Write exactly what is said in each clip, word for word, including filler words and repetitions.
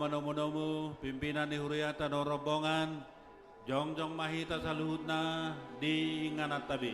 manomunomu pimpinan ni huriata dohot rombongan, jongjong ma hita saluhutna di ingananta be.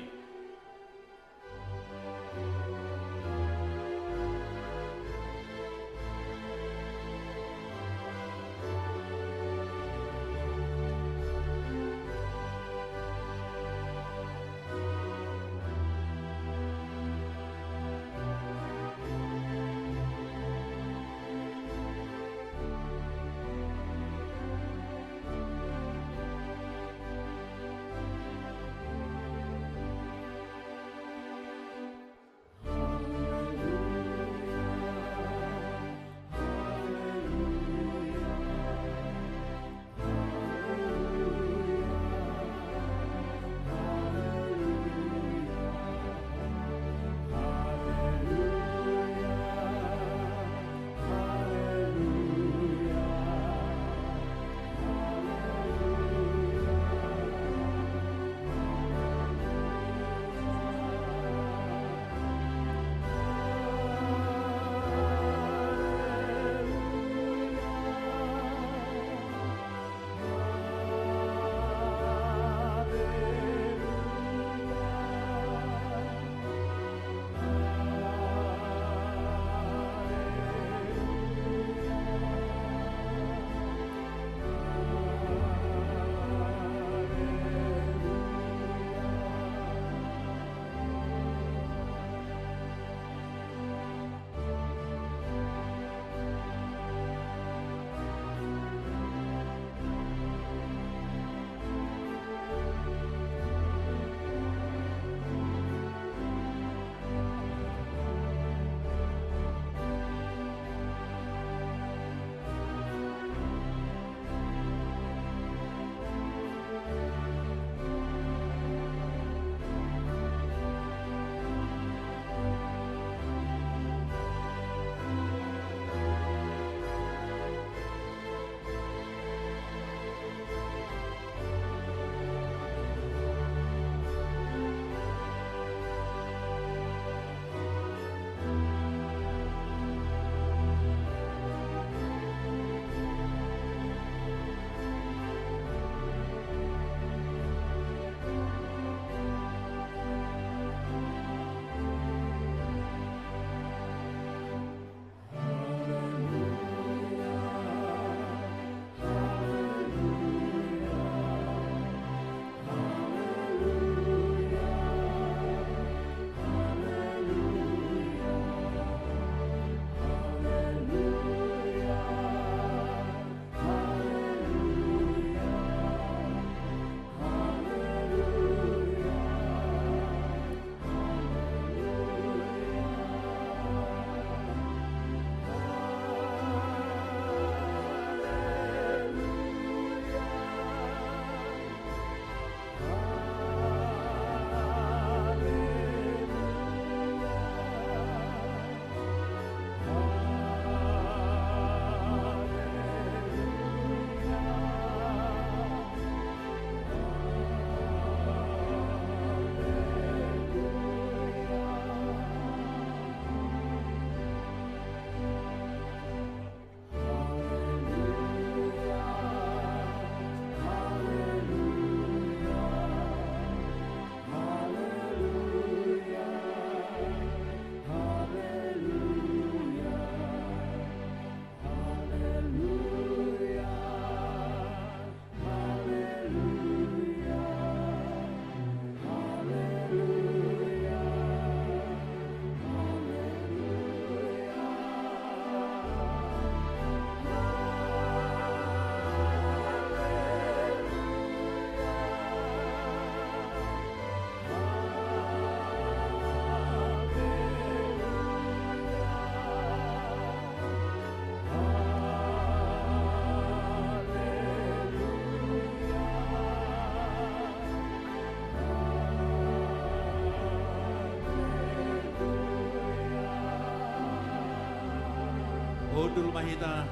Hundul ma hita.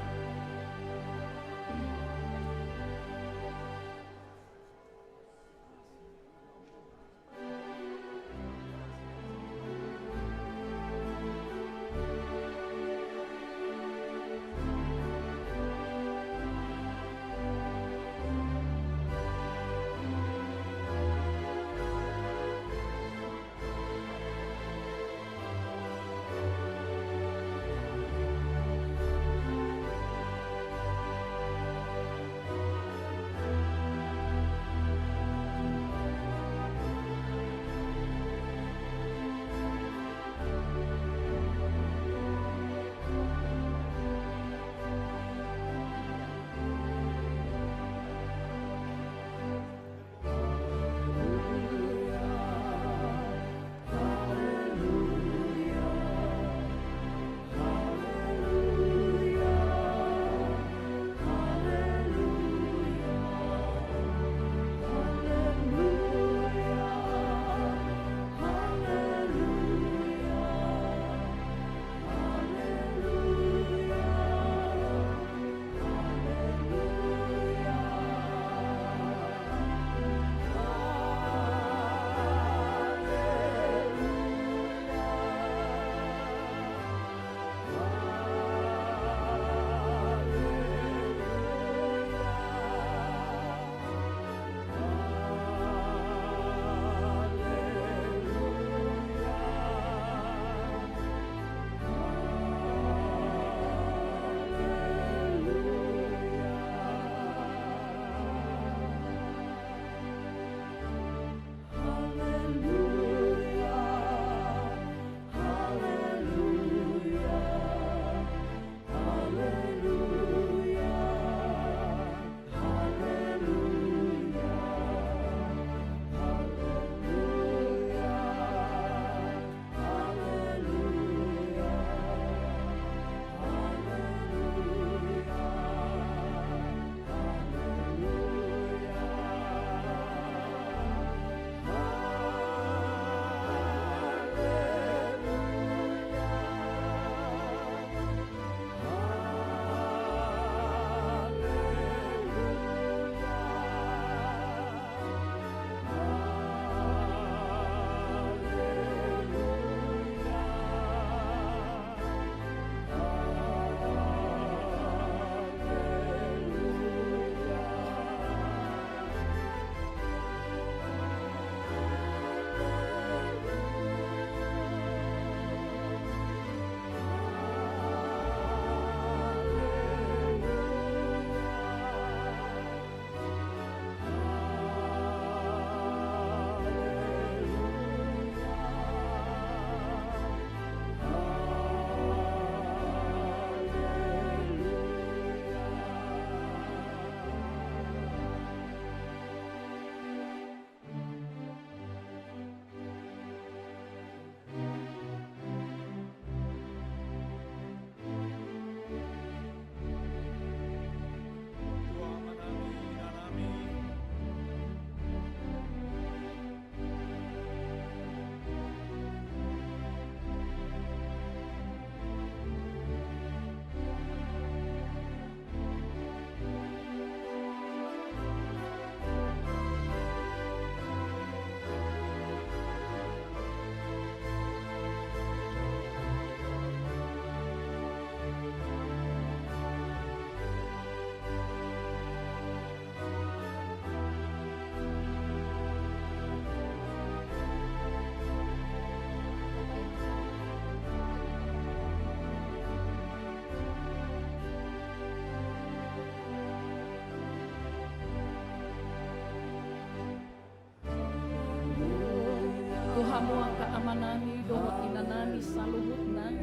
Hamu angka amanami dohot inanami saluhutna,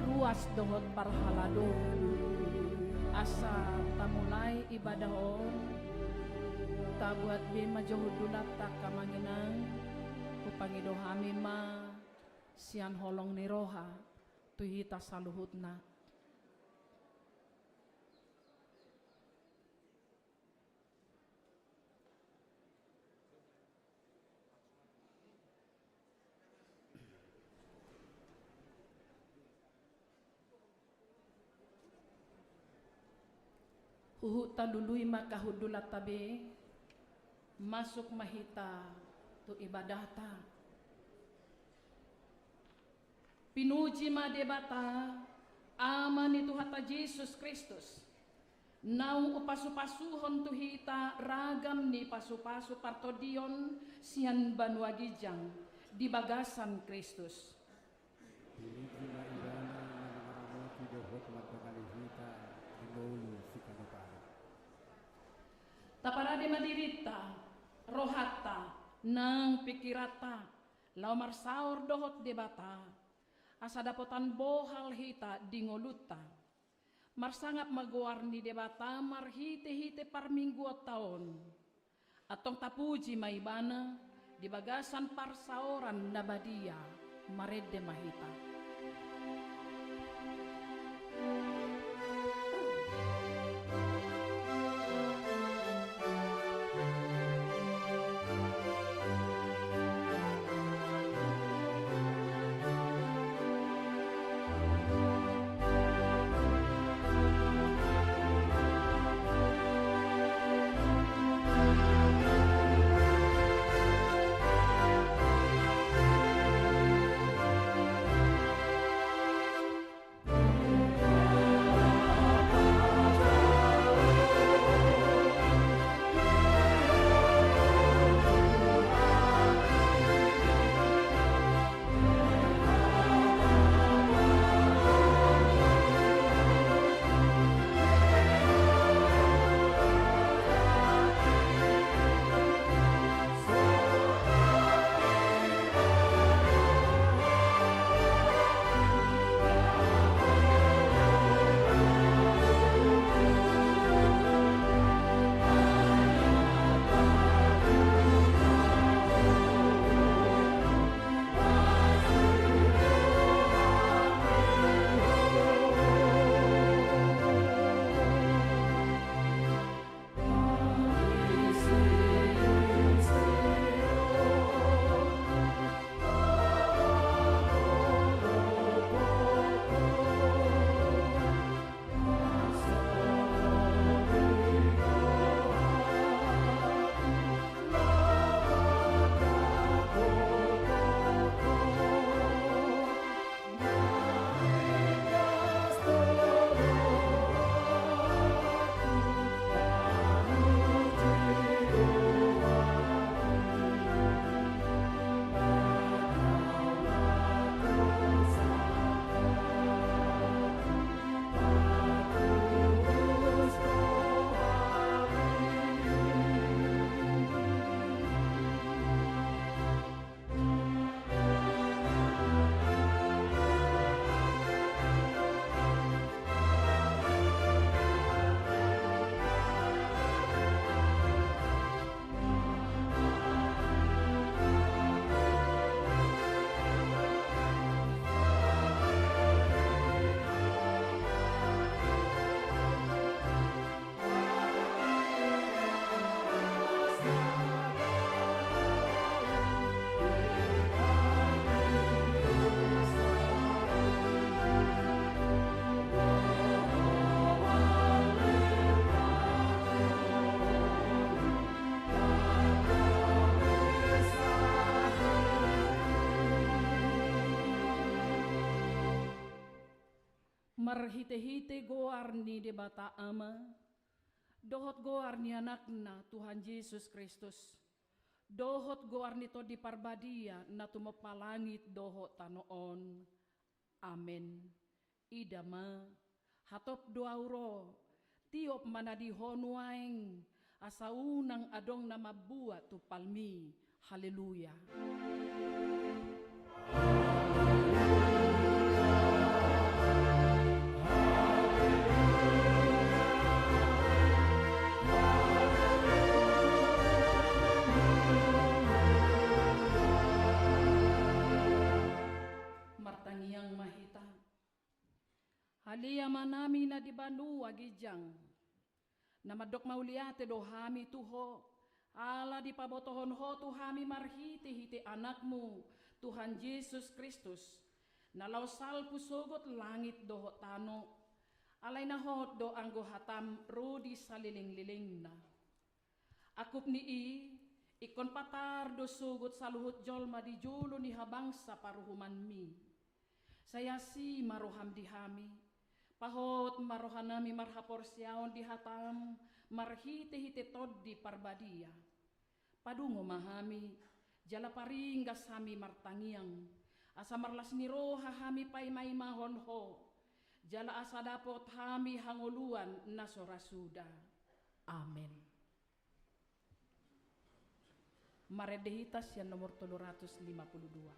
ruas dohot parhalado. Asa tamulai ibadah on, tabuat be ma jo hundulanta angka amang inang, hupangido hami ma sian holong ni roha tu hita saluhutna. Huhut talului ma angka hundulanta be, masuk ma hita tu ibadahta. Pinuji ma Debata, Ama ni Tuhanta Jesus Kristus, naung upasu-pasuhon tu hita ragam ni pasu-pasu partondion sian banua ginjang di bagasan Kristus. Pinuji ma Ibana na mangaramoti dohot mandongani hita di ngolu sikalupahan. Taparade ma dirinta, rohanta, nang pingkiranta, laho marsaor dohot Debata, asa dapotan bohal hita di ngolunta. Marsangap ma goar ni Debata marhite-hite parmingguonta on. Antong tapuji ma Ibana di bagasan parsaoran na badia. Marende ma hita. Marhite-hite goar ni Debata Ama, dohot goar ni Anakna Tuhan Jesus Kristus, dohot goar ni Tondi Parbadia na tumompa langit dohot tano on. Amen. Ida ma, hatop do ahu ro, tiop ma na di ho nuaeng, asa unang adong na mambuat tumpalmi. Haleluya. Martangiang ma hita. Ale Amanami na di banua ginjang, na mandok mauliate do hami tu Ho, ala dipabotohon Ho tu hami marhitehite Anakmu, Tuhan Jesus Kristus, na laho salpu sogot langit dohot tano, alai na hot do anggo hataM ro di salelenglelengna. Angkup ni i, ingkon patar do sogot saluhut jolma di jolo ni habangsa paruhumanMi. Sai asi ma rohaM di hami, pahot ma rohanami marhaporseaon di hataM marhitehite Tondi Parbadia. Padungo ma hami, jala paringgas hami martangiang, asa marlas ni roha hami paimaimahon Ho, jala asa dapot hami hangoluan na so ra suda. Amen. Marende hita sian nomor tolu ratus lima puluh dua.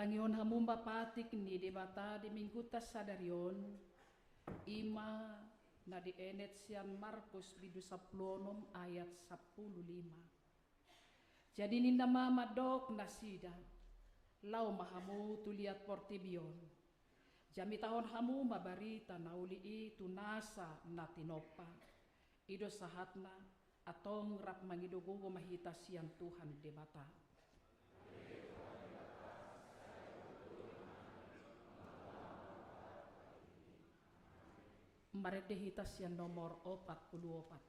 Tangihon hamu ma patik ni Debata di Minggunta sadari on, i ma na dienet sian Markus bindu sampulu onom ayat sampulu lima. Jadi ninna ma mandok nasida: Laho ma hamu tu liat portibi on, jamitahon hamu ma barita na uli i tu nasa na tinompa. I do sahatna. Antong rap mangido gogo ma hita sian Tuhan Debata. Marende hita sian nomor opat pulu opat.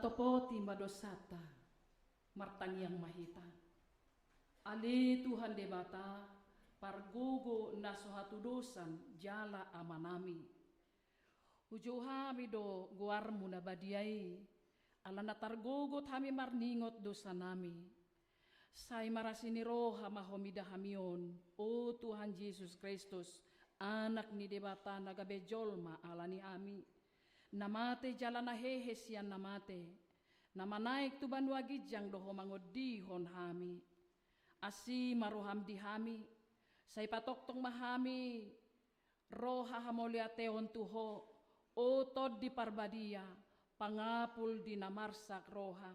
Topoti ma dosanta, martangiang ma hita. Ale Tuhan Debata, pargogo na so hatudosan jala Amanami. Hujou hami do goarmu na badia i, ala na targogot hami marningot dosanami. Sai marasi ni roha ma Ho mida hami on, o Tuhan Jesus Kristus, Anak ni Debata na gabe jolma ala ni hami, na mate jala na hehe sian na mate, na manaek tu banua ginjang do Ho mangondihon hami. Asi ma roham di hami, sai patongtong ma hami roha hamauliateon tu Ho, o Tondi Parbadia, pangapul di na marsak roha.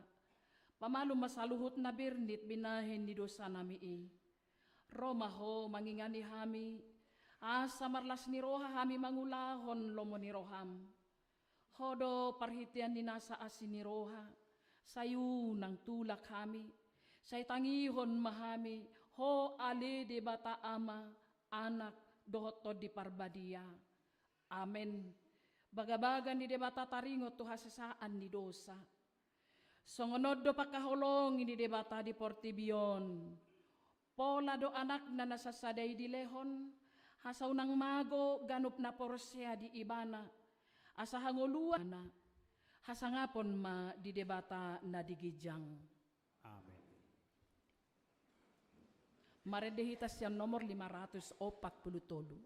Pamalum ma saluhut na bernit binahen ni dosanami i. Ro ma Ho mangingani hami, asa marlas ni roha hami mangulahon lomo ni roham. Ho do parhitean ni nasa asi ni roha, sai unang tulak hami, sai tangihon ma hami, Ho ale Debata Ama, Anak, dohot Tondi Parbadia. Amen. Bagabaga ni Debata taringot tu hasesaan ni dosa. Songon on do pangkaholongi ni Debata di portibi on. Pola do Anakna na sasada i dilehon, asa unang mago ganup na porsea di Ibana, asa hangoluan hasangapon ma di Debata na di ginjang. Amen. Marende hita sian nomor lima ratus opat pulu tolu.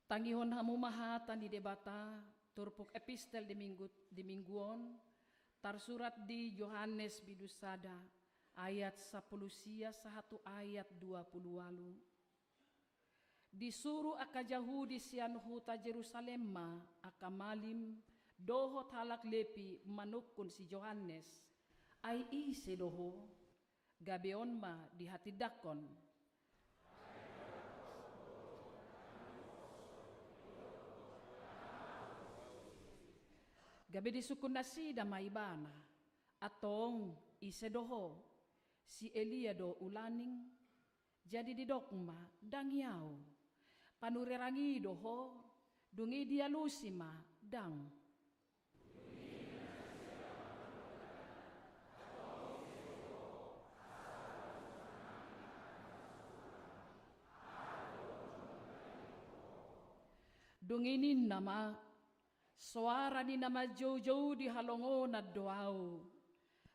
Tangihon hamu ma hata ni Debata, turpuk epistel di minggu, di minggu on, tarsurat di Johannes bindu sada, ayat sampulu sia sahat tu ayat dua pulu ualu. Disuru angka Jahudi sian huta Jerusalem ma angka malim dohot halak Lepi manungkun si Johannes, ai ise do ho? Gabe on ma dihatindangkon. Gabe disungkun nasida ma ibana, antong ise do ho? Si Elia do ulaning? Jadi didok ma, ndang i ahu. Panurirang i do ho? Dung i dialusi ma, ndang. Dung i ninna ma: Soara ni na manjoujou di halongonan do ahu.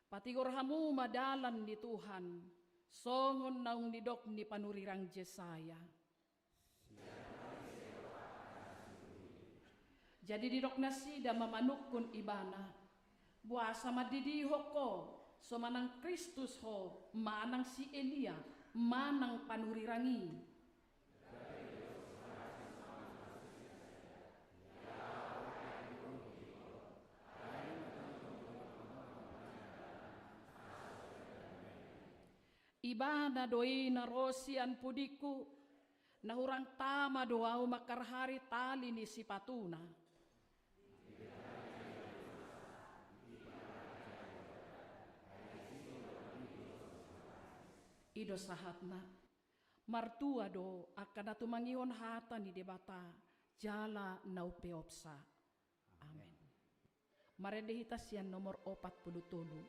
Patigor hamu ma dalan ni Tuhan, songon naung nidok ni panurirang Jesaya. Jadi didok nasida ma manungkun ibana: Boasa mandidihon ho, so manang Kristus ho, manang si Elia, manang panurirang i? Ibana do i na ro sian pudingku, na hurang tama do ahu mangkarhari tali ni sipatuna. I do sahatna. Martua do angka na tumangihon hata ni Debata jala na umpeopsa. Amen. Marende hita sian nomor opat pulu tolu.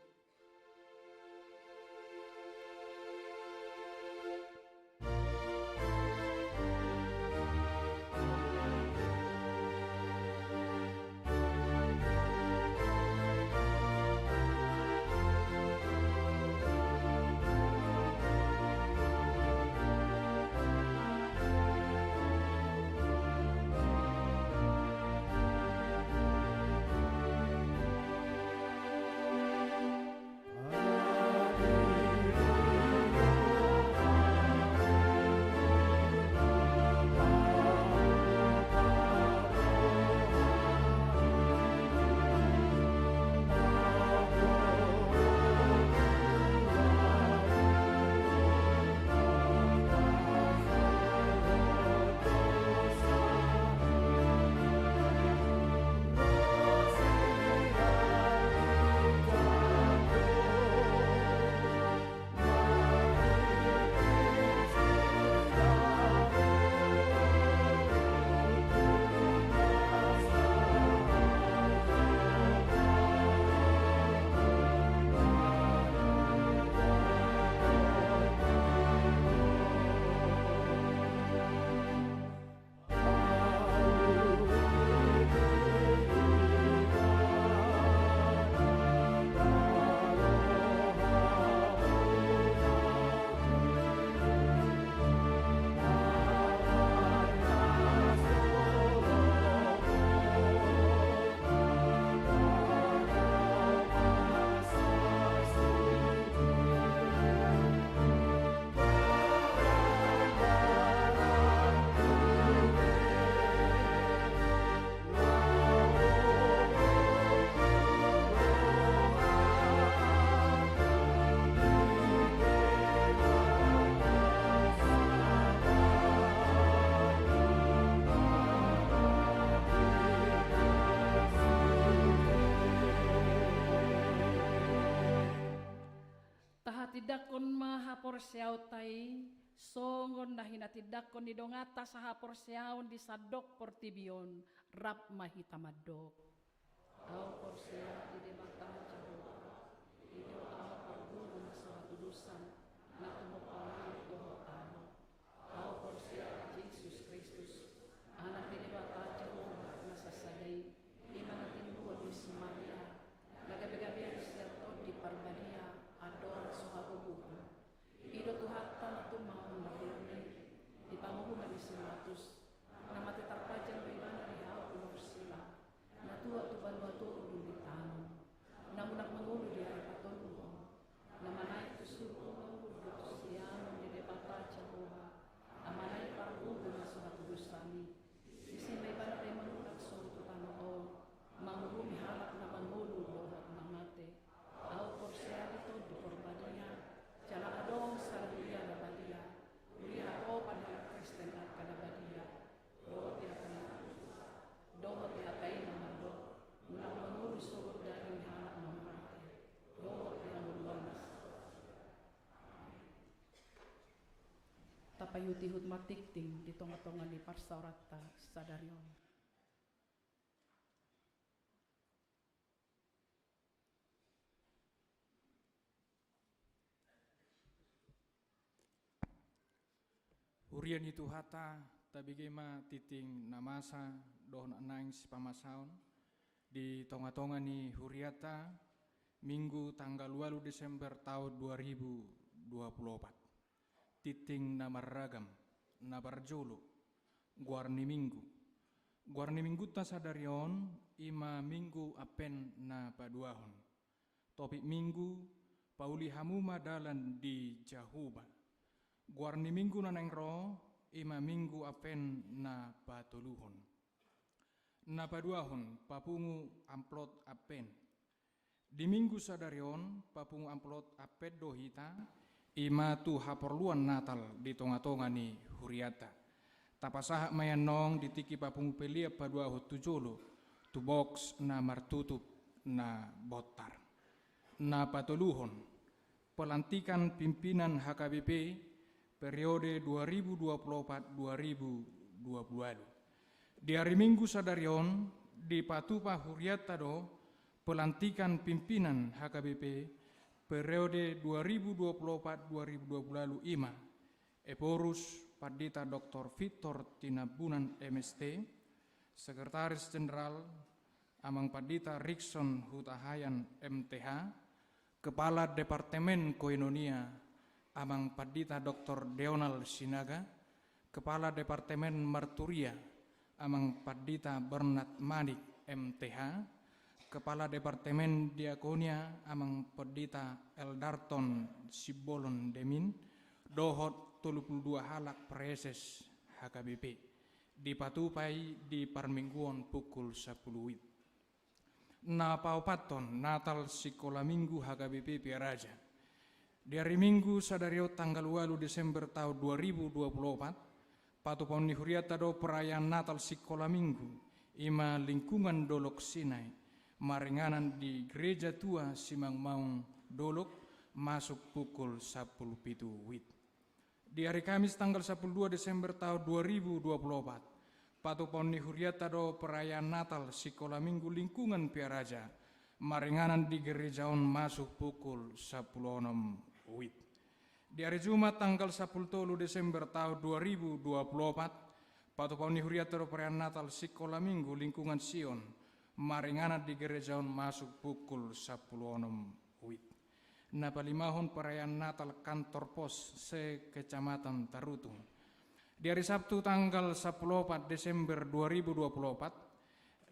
Tahatindangkon ma haporseaonta i, songon na hinatindangkon ni donganta sahaporseaon di sandok portibi on, rap ma hita mandok. Ahu porsea di Debata Jahowa, i do Ama Parguru na so hatudosan, na tumompa langit dohot tano. Ahu porsea di Jesus Kristus, Anak ni Debata Jahowa na sasada i, i ma na tinumbuan ni si Maria, na gabegabean sian Tondi Parbadia, andorang so hagogotan. I do Tuhanta na tumangihon na borngin, di panguhuman ni si Pilatus, na mate tarpajal do ibana di hau ni horsila, na tua tu banua toru di tano, na mulak mangolu di ari patoluhon, na manaek tu surgo mangolu tu siamun ni Debata Jahowa, Amana i Parguru na so hatudosan i. Disi ma ibana pe mangulak sogot tu tano on, manguhumi halak na mangolu dohot na mate. Ahu porsea di Tondi Parbadia, jala adong sada huria na badia, huria hatopan halak Kristen angka na badia, dohot di angka na dohot di angka i na mandok, mulak mangolu sogot daging ni halak na mate, dohot di hangoluan na sahat. Tapaihutihut ma tingting di tongatonga ni parsaoranta sadari on. Huria ni Tuhanta, Tabege ma tingting na masa dohot na naeng sipamasaon di tonga-tonga ni hurianta, Minggu tanggal ualu Desember taon dua ribu dua puluh opat. Tingting na marragam, na parjolo, goar ni Minggu. Goar ni Minggunta sadari on i ma Minggu Advent na paduahon. Topik Minggu: Pauli hamu ma dalan di Jahowa. Goar ni Minggu na naeng ro i ma Minggu Advent na patoluhon. Na paduahon, papungu amplop Advent. Di Minggu sadari on, papungu amplop Advent do hita, i ma tu haporluan Natal di tonga-tonga ni hurianta. Tapasahat ma i annon di tingki papungu pelean paduahon tu jolo, tu box na martutup na bontar. Na patoluhon, pelantikan pimpinan H K B P periode dua ribu dua puluh opat dua ribu dua puluh ualu. Di ari Minggu sadari on, dipatupa hurianta do pelantikan pimpinan H K B P periode dua ribu dua puluh opat dua ribu dua puluh ualu, i ma Ephorus Pandita Doktor Victor Tinambunan, M S T, Sekretaris Jenderal Amang Pandita Rikson Hutahaean, M T H, Kepala Departemen Koinonia Amang Pandita Doktor Deonald Sinaga, Kepala Departemen Marturia Amang Pandita Bernard Manik, M T H, Kepala Departemen Diakonia Amang Pandita Eldarton Simbolon Demin, dohot tolu pulu dua halak praeses H K B P. Dipatupa i di parmingguon pukul sampulu wit. Na paopathon, Natal Sikola Minggu H K B P Pearaja. Di ari Minggu sadari on tanggal ualu Desember taon dua ribu dua puluh opat, patupaon ni hurianta do perayaan Natal Sikola Minggu, i ma lingkungan Dolok Sinai, maringanan di Gereja Tua Simangmaung Dolok, masuk pukul sampulu pitu wit. Di ari Kamis tanggal sampulu dua Desember taon dua ribu dua puluh opat, patupaon ni hurianta do perayaan Natal Sikola Minggu lingkungan Pearaja, maringanan di gereja on, masuk pukul sampulu onom wit. Di ari Jumat tanggal sampulu tolu Desember taon dua ribu dua puluh opat, patupaon ni hurianta do perayaan Natal Sikola Minggu lingkungan Sion, maringanan di gereja on, masuk pukul sampulu onom wit. Na palimahon, perayaan Natal kantor pos se-Kecamatan Tarutung. Di ari Sabtu tanggal sampulu opat Desember dua ribu dua puluh opat,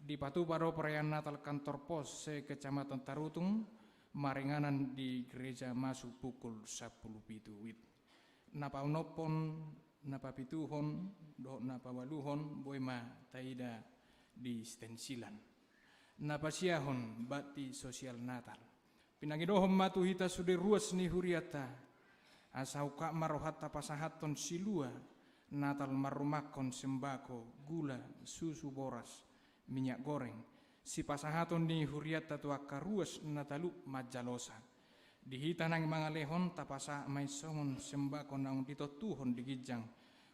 dipatupa do perayaan Natal kantor pos se-Kecamatan Tarutung, maringanan di gereja, masuk pukul sampulu pitu wit. Na paonomhon, na papituhon dohot na paualuhon boi ma taida di stensilan. Na pasiahon, bakti sosial Natal. Pinangidohon ma tu hita sude ruas ni hurianta, asa ungkap ma rohanta pasahathon silua Natal, marrumangkon sembako, gula, susu, boras, minyak goreng, sipasahaton ni hurianta tu angka ruas na talup manjalosa. Di hita naeng mangalehon, tapasahat ma i songon sembako naung ditontuhon di ginjang,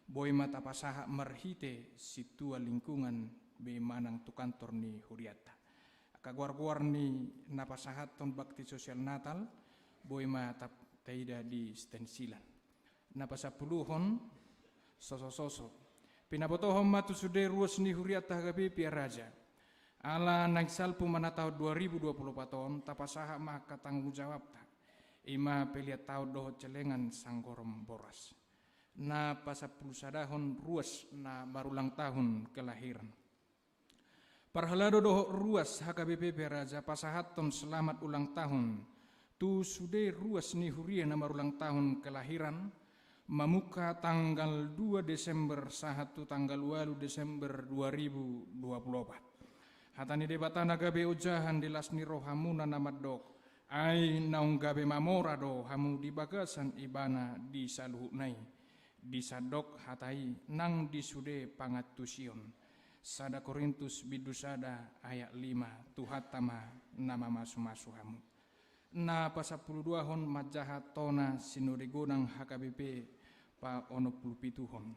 boi ma tapasahat marhite sintua lingkungan, be manang tu kantor ni hurianta. Angka goar-goar ni na pasahathon bakti sosial Natal boi ma ta-, taida di stensilan. Na pasampuluhon, soso-soso. Pinabotohon ma tu sude ruas ni hurianta H K B P Pearaja. Ala naeng salpu ma na taon dua ribu dua puluh opat on, tapasahat ma angka tanggung jawabta, i ma pelean taon dohot celengan sanggorom boras. Na pasampulusadahon, ruas na marulang tahun kelahiran. Parhalado dohot ruas H K B P Pearaja pasahathon selamat ulang tahun tu sude ruas ni huria na marulang tahun kelahiran, mamungka tanggal dua Desember sahat tu tanggal ualu Desember dua ribu dua puluh opat. Hata ni Debata na gabe ojahan di las ni rohamuna na mandok: Ai naung gabe mamora do hamu di bagasan Ibana di saluhutna i. Disandok hata i nang di sude pangantusion. Sada Korintus bindu sada ayat lima. Tuhanta ma na mamasu-masu hamu. Na pasampuluduahon, manjaha tona sinode godang H K B P paonom pulu pituhon.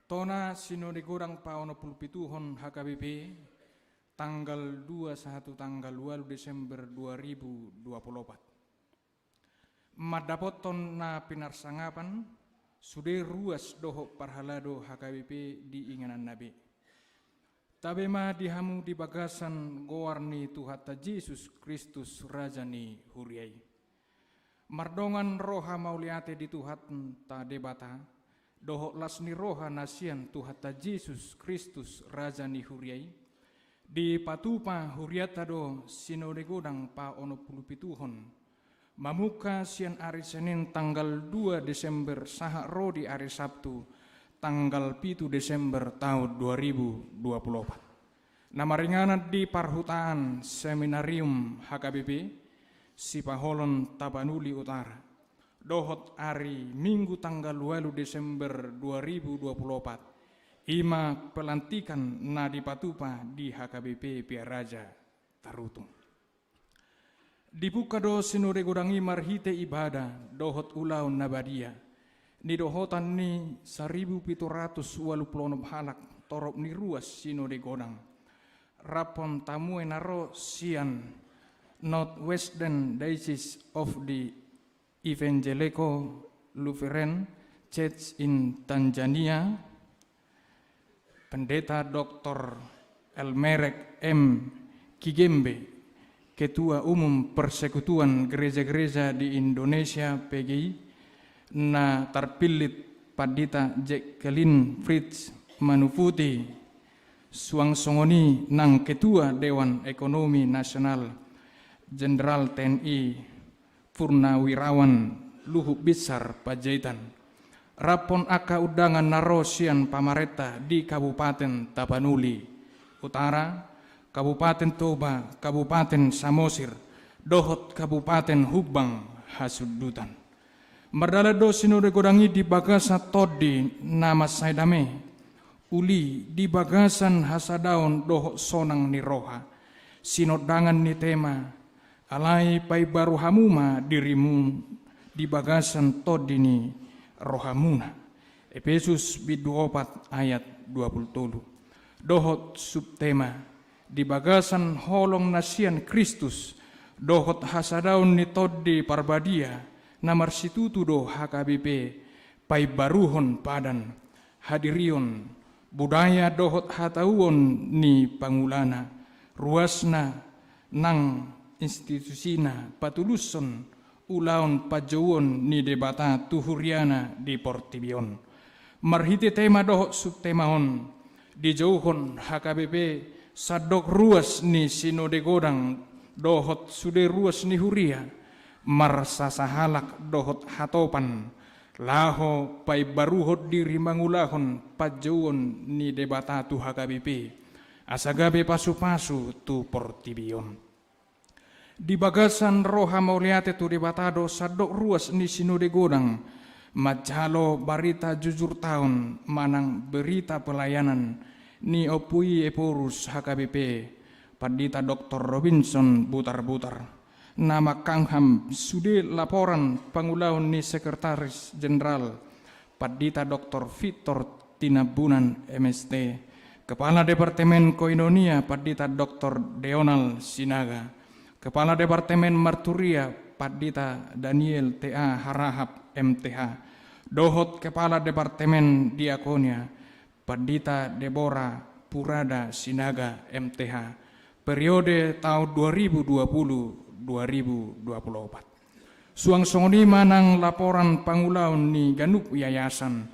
Tona sinode godang paonom pulu pituhon H K B P, tanggal dua sahat tu tanggal ualu Desember dua ribu dua puluh opat. Mandapothon na pinarsangapan, Sude ruas dohot parhalado H K B P di ingananna be. Tabe ma di hamu di bagasan goar ni Tuhanta Jesus Kristus, Raja ni huria i. Mardongan roha mauliate di Tuhanta Debata, dohot las ni roha na sian Tuhanta Jesus Kristus, Raja ni huria i, dipatupa hurianta do Sinode Godang paonom pulu pituhon, mamungka sian ari Senin tanggal dua Desember sahat ro di ari Sabtu tanggal pitu Desember taon dua ribu dua pulu opat. Na maringanan di parhutaan Seminarium H K B P, Sipaholon, Tapanuli Utara, dohot ari Minggu tanggal ualu Desember dua ribu dua pulu opat, i ma pelantikan na dipatupa di H K B P Piaraja Tarutung. Dipungka do Sinode Godang i marhite ibada dohot ulaon na badia. Nidohotan ni saribu pitu ratus ualu pulu onom halak torop ni ruas Sinode Godang, rap hon tamue na ro sian Northwestern Diocese of the Evangelical Lutheran Church in Tanzania, Pendeta Doktor Elmerek M Kigembe, Ketua Umum Persekutuan Gereja-Gereja di Indonesia, P G I, na tarpillit Pandita Jacqueline Fritz Manuputi, suang songon i nang Ketua Dewan Ekonomi Nasional, Jenderal T N I Purnawirawan Luhut Binsar Panjaitan, rap hon angka undangan na ro sian pamarenta di Kabupaten Tapanuli Utara, Kabupaten Toba, Kabupaten Samosir, dohot Kabupaten Humbang Hasundutan. Mardalan do Sinode Godang i di bagasan tondi na mansai dame, uli di bagasan hasadaon dohot sonang ni roha, sinondangan ni tema, alai paimbaru hamu ma dirimu di bagasan tondi ni rohamuna. Epesus bindu opat ayat dua pulu tolu. Dohot subtema, di bagasan holong na sian Kristus dohot hasadaon ni Tondi Parbadia na marsitutu do H K B P paimbaruhon padan, hadirion, budaya dohot hatauon ni pangulana, ruasna nang institusina, patulushon ulaon panjouon ni Debata tu huriana di portibi on. Marhite tema dohot subtema on, dijouhon H K B P sandok ruas ni Sinode Godang dohot sude ruas ni huria, marsasahalak dohot hatopan, laho paimbaruhon diri mangulahon panjouon ni Debata tu H K B P, asa gabe pasupasu tu portibi on. Di bagasan roha mauliate tu Debata do sandok ruas ni Sinode Godang manjalo barita jujur taon manang berita pelayanan ni Ompu i Ephorus H K B P, Pandita Doktor Robinson Butarbutar, na manghangham sude laporan pangulaon ni Sekretaris Jenderal, Pandita Doktor Victor Tinambunan, M S T, Kepala Departemen Koinonia, Pandita Doktor Deonal Sinaga, Kepala Departemen Marturia, Pandita Daniel T A Harahap, M T H, dohot Kepala Departemen Diakonia, Pandita Deborah Purada Sinaga, M T H, periode taon dua ribu dua puluh dua ribu dua puluh opat. Suang songon i ma nang laporan pangulaon ni ganup yayasan,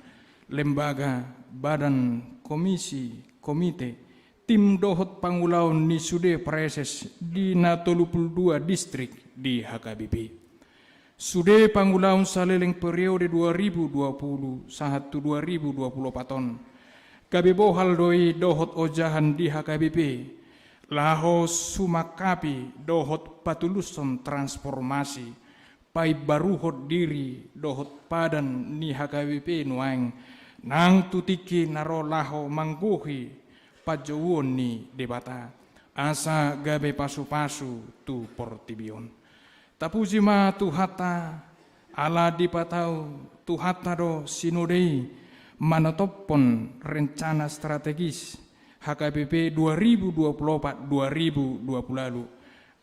lembaga, badan, komisi, komite, tim dohot pangulaon ni sude praeses di na tolu pulu dua distrik di H K B P. Sude pangulaon saleleng periode dua ribu dua puluh sahat tu dua ribu dua puluh opat on, gabe bohal do i dohot ojahan di H K B P, laho sumangkapi dohot patulushon transformasi, paimbaruhon diri dohot padan ni H K B P nuaeng, nang tu tingki na ro laho manggohi panjouon ni Debata, asa gabe pasupasu tu portibi on. Tapuji ma Tuhanta, ala dipatau Tuhanta do Sinode i manotophon rencana strategis H K B P dua ribu dua puluh opat dua ribu dua puluh ualu,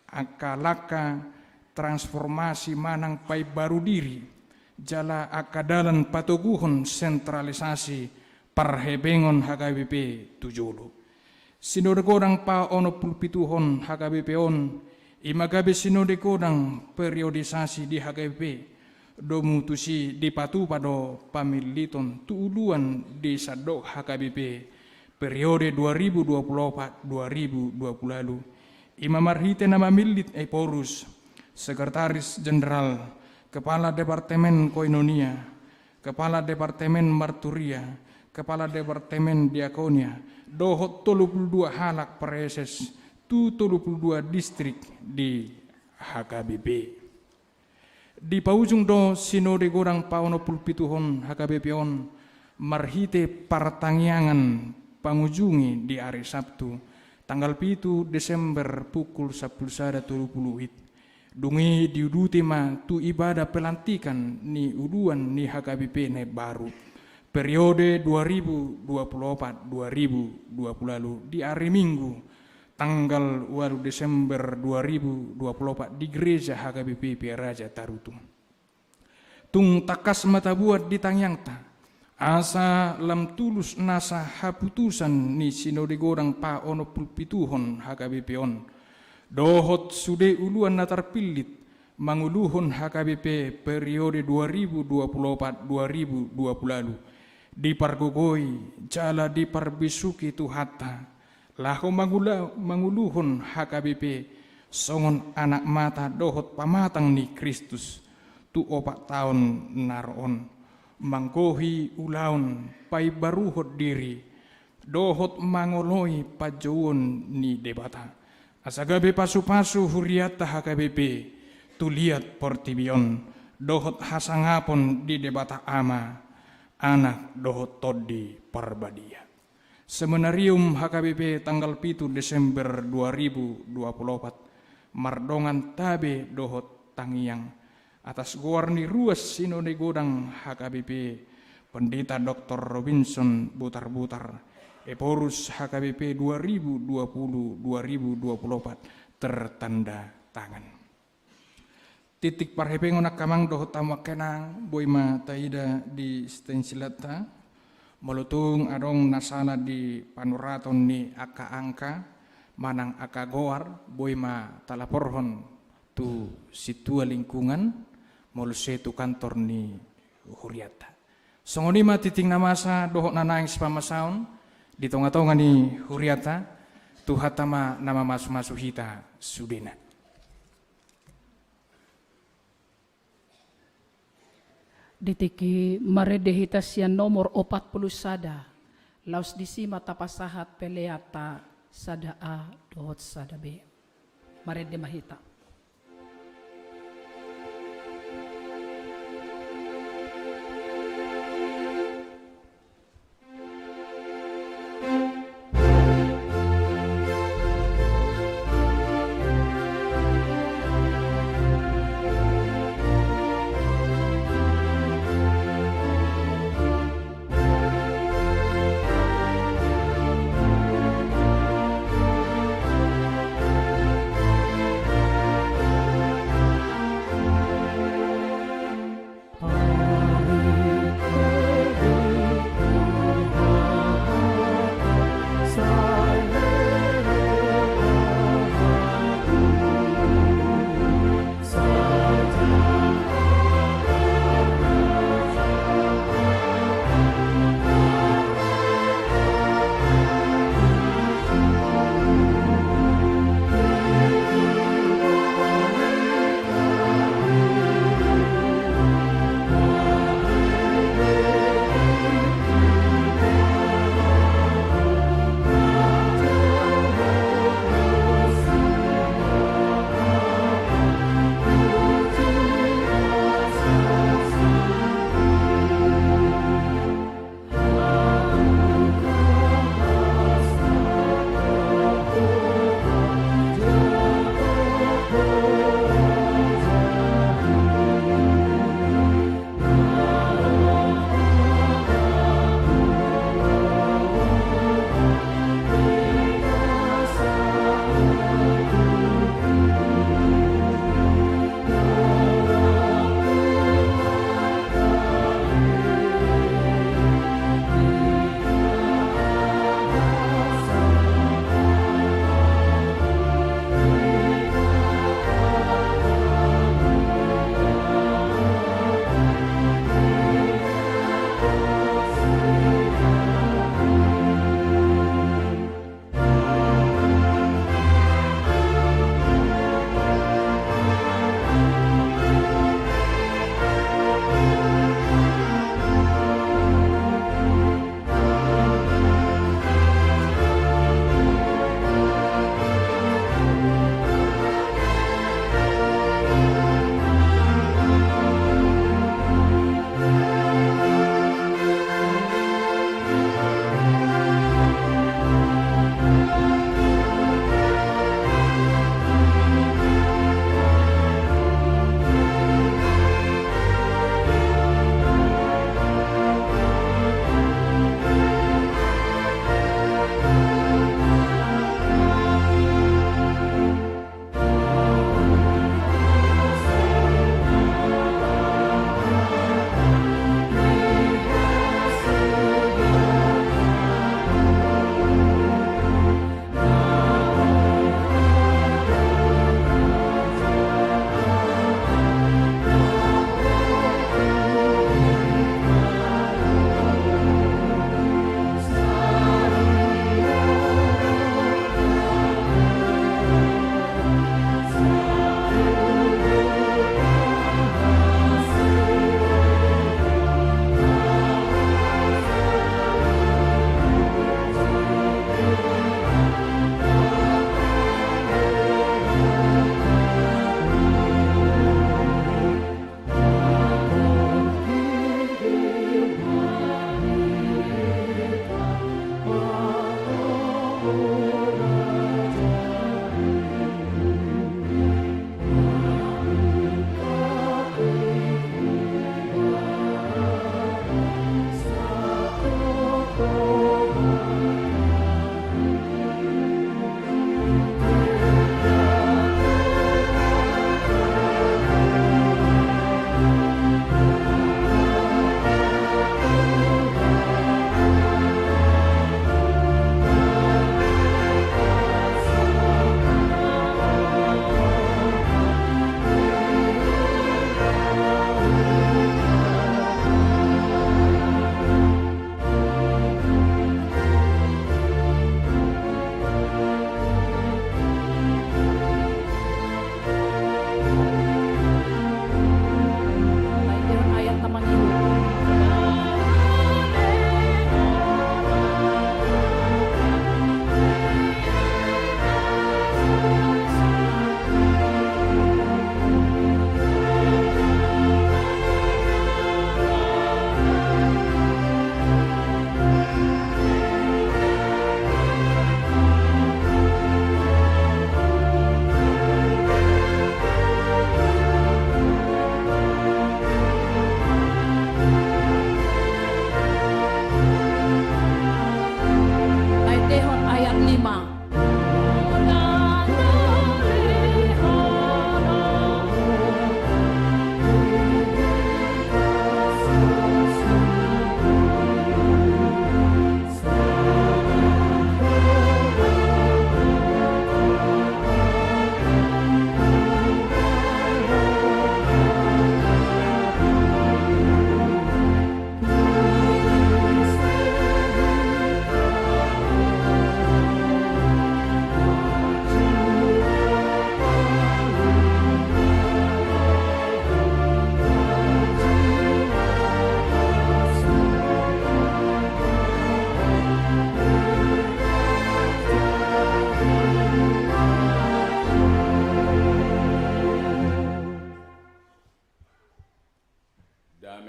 angka langkah transformasi manang paimbaru diri, jala angka dalan patoguhon sentralisasi parhepengon H K B P tu jolo. Sinode godang paonomplupituhon H K B P on, i ma gabe sinode godang periodisasi di H K B P, domu tusi dipatupa do pamilliton tu uluan di sandok H K B P periode dua ribu dua puluh opat dua ribu dua puluh ualu, i ma marhite na mamillit Ephorus, Sekretaris Jenderal, Kepala Departemen Koinonia, Kepala Departemen Marturia, Kepala Departemen Diakonia, dohot tolu pulu dua halak praeses tu tolu pulu dua distrik di H K B P. Dipaujung do sinode godang paonomplupituhon H K B P on marhite partangiangan pangujungi di ari Sabtu, tanggal pitu Desember pukul sampulu sada tolu pulu wit. Dung i diuduti ma tu ibadah pelantikan ni uluan ni H K B P na imbaru periode dua ribu dua puluh opat dua ribu dua puluh ualu di ari Minggu, tanggal ualu Desember dua ribu dua puluh opat di Gereja H K B P Pearaja Tarutung. Tung tangkas ma tabuat di tangiangta, asa lam tulus nasa haputusan ni sinode godang paonomplupituhon H K B P on, dohot sude uluan na tarpillit manguluhon H K B P periode dua ribu dua puluh opat dua ribu dua puluh ualu, dipargogoi jala diparbisuhi Tuhanta, laho mangula-, manguluhon H K B P songon anak mata dohot pamatang ni Kristus tu opat taon na ro on, manggohi ulaon paimbaruhon diri dohot mangoloi panjouon ni Debata, asa gabe pasupasu hurianta H K B P tu liat portibi on, dohot hasangapon di Debata Ama, Anak dohot Tondi Parbadia. Seminarium H K B P tanggal pitu Desember dua ribu dua puluh opat, mardongan tabe dohot tangiang atas goar ni ruas sinode godang H K B P, Pendeta Doktor Robinson Butarbutar, Ephorus H K B P dua ribu dua puluh dua ribu dua puluh opat, tertanda tangan. Titik parhepengon angka amang dohot hamu angka inang, boi ma taida di stensilanta. Molo tung adong na sala di panuraton ni angka angka manang angka goar, boi ma talaporhon tu sintua lingkungan, molo ise tu kantor ni hurianta. Songon i ma titik na masa dohot na naeng sipamasaon di tonga-tonga ni hurianta. Tuhanta ma na mamasumasu hita sudena. Di tingki marende hita sian nomor opat pulu sada, laos disi ma tapasahat peleanta sada A dohot sada B. Marende ma hita.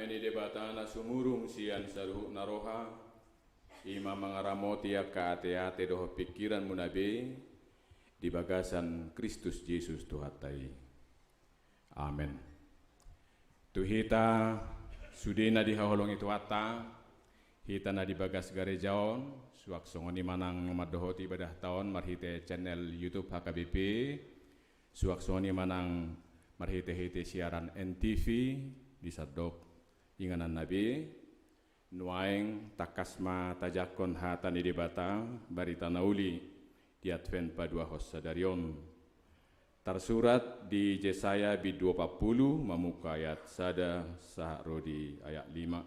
Ni Debata na sumurung sian saluhutna roha, i ma mangaramoti angka ateate dohot pingkiranmuna be di bagasan Kristus Jesus Tuhanta i. Amen. Tu hita sude na dihaholongi Tuhanta, hita na di bagas gareja on, suang songon i manang mandohoti ibadahta on marhite channel YouTube H K B P, suang songon i manang marhite-hite siaran N T V di sandok ingananna be. Nuaeng tangkas ma tajangkon hata ni Debata, barita na uli di Advent paduahon sadari on. Tarsurat di Jesaya bindu opat pulu, mamungka ayat sada sahat ro di ayat lima.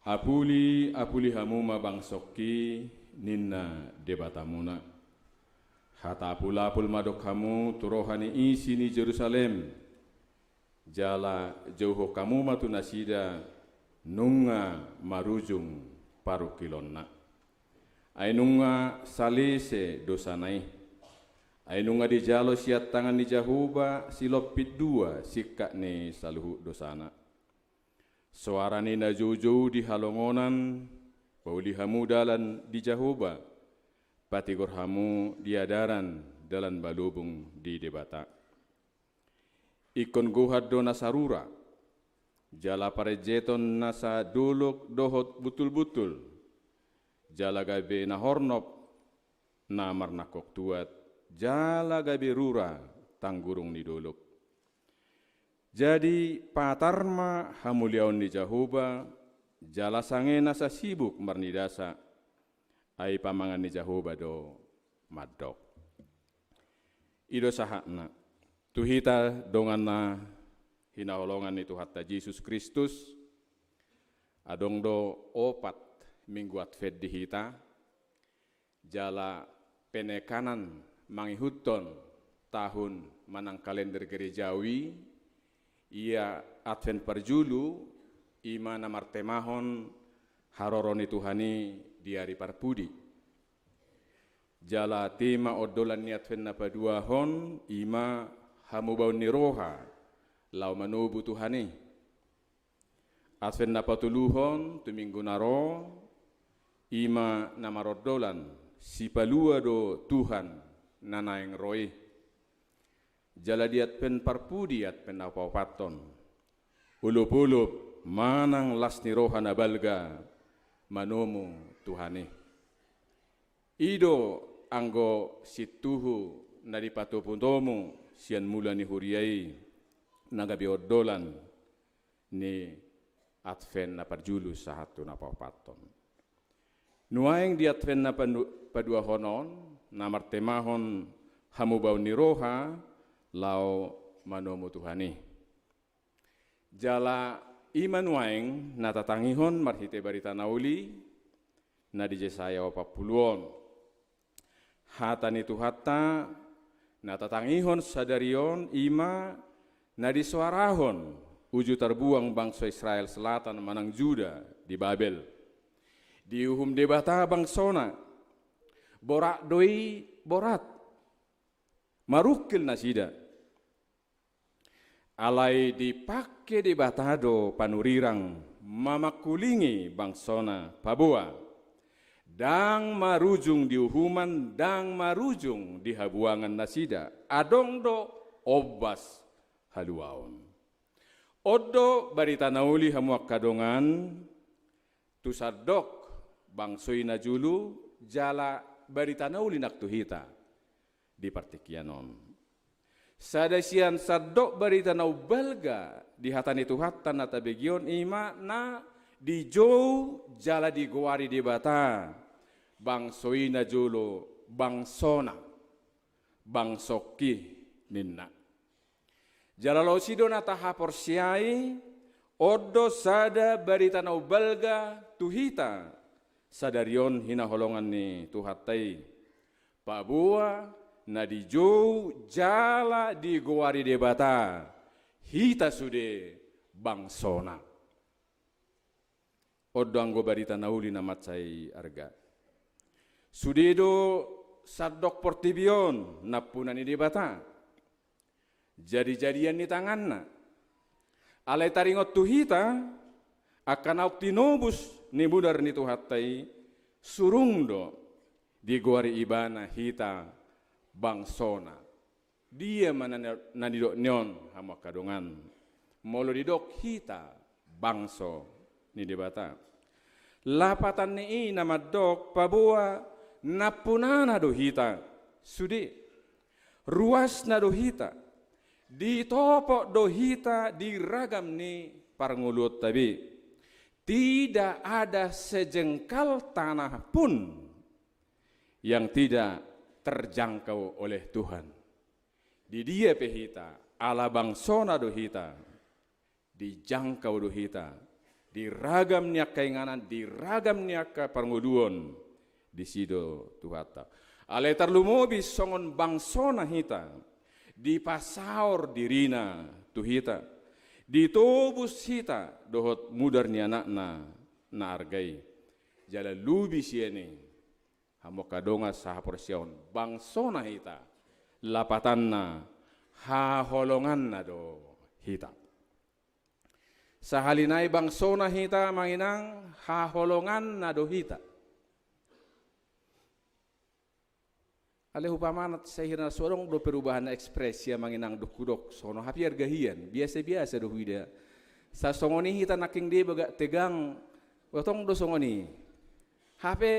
Apuli, apuli hamu ma bangsongki, ninna Debatamuna. Hata apul-apul ma dok hamu tu roha ni isi ni Jerusalem. Jala jouhon hamu ma tu nasida nunga marujung parungkilonna. Ai nunga salese dosana i. Ai nunga dijalo sian tangan ni Jahowa silompit dua singkat ni saluhut dosana. Soara ni na joujou di halongonan, pauli hamu dalan di Jahowa, patigor hamu di adaran dalan balobung di Debata. Ingkon gohan do nasa rura, jala parenjeton nasa dolok dohot buntul-buntul, jala gabe na hornop, na marnangkok tuat, jala gabe rura tanggurung ni dolok. Jadi patar ma hamuliaon ni Jahowa, jala sange nasa sibuk marnidasa, ai pamangan ni Jahowa do mandok. I do sahatna. Tu hita dongan na hinaholongan ni Tuhanta Jesus Kristus, adong do opat minggu Advent di hita, jala penekanan mangihuthon tahun manang kalender gerejawi, ia Advent parjulu, i ma na martemahon haroro ni Tuhan i di ari parpudi. Jala tema ondolan ni Advent na paduahon, i ma hamubaon ni roha, laho manobu Tuhan i. Advent na patoluhon tu minggu na ro, i ma na marondolan, sipalua do Tuhan na naeng ro i. Jala di Advent parpudi, Advent na paopathon, olop-olop manang las ni roha na balga manomu Tuhan i. I do anggo sintuhu na dipatomutomu sian mula ni huria i, na gabe ondolan ni Advent na parjulu sahat tu na paopathon. Nuaeng di Advent na panu-, paduahon on, na martemahon hamubaon ni roha, laho manomu Tuhan i. Jala i ma nuaeng na tatangihon marhite barita na uli, na di Jesaya opat pulu on. Hata ni Tuhanta, na tatangihon sadari on i ma na disoarahon uju tarbuang bangso Israel Selatan manang Juda di Babel. Diuhum Debata bangsona, borat do i borat. Marungkil nasida. Alai dipangke Debata do panurirang mamangkulingi bangsona paboa. Ndang marujung di uhuman, ndang marujung di habuangan nasida. Adong do ombas haluaon. On do barita na uli hamu angka dongan, tu sandok bangso i na jolo jala barita na uli nang tu hita di partingkian on. Sada sian sandok barita na umbalga di hata ni Tuhanta na tabege on i ma na dijou jala digoari Debata bangso i na jolo bangsona, bangsongki ninna. Jala laos i do na tahaporseai, on do sada barita na umbalga tu hita sadari on hinaholongan ni Tuhanta i. Paboa na dijou jala digoari Debata, hita sude bangsona. On do anggo barita na uli na mansai arga. Sude do sandok portibi on nampuna ni Debata. Jadi-jadian ni tanganna. Alai taringot tu hita, angka naung tinobus ni mudar ni Tuhanta i, surung do digoari Ibana hita bangsona. Dia ma na, na nidok ni on, hamu angka dongan? Molo didok hita bangso ni Debata, lapatan ni i na mandok paboa nampunana do hita, sude, ruasna do hita, ditopot do hita di ragam ni parngoluonta be. Tidak ada sejengkal tanah pun yang tidak terjangkau oleh Tuhan. Di dia pe hita, ala bangsona do hita, dijangkau do hita di ragam ni angka inganan, di ragam ni angka parngoluon, disi do Tuhanta. Alai tarlumobi songon bangsona hita, dipasaor dirina tu hita, ditobus hita dohot mudar ni Anakna na arga i. Jala lubi sian i, hamu angka dongan sahaporseaon, bangsona hita, lapatanna haholonganna do hita. Sahali nai bangsona hita, amang inang, haholonganna do hita. Alai umpamana sai hira na so adong do perubahan ekspresi, amang inang, dung hudok songon on, hape arga hian, biasa-biasa do huida. Sai songon i hita nangkin, deba gak tegang, tong do songon i. Hape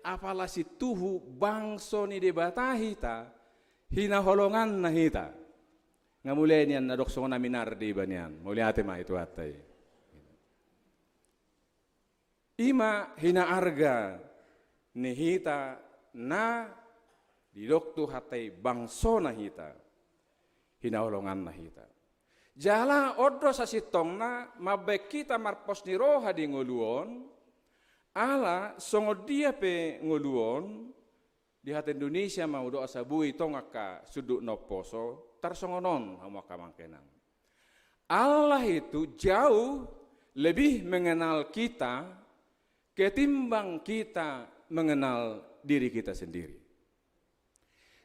apala situhu bangso ni Debata hita, hinaholonganna hita. Nga mauliate nian na dok songon na minar deba nian. Mauliate ma i tu Tuhanta i. I ma hinaarga ni hita na didok Tuhanta i bangsona hita, hinaholonganna hita. Jala on do sasintongna mambaen hita marpos ni roha di ngolu on, ala songon dia pe ngolu on, di hata Indonesia ma hudok asa boi tong angka sundut na umposo, tarsongon on, hamu angka amang inang. Allah itu jauh lebih mengenal kita ketimbang kita mengenal diri kita sendiri.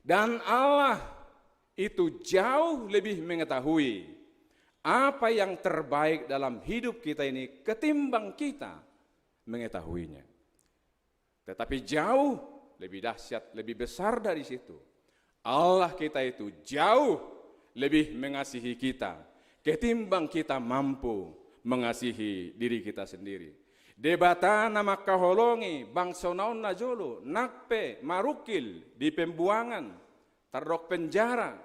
Dan Allah itu jauh lebih mengetahui apa yang terbaik dalam hidup kita ini ketimbang kita mengetahuinya. Tetapi jauh lebih dahsyat, lebih besar dari situ. Allah kita itu jauh lebih mengasihi kita ketimbang kita mampu mengasihi diri kita sendiri. Debata na mangkaholongi bangsona on najolo, nang pe marungkil di pembuangan, tardok penjara,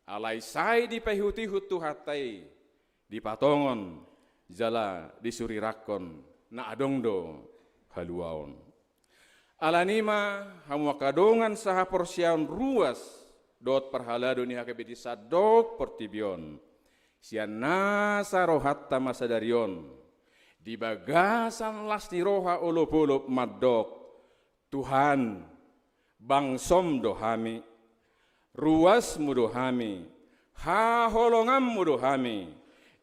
alai sai dipaihut-ihut Tuhanta i, dipatongon jala disurirangkon, na adong do haluaon. Alani i ma, hamu angka dongan sahaporseaon, ruas dohot parhalado ni H K B T sandok portibi on, sian nasa rohanta ma sadari on, di bagasan las ni roha olop-olop mandok: Tuhan, bangsom do hami, ruasmu do hami, haholonganmu do hami,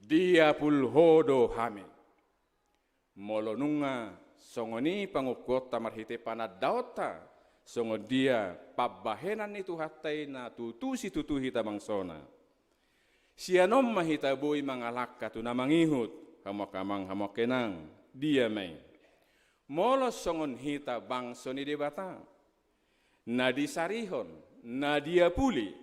diapul Ho do hami. Molo nunga songon i pangungkuonta marhite panandaonta, songon dia pambahenan ni Tuhanta i na tutu situtu hita bangsona, sian on ma hita boi mangalangka tu na mangihut, hamu angka amang, hamu angka inang. Dia ma i? Molo songon hita bangso ni Debata, na disarihon, na diapuli,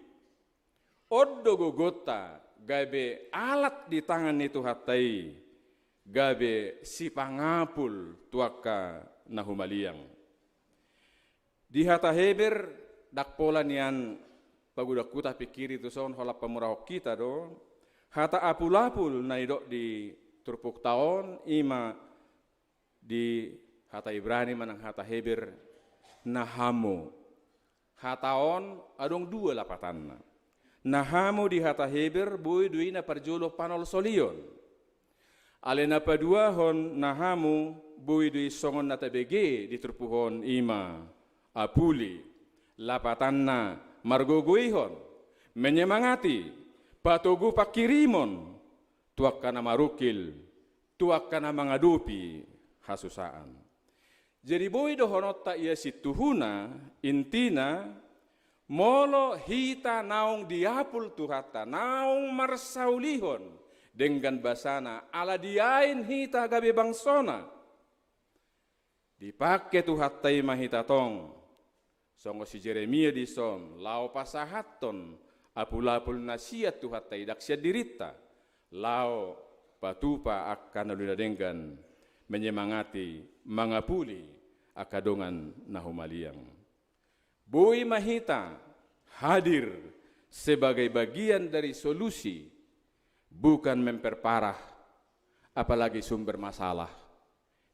on do gogonta gabe alat di tangan ni Tuhanta i, gabe sipangapul tu angka na humaliang. Di hata Heber, ndang pola nian pagodangku tapingkiri tuson, holan pamurahon hita do. Hata apul-apul na nidok di turpukta on, i ma di hata Ibrani manang hata Heber, nahamu. Hata on adong dua lapatanna. Nahamu di hata Heber boi do i na parjolo panolsolion. Alai na paduahon, nahamu, boi do i songon na tabege di turpuk on, i ma apuli. Lapatanna margogoihon, menyemangati, patogu pangkirimon tu angka na marungkil, tu angka na mangadopi hasusaan. Jadi boi dohononta ia situhuna, intina, molo hita naung diapul Tuhanta, naung marsaulihon, denggan basana, ala diain hita gabe bangsona. Dipangke Tuhanta i ma hita tong, songon si Jeremia dison, laho pasahathon apulapul na sian Tuhanta i, ndang sian dirinta, laho patupa angka na uli na denggan, menyemangati, mangapuli angka dongan na humaliang. Boi ma hita hadir sebagai bagian dari solusi, bukan memperparah, apalagi sumber masalah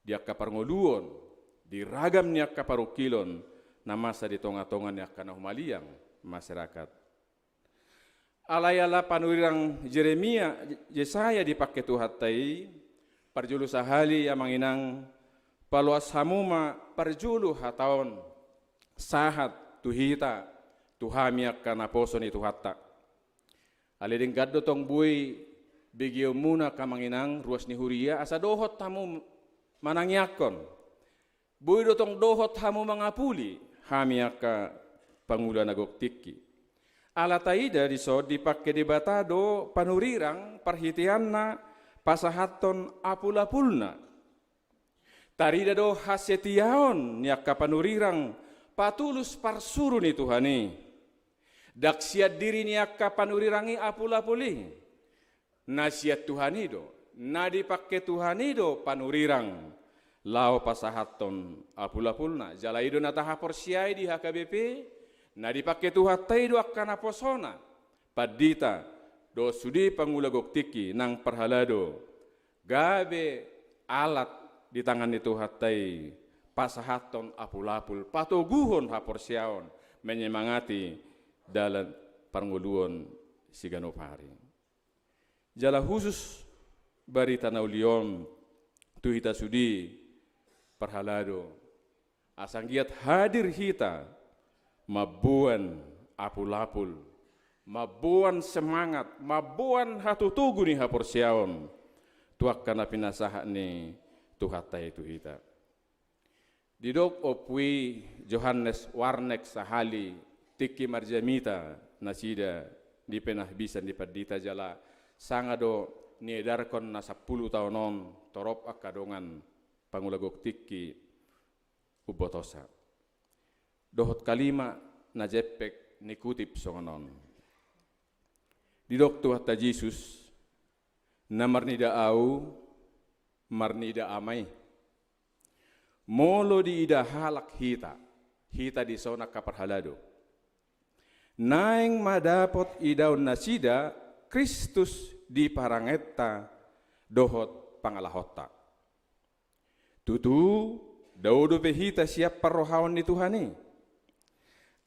di angka parngoluon, di ragam ni angka parungkilon na masa di tonga-tonga ni angka na humaliang masyarakat. Alai ala panurirang Jeremia, Jesaya dipangke Tuhanta i, parjolo sahali amang inang, paloas hamu ma parjolo hata on, sahat tu hita, tu hami angka naposo ni Tuhanta. Alai denggan do tong boi begeonmuna angka amang inang, ruas ni huria, asa dohot hamu manangiangkon. Boi do tong dohot hamu mangapuli, hami angka pangula na gok tingki. Ala taida dison dipangke Debata do panurirang parhiteanna pasahathon apulapulna. Tarida do hasetiaon ni angka panurirang patulus parsuru ni Tuhan i. Ndang sian diri ni angka panurirang i apulapul i. Na sian Tuhan i do, na dipangke Tuhan i do panurirang laho pasahathon apulapulna. Jala i do na tahaporseai di H K B P, na dipangke Tuhanta i do angka naposona, pandita, dohot sude pangula gok tingki nang parhalado, gabe alat di tangan ni Tuhanta i, pasahathon apulapul, patoguhon haporseaon, menyemangati dalan parngoluon siganup ari. Jala husus barita na uli on tu hita sude parhalado, asa anggiat hadir hita mamboan apulapul, mamboan semangat, mamboan hatotogu ni haporseaon tu angka na pinasahat ni Tuhanta i tu hita. Didok ompu i Johannes Warnek sahali tingki marjamita nasida di penahbisan ni pandita, jala sanga do niedarhon na sampulu taon on torop angka dongan pangula gok tingki umbotosa. Dohot kalima na jempek nikutip songon on. Didok Tuhanta Jesus, na marnida Ahu, marnida Ama i. Molo diida halak hita, hita dison angka parhalado, naeng ma dapot idaon nasida Kristus di parangenta dohot pangalahonta. Tutu, dao dope hita sian parrohaon ni Tuhan i.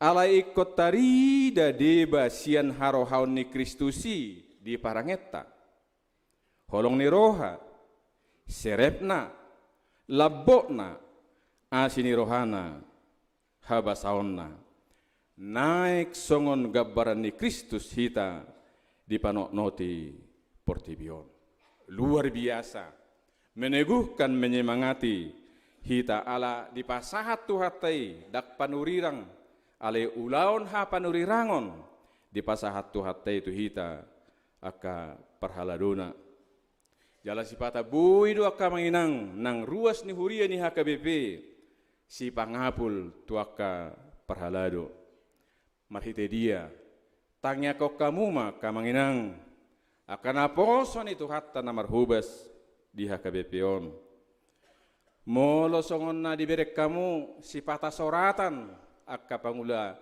Alai ingkon tarida deba sian harohaon ni Kristus i di parangenta. Holong ni roha, serepna, lambokna, asi ni rohana, habasaonna. Naeng songon gambaran ni Kristus hita dipanotnoti portibi on. Luar biasa, meneguhkan, menyemangati hita ala dipasahat Tuhanta i, ndang panurirang, alai ulaon hapanurirangon dipasahat Tuhanta i tu hita angka parhaladona. Jala sipata boi do angka amang inang nang ruas ni huria ni H K B P sipangapul tu angka parhalado. Marhite dia, tangiangkon hamu ma angka amang inang, angka naposo ni Tuhanta na marhobas di H K B P on. Molo songon na dibereng hamu sipata soratan angka pangula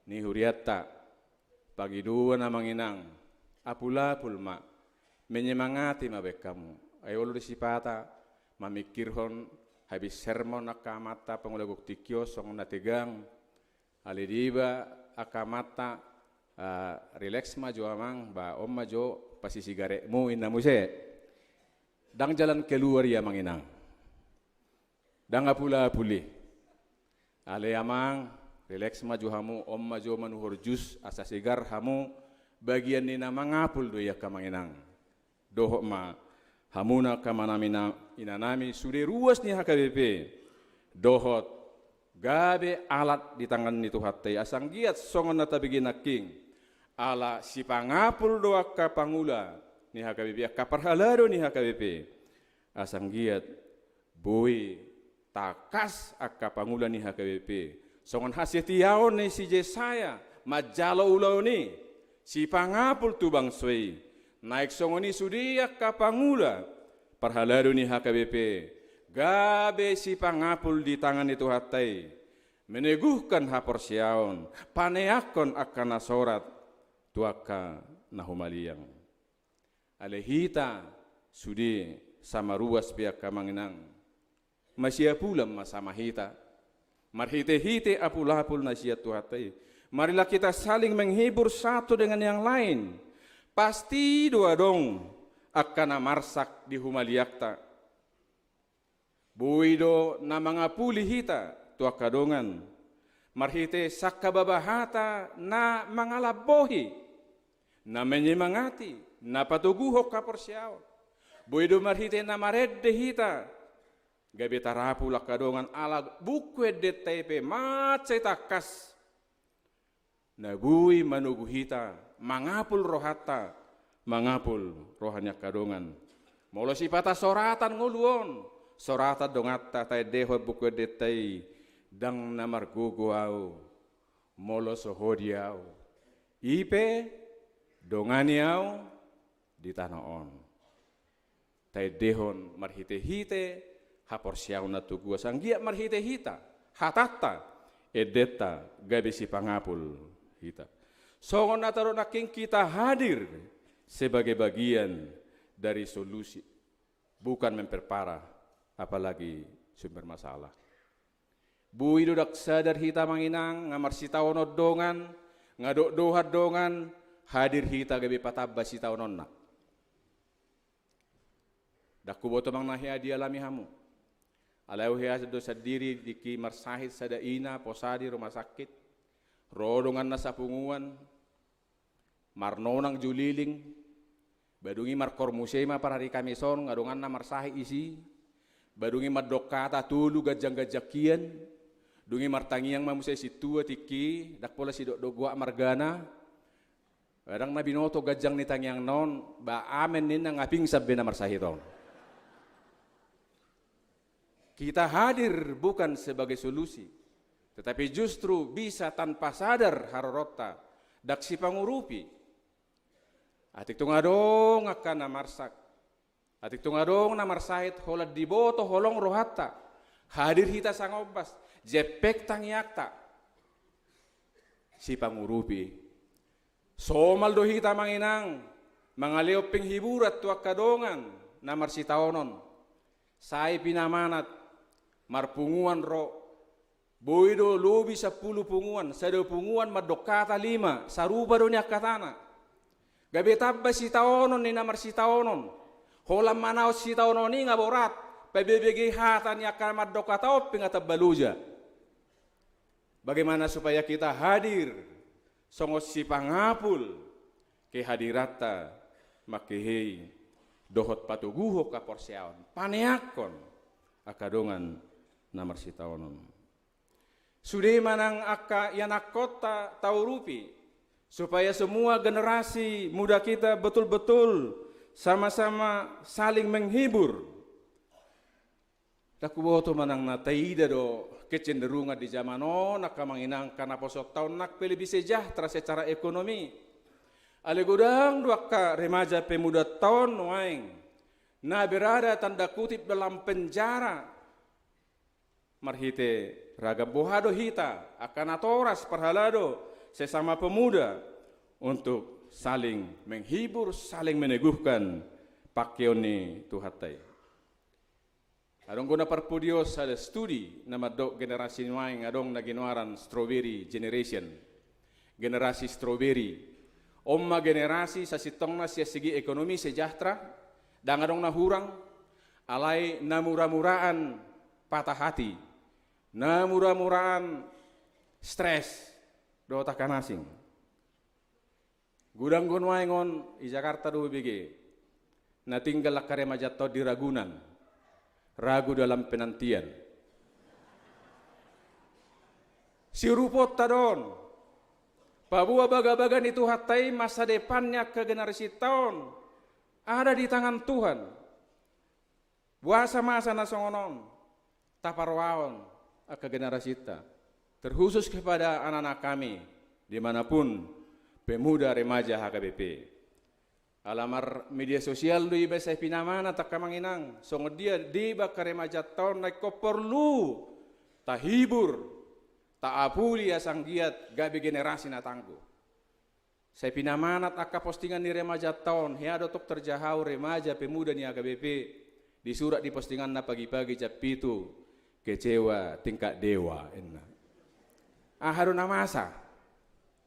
ni hurianta, pangidoan amang inang, apulapul ma, menyemangati ma baen hamu. Ai olo do sipata mamingkirhon habis sermon angka amanta pangula gok tingki on songon na tegang. Alai deba angka amanta, ah, rileks ma jo amang, ba on ma jo pasisigaretmu inna muse. Ndang jalan keluar i amang inang. Ndang apulapul i. Alai amang, rileks ma jo hamu, on ma jo manuhor jus asa segar hamu, bagian ni na mangapul do i angka amang inang. Dohot ma hamuna angka amanami, inanami, sude ruas ni H K B P. Dohot gabe alat di tangan ni Tuhanta i, asa anggiat songon na tabege nangkin. Ala sipangapul do angka pangula, ni H K B P, angka parhalado ni H K B P. Asa anggiat boi tangkas angka pangula ni H K B P. Songon hasetiaon ni si Jesaya manjalo ulaon i, sipangapul tu bangso i. Naeng songon i sude angka pangula parhalado ni H K B P, gabe sipangapul di tangan ni Tuhanta i, meneguhkan haporseaon, paneangkon angka na sorat tu angka na humaliang. Alai hita sude sama ruas pe angka amang inang, masiapulan ma sama hita marhite-hite apul-apul na sian Tuhanta i. Marilah kita saling menghibur satu dengan yang lain. Pasti do adong angka na marsak di humaliangta. Boi do na mangapuli hita tu angka dongan marhite sangkababa hata na mangalambohi, na menyemangati, na patoguhon haporseaon. Boi do marhite na marende hita gabe tarapul angka dongan, ala buku endenta i pe mansai tangkas na boi manogu hita, mangapul rohanta, mangapul roha ni angka dongan. Molo sipata soratan ngolu on, soratan donganta, taendehon buku endenta i, ndang na margogo ahu molo so ho di ahu. I pe dongani ahu di tano on. Taendehon marhite-hite haporseaon na togu, asa anggiat marhite hita, hatanta, endenta, gabe sipangapul hita. Songon na tadok nangkin, kita hadir sebagai bagian dari solusi, bukan memperparah, apalagi sumber masalah. Boi do ndang sadar hita amang inang, nga marsitaonon dongan, nga dohot dongan, hadir hita gabe patamba sitaononna. Ndang huboto amang na hea dialami hamu. Alai hea do sandiri tingki marsahit sada ina, posa di rumah sakit. Ro donganna sapunguan, marnonang jo liling, ba dung i markoor muse ma parari Kamis on, nga donganna marsahit disi, ba dung i mandok hata tolu ganjang-ganjang hian, dung i martangiang ma muse sintua tingki, ndang pola sidok-dok goat margana, ba ndang na binoto ganjang ni tangiangna on, ba amen ninna, nga pingsan be na marsahit on. Kita hadir bukan sebagai solusi, tetapi justru bisa tanpa sadar haroronta, ndang sipangurupi. Atik tung adong angka na marsak, atik tung adong na marsahit, holan diboto holong rohanta, hadir hita sangombas, jempek tangiangta, sipangurupi. Somal do hita amang inang mangalehon penghiburan tu angka dongan na marsitaonon. Sai pinamanat, marpunguan ro, boi do lobi sampulu punguan, sada punguan mandok hata lima, sarupa do nian hatana. Gabe tamba sitaonon ni na marsitaonon. Holan manaon sitaonon i nga borat, pabege hata ni angka mandok hata on pe nga tamba loja. Bagaimana supaya kita hadir songon sipangapul kehadiranta, mangkehei dohot patoguhon haporseaon, paneangkon angka dongan na marsitaonon. Sude manang angka ianakkonta taurupi, supaya semua generasi muda kita betul-betul sama-sama saling menghibur. Ndang huboto manang na taida do kecenderungan di zaman on, angka amang inang, angka naposo taon nang pe lebih sejahtera secara ekonomi. Alai godang do angka remaja pemuda taon nuaeng na berada tanda kutip dalam penjara marhite ragam. Boha do hita angka natoras parhalado sesama pemuda untuk saling menghibur, saling meneguhkan pangkeon ni Tuhanta i? Adong do na parpudi on sada studi na mandok generasi nuaeng adong na ginoaran strawberry generation. Generasi strawberry. On ma generasi sasintongna sian segi ekonomi sejahtera, ndang adong na hurang, alai na mura-muraan patah hati, na mura-muraan stres dohot angka na asing. Godang do nuaeng on, i Jakarta do hubege, na tinggal angka remajanta on di Ragunan, ragu dalam penantian. Siuruponta do on, paboa bagabaga ni Tuhanta i masa depan ni angka generasinta on, ada di tangan Tuhan. Boasa masa na songon on taparohahon angka generasinta, terkhusus kepada anak-anak kami, di mana pun pemuda remaja H K B P. Ala marmedia sosial do iba sai pinamanat angka amang inang, songon dia deba angka remajanta on na ingkon porlu tahibur, taapuli asa anggiat gabe generasi na tangguh. Sai pinamanat angka postingan ni remajanta on, hea do tong terjahau remaja pemuda ni H K B P, disurat di postinganna pagi-pagi jam pitu, kecewa tingkat dewa, inna. Aha do na masa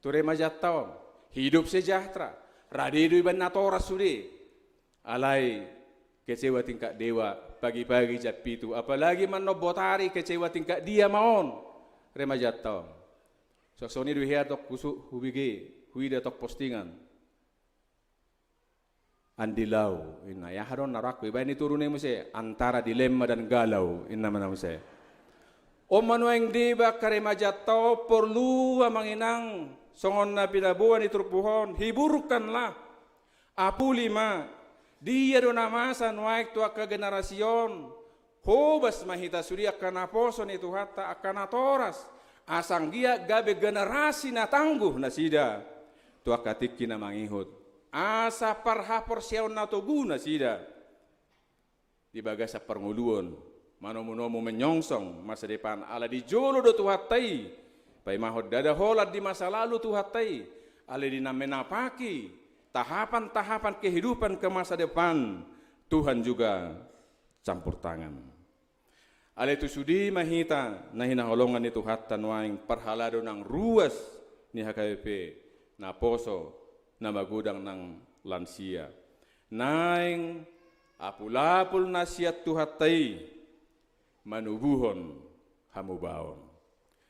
tu remajanta on? Hidup sejahtera, rade do iba natoras sude. Alai kecewa tingkat dewa pagi-pagi jam pitu, apalagi mannombot ari, kecewa tingkat dia ma on remajanta on. Songon i do hea tong husuk hubege, huida tong postingan. Andilau, inna, aha do na rohangku, ibaen i turun i muse, antara dilema dan galau, inna ma na muse. On ma nuaeng deba angka remajanta on porlu amang inang, songon na pinaboa ni turpuk on, hiburkanlah. Apuli ma, dia do na masa nuaeng tu angka generasi on, hobas ma hita sude angka naposo ni Tuhanta, angka natoras, asa anggiat gabe generasi na tangguh nasida tu angka tingki na mangihut, asa parhaporseaon na togu nasida di bagasan parngoluon, manomu-nomu menyongsong masa depan, ala di jolo do Tuhanta i paimahon, ndada holan di masa lalu Tuhanta i, alai di na menapaki tahapan-tahapan kehidupan ke masa depan, Tuhan juga campur tangan. Alai tu sude ma hita na hinaholongan ni Tuhanta nuaeng, parhalado nang ruas ni H K B P, naposo, na magodang nang lansia. Naeng apul-apul na sian Tuhanta i manubuhon hamubaon.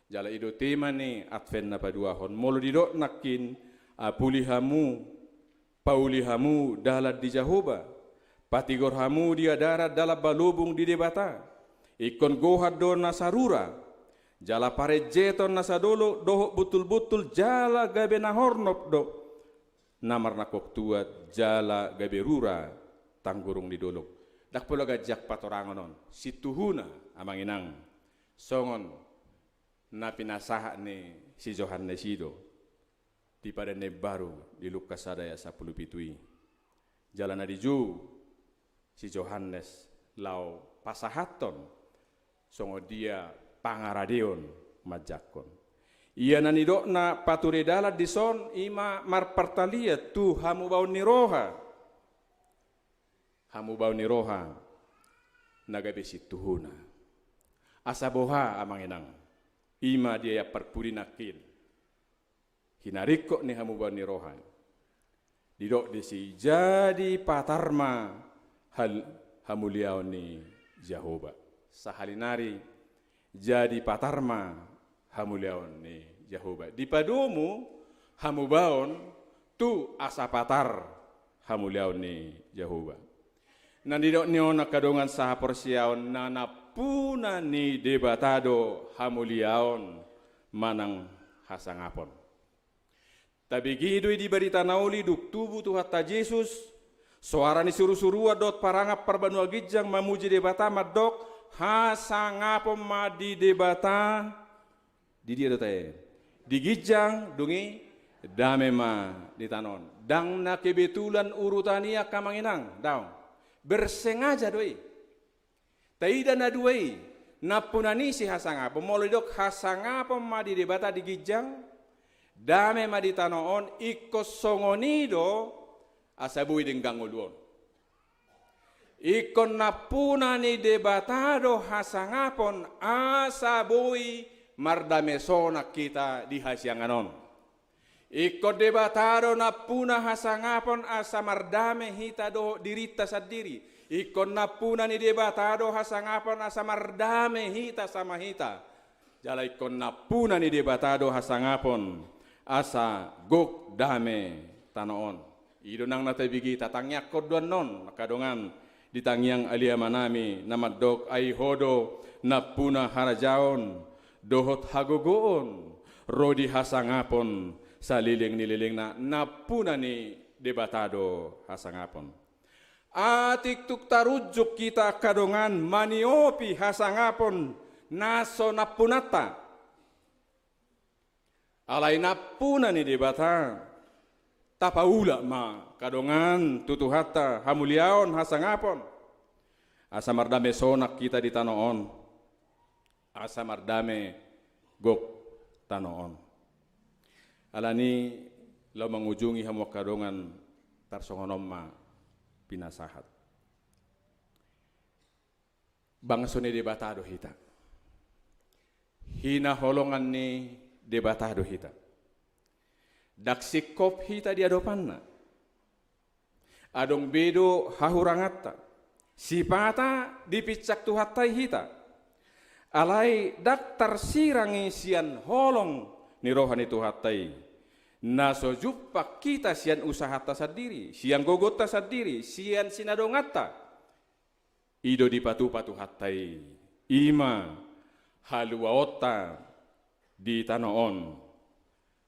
Jala i do tema ni Advent na paduahon, molo didok nangkin, apuli hamu, pauli hamu dalan di Jahowa, patigor hamu dia darat dalan balobung di Debata. Ingkon gohan do nasa rura, jala parenjeton nasa dolok dohot buntul-buntul, jala gabe na hornop do na marnangkok tuat, jala gabe rura tanggurung ni dolok. Ndang pola ganjang patorangon on, situhuna amang inang, songon na pinasahat ni si Johannes i do di Padan na Imbaru di Lukas sada ayat sampulu pitu i. Jala na dijou si Johannes laho pasahathon songon dia pangaradeon manjangkon. Ia na nidokna pature dalan dison, i ma marpartalian tu hamubaon ni roha. Hamubaon ni roha na gabe situhuna. Asa boha amang inang, i ma di ayat parpudi nangkin. Hinaringkot ni hamubaon ni roha. Didok disi, jadi patar ma hal-, hamuliaon ni Jahowa. Sahali nari, jadi patar ma hamuliaon ni Jahowa. Dipadomu hamubaon tu asa patar hamuliaon ni Jahowa. Na nidok ni on angka dongan sahaporseaon, na nampuna ni Debata do hamuliaon manang hasangapon. Tabege do i di Barita na Uli, dung tubu Tuhanta Jesus, soara ni surusuruan dohot parangan parbanua ginjang mamuji Debata mandok, hasangapon ma di Debata. Di dia do tahe? Di ginjang, dung i dame ma di tano on. Ndang na kebetulan urutan i angka amang inang, daong. Bersengaja do i. Taida na dua i, nampuna ni si hasangapon, molo didok hasangapon ma di Debata di ginjang, dame ma di tano on, ingkon songon i do asa boi denggan ngolu on. Ingkon nampuna ni Debata do hasangapon asa boi mardame sonang hita di hasiangan on. Ingkon Debata do nampuna hasangapon asa mardame hita dohot dirinta sandiri. Ingkon nampuna ni Debata do hasangapon asa mardame hita sama hita. Jala ingkon nampuna ni Debata do hasangapon asa gok dame tano on. I do nang na tabege, tatangiangkon do annon angka dongan di tangiang Ale Amanami na mandok, ai Ho do nampuna harajaon dohot hagogoon ro di hasangapon saleleng ni lelengna. Nampuna ni Debata do hasangapon. Atik tung tarunjuk hita angka dongan maniopi hasangapon na so nampunanta. Alai nampuna ni Debata, tapaulak ma angka dongan tu Tuhanta hamuliaon hasangapon, asa mardame sonang hita di tano on, asa mardame gok tano on. Alani, laho mangujungi hamu angka dongan, tarsongon on ma pinasahat. Bangso ni Debata do hita. Hinaholongan ni Debata do hita. Ndang singkop hita di adopanna. Adong be do hahuranganta. Sipata dipinsang Tuhanta i hita. Alai ndang tarsirang i sian holong ni roha ni Tuhanta i. Na so jumpang hita sian usahanta sandiri, sian gogonta sandiri, sian sinadonganta. I do dipatupa Tuhanta i, i ma haluaonta di tano on,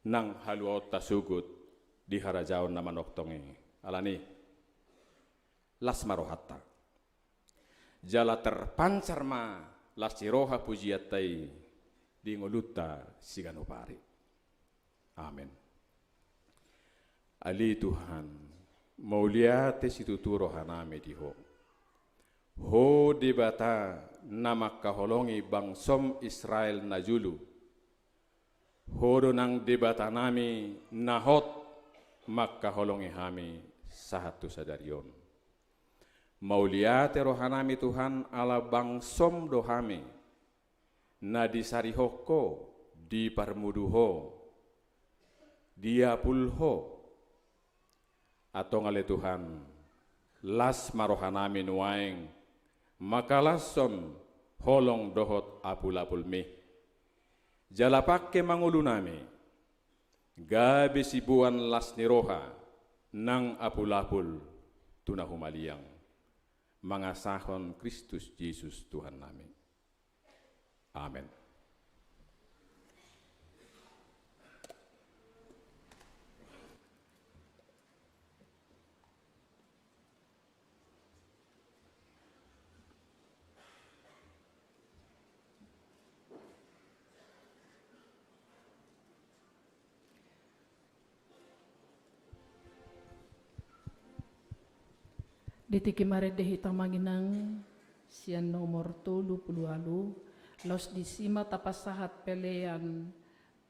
nang haluaonta sogot di harajaon na manongtong i. Alani, las ma rohanta. Jala terpancar ma las ni roha pujianta i di ngolunta siganup ari. Amen. Ale Tuhan, mauliate situtu rohanami di Ho. Ho Debata na mangkaholongi bangsom Israel na jolo. Ho do nang Debatanami na hot mangkaholongi hami sahat tu sadari on. Mauliate rohanami Tuhan, ala bangsom do hami na disarihon Ho, diparmudu Ho, diapul Ho. Antong ale Tuhan, las ma rohanami nuaeng mangkalashon holong dohot apulapulmi. Jala pangke ma ngolunami gabe siboan las ni roha nang apulapul tu na humaliang, mangasahon Kristus Jesus Tuhannami. Amen. Di tingki marende hita ma inang sian nomor tolu pulu ualu, laos disi ma tapasahat pelean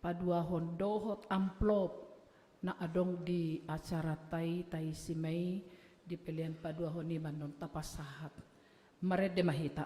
paduahon dohot amplop na adong di acaranta i, taisi ma i di pelean paduahon i ma annon tapasahat. Marende ma hita.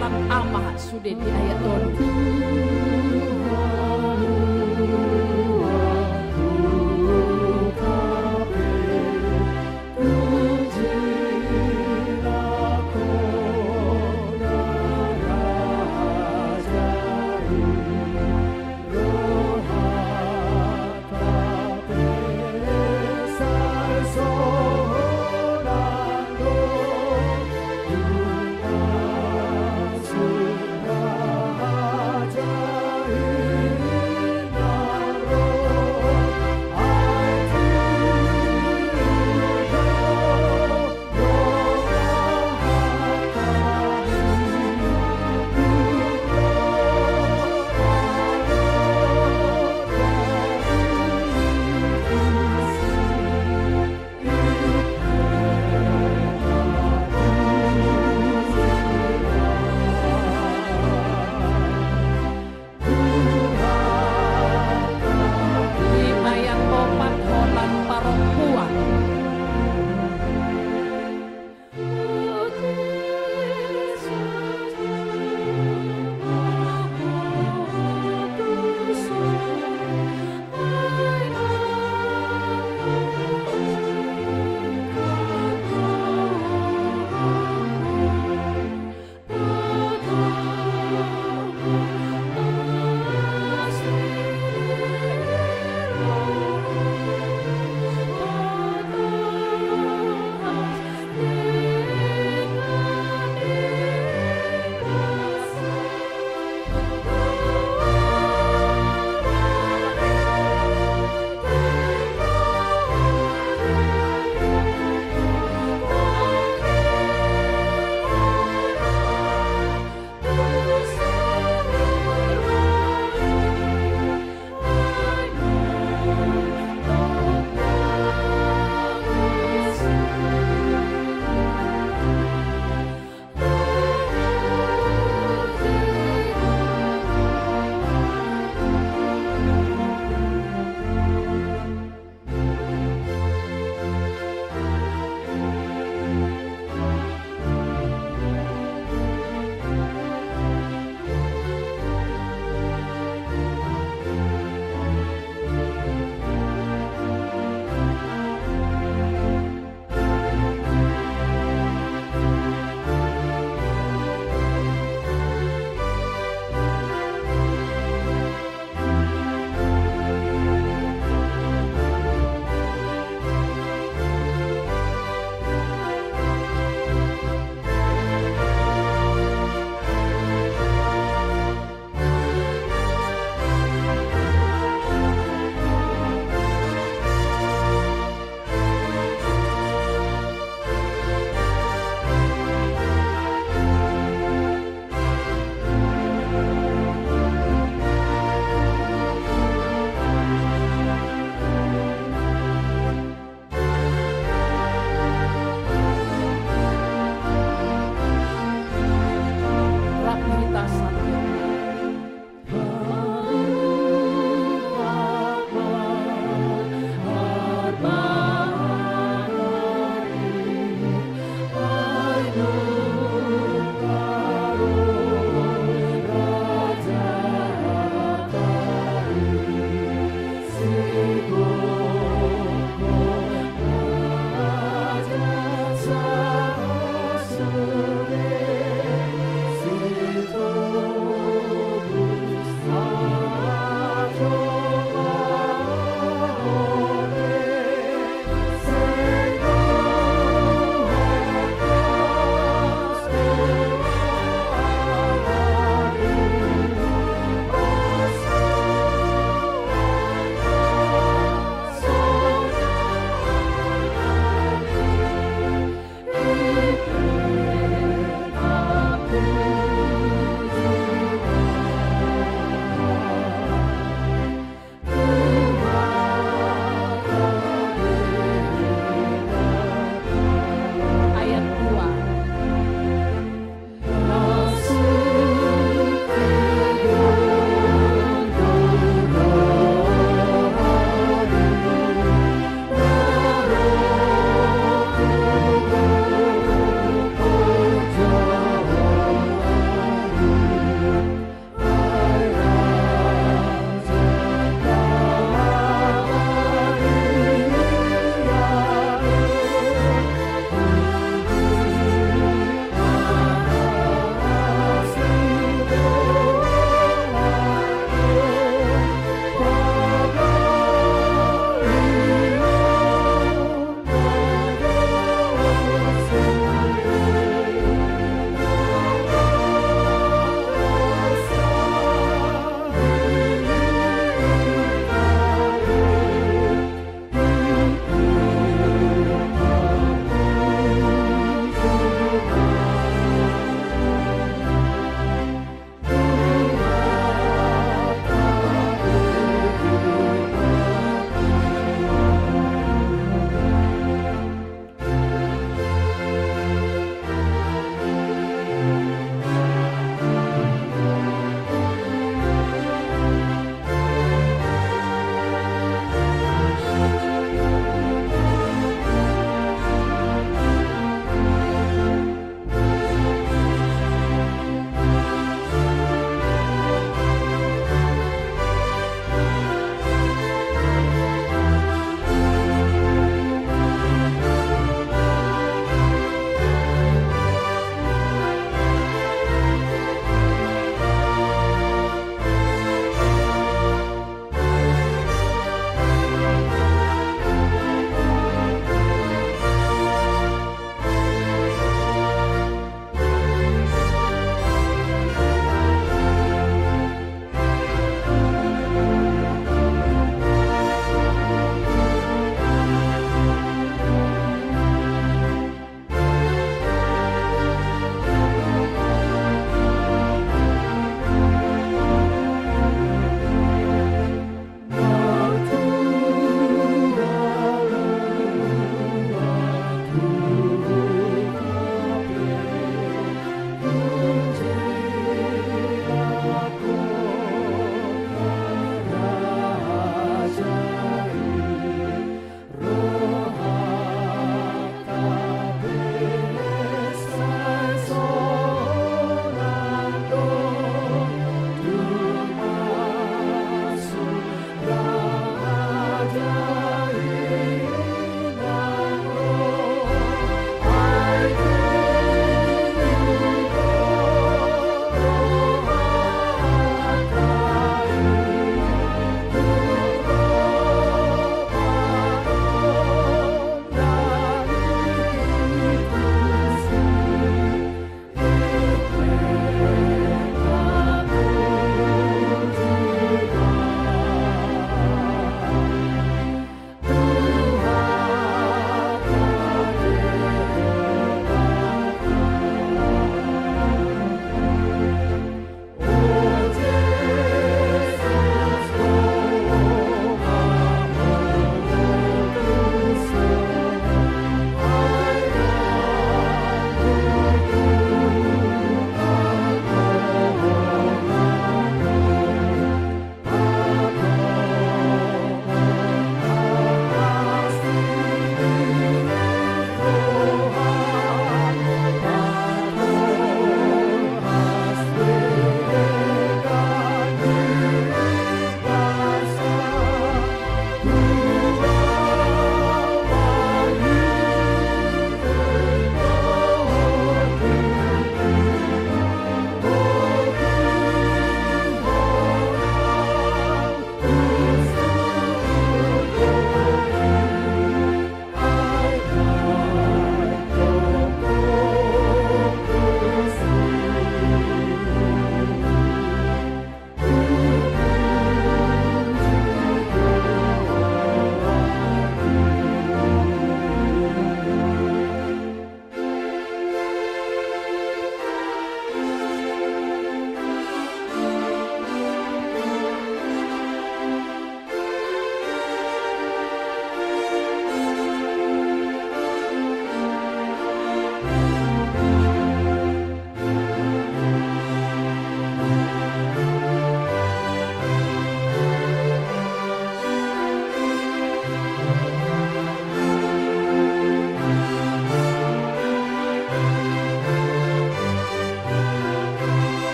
Lan ama sude di ayat tolu.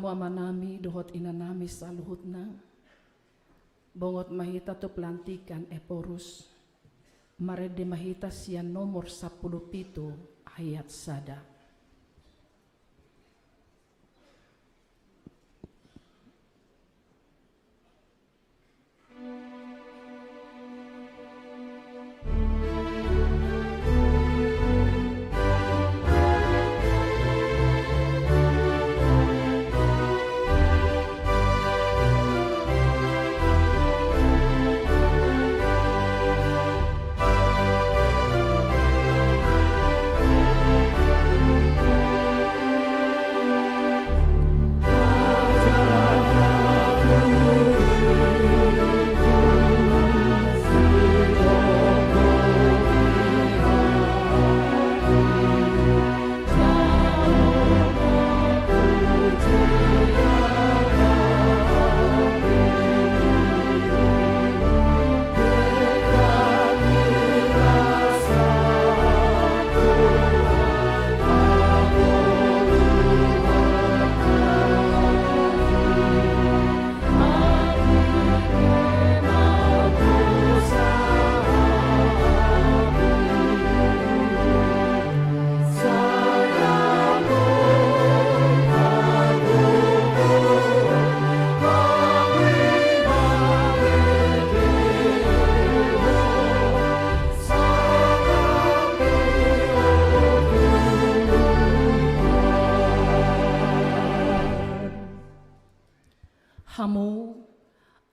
Amanami dohot inanami saluhutna, bongot ma hita tu pelantikan Ephorus, marende ma hita sian nomor sampulu pitu ayat sada. Hamu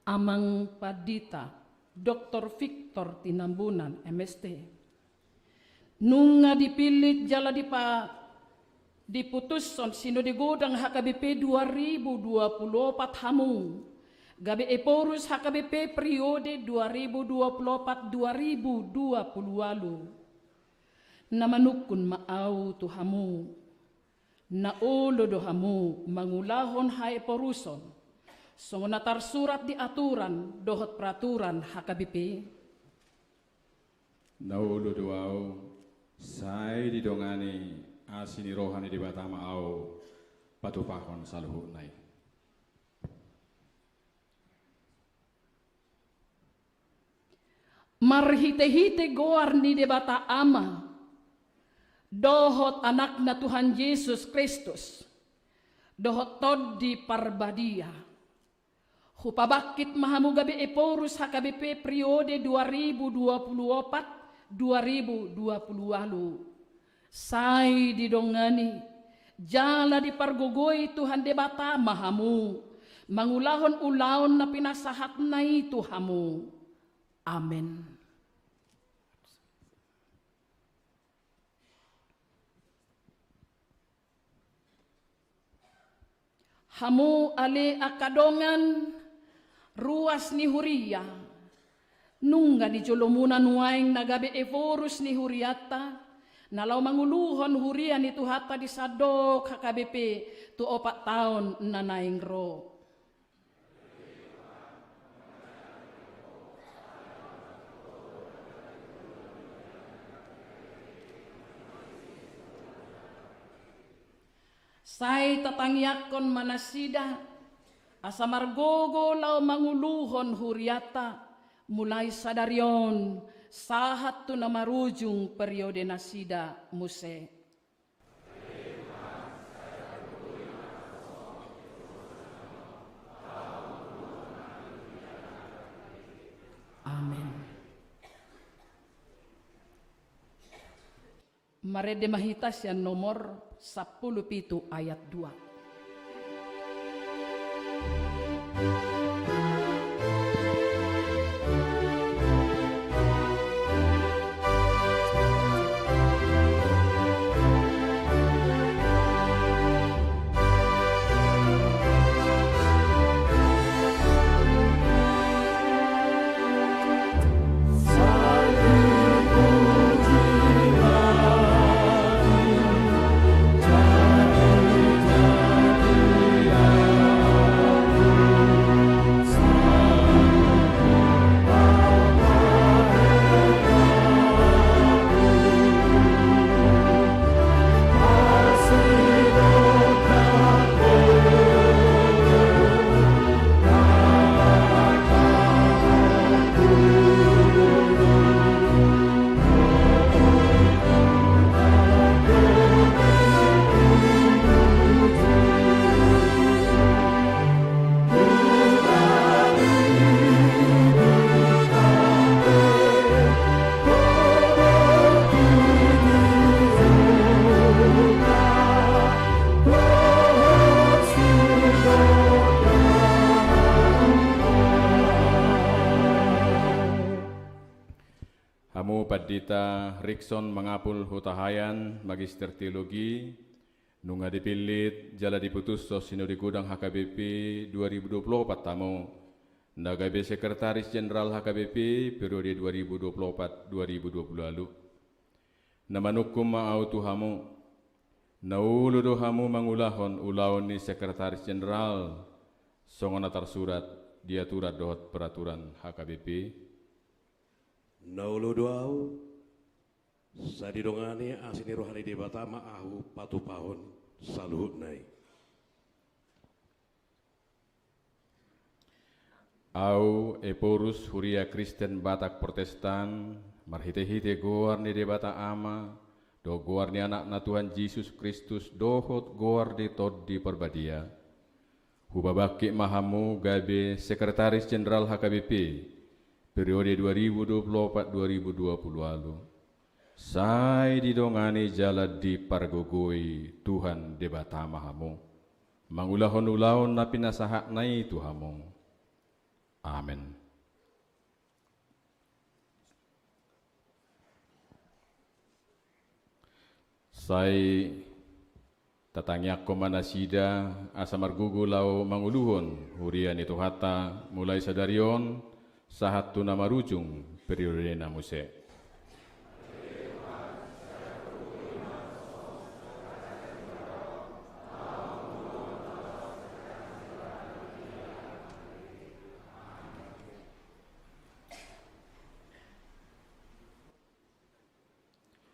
Amang Pandita Doktor Victor Tinambunan, M.St. Nunga dipillit jala dipa-, diputushon Sinode Godang H K B P dua ribu dua puluh opat hamu gabe Ephorus H K B P periode dua ribu dua puluh opat dua ribu dua puluh ualu. Na manungkun ma ahu tu hamu. Na olo do hamu mangulahon haephoruson, songon na tarsurat di aturan dohot peraturan H K B P? Na olo do ahu, sai didongani asi ni roha ni Debata ma ahu patupahon saluhutna i. Marhitehite goar ni Debata Ama dohot Anakna Tuhan Jesus Kristus dohot Tondi Parbadia, hupabangkit ma hamu gabe Ephorus H K B P periode dua ribu dua puluh opat dua ribu dua puluh ualu. Sai didongani jala dipargogoi Tuhan Debata ma hamu mangulahon ulaon na pinasahatna i tu hamu. Amen. Hamu ale angka dongan ruas ni huria, nunga di jolomuna nuaeng na gabe Ephorus ni hurianta, na laho manguluhon huria ni Tuhanta di sandok H K B P tu opat taon na naeng ro. Sai tatangiangkon ma nasida, asa margogo laho manguluhon hurianta, mulai sadari on sahat tu na marujung periode nasida muse. Amen. Marende ma hita sian nomor sampulu pitu ayat dua. Hita Rikson Mangapul Hutahaean, Magister Teologi, nunga dipillit jala diputushon Sinode Godang H K B P dua ribu dua puluh opat hamu, na gabe Sekretaris Jenderal H K B P periode dua ribu dua puluh opat dua ribu dua puluh ualu. Na manungkun ma ahu tu hamu, na olo do hamu mangulahon ulaon ni Sekretaris Jenderal, songon na tarsurat di aturan dohot peraturan H K B P? Na olo do ahu, sai didongani asi ni roha ni Debata ma ahu patupahon saluhutna i. Ahu, Ephorus, Huria Kristen Batak Protestan, marhitehite goar ni Debata Ama, dohot goar ni Anakna Tuhan Jesus Kristus, dohot goar ni Tondi Parbadia, hupabangkit ma hamu gabe Sekretaris Jenderal H K B P periode dua ribu dua puluh opat dua ribu dua puluh ualu. Sai didongani jala dipargogoi Tuhan Debata ma hamu, mangulahon ulaon na pinasahatna i tu hamu. Amen. Sai tatangiangkon ma nasida asa margogo laho manguluhon huria ni Tuhanta mulai sadari on sahat tu na marujung periodena muse.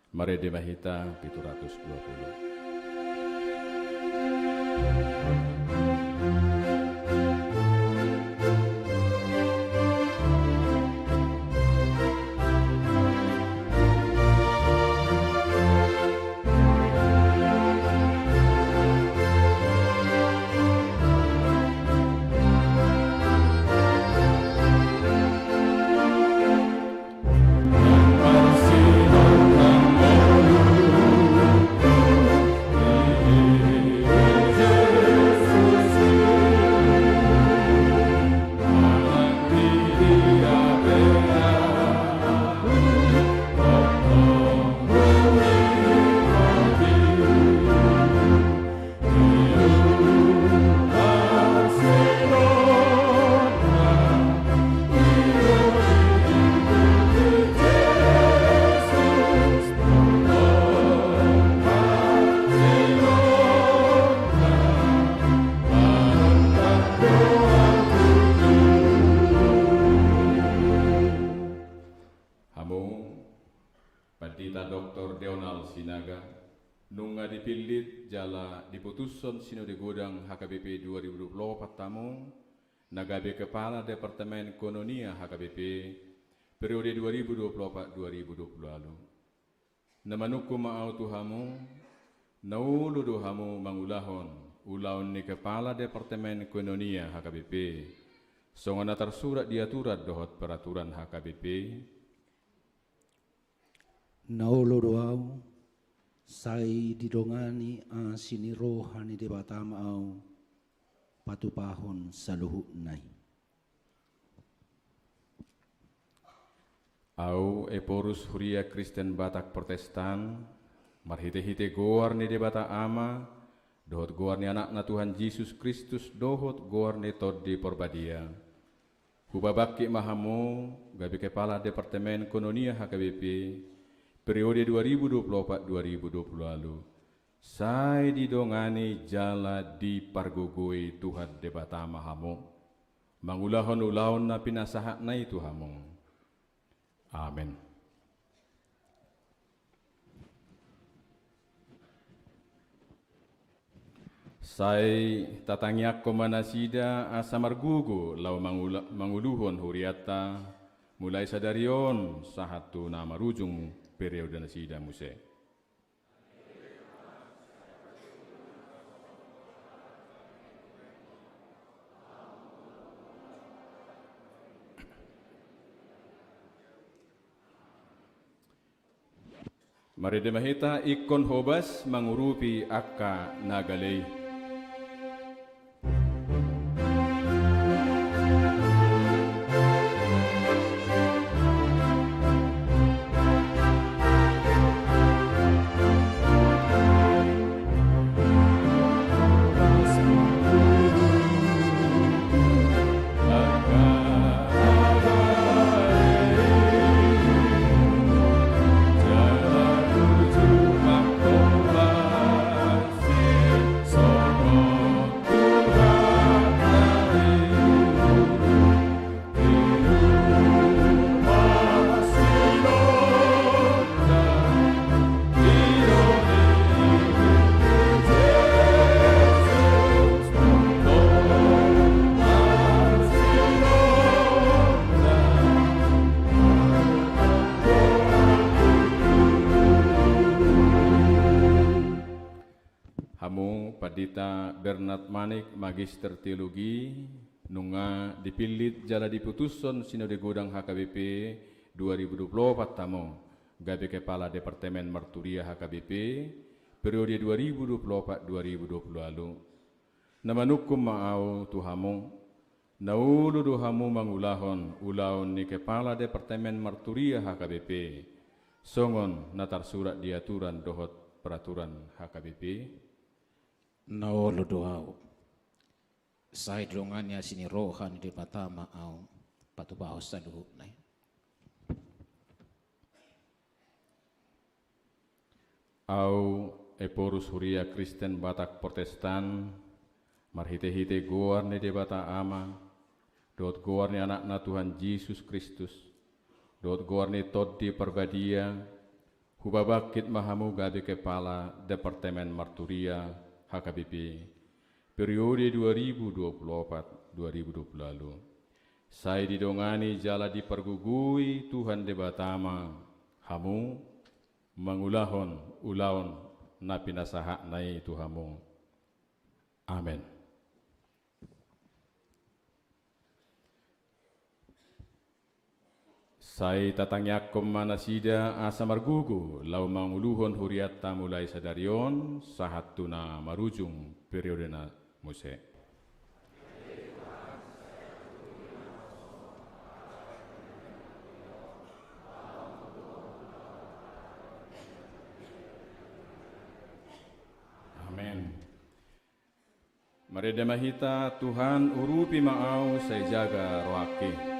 Marende ma hita pitu ratus dua puluh. Hamu Pandita Doktor Deonal Sinaga, nunga dipillit jala diputushon Sinode Godang H K B P dua ribu dua puluh opat hamu, na gabe Kepala Departemen Koinonia H K B P periode dua ribu dua puluh opat dua ribu dua puluh ualu. Na manungkun ma ahu tu hamu, na olo do hamu mangulahon ulaon ni Kepala Departemen Koinonia H K B P, songon na tarsurat di aturan dohot peraturan H K B P? Na olo do ahu, sai didongani asi ni roha ni Debata ma ahu patupahon saluhutna i. Ahu, Ephorus, Huria Kristen Batak Protestan, marhitehite goar ni Debata Ama, dohot goar ni Anakna Tuhan Jesus Kristus, dohot goar ni Tondi Parbadia, hupabangkit ma hamu gabe Kepala Departemen Koinonia H K B P periode dua ribu dua puluh opat dua ribu dua puluh ualu. Sai didongani jala dipargogoi Tuhan Debata ma hamu, mangulahon ulaon na pinasahatna i tu hamu. Amen. Sai tatangiangkon ma nasida asa margogo laho mangula-, manguluhon hurianta, mulai sadari on sahat tu na marujung periode nasida muse. Marende ma hita ingkon hobas mangurupi angka na gale i. Hamu Pandita Bernard Manik, Magister Teologi, nunga dipillit jala diputushon Sinode Godang H K B P dua ribu dua puluh opat hamu gabe Kepala Departemen Marturia H K B P periode dua ribu dua puluh opat dua ribu dua puluh ualu. Na manungkun ma ahu tu hamu, na olo do hamu mangulahon ulaon ni Kepala Departemen Marturia H K B P, songon na tarsurat di aturan dohot peraturan H K B P? Na olo do ahu. Sai didongani asi ni roha ni Debata ma ahu patupahon saluhutna i. Ahu, Ephorus, Huria Kristen Batak Protestan, marhitehite goar ni Debata Ama, dohot goar ni Anakna Tuhan Jesus Kristus, dohot goar ni Tondi Parbadia, hupabangkit ma hamu gabe Kepala Departemen Marturia H K B P periode dua ribu dua puluh opat dua ribu dua puluh ualu. Sai didongani jala dipargogoi Tuhan Debata ma hamu mangulahon ulaon na pinasahatna i tu hamu. Amen. Sai tatangiangkon ma nasida asa margogo laho manguluhon hurianta mulai sadari on sahat tu na marujung periodena muse. Amen. Marende ma hita. Tuhan, urupi ma ahu, sai jaga rohangki.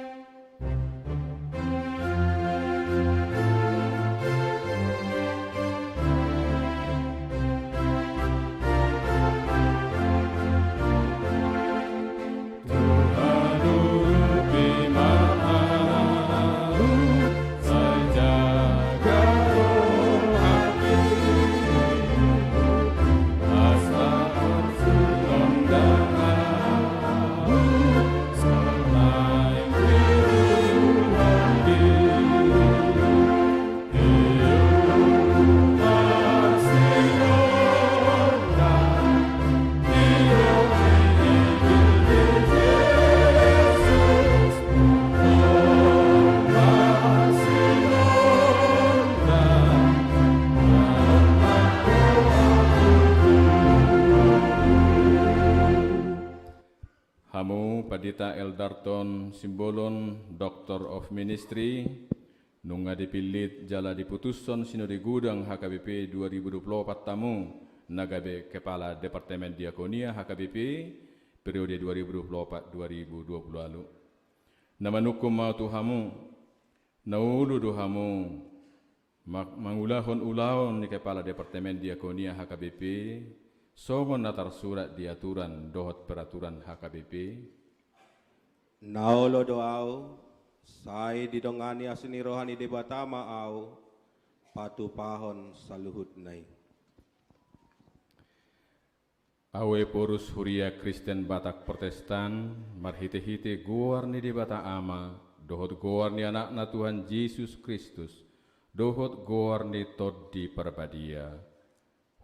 Tuhan, urupi ma ahu, sai jaga rohangki. Asa Hamu Pandita Eldarton Simbolon, Doctor of Ministry, nunga dipillit jala diputushon Sinode Godang H K B P dua ribu dua puluh opat hamu na gabe Kepala Departemen Diakonia H K B P periode dua ribu dua puluh opat dua ribu dua puluh ualu. Na manungkun ma ahu tu hamu, na olo do hamu ma-, mangulahon ulaon ni Kepala Departemen Diakonia H K B P, songon na tarsurat di aturan dohot peraturan H K B P? Na olo do ahu, sai didongani asi ni roha ni Debata ma ahu patupahon saluhutna i. Ahu Ephorus, Huria Kristen Batak Protestan, marhitehite goar ni Debata Ama, dohot goar ni Anakna Tuhan Jesus Kristus, dohot goar ni Tondi Parbadia,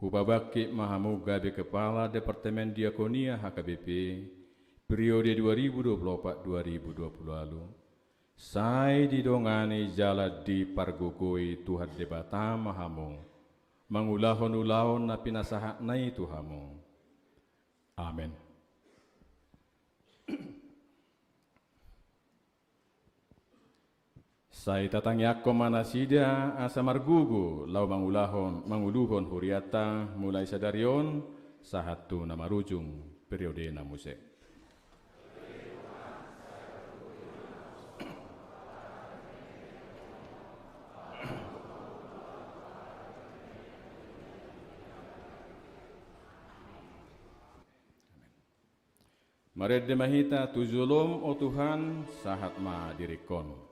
hupabangkit ma hamu gabe Kepala Departemen Diakonia H K B P periode dua ribu dua puluh opat dua ribu dua puluh ualu. Sai didongani jala dipargogoi Tuhan Debata ma hamu mangulahon ulaon na pinasahatna i tu hamu. Amen. Sai tatangiangkon ma nasida asa margogo laho mangulahon, manguluhon hurianta mulai sadari on sahat tu na marujung periodena muse. Marende ma hita tu jolom, o Tuhan, sahat ma diringkon.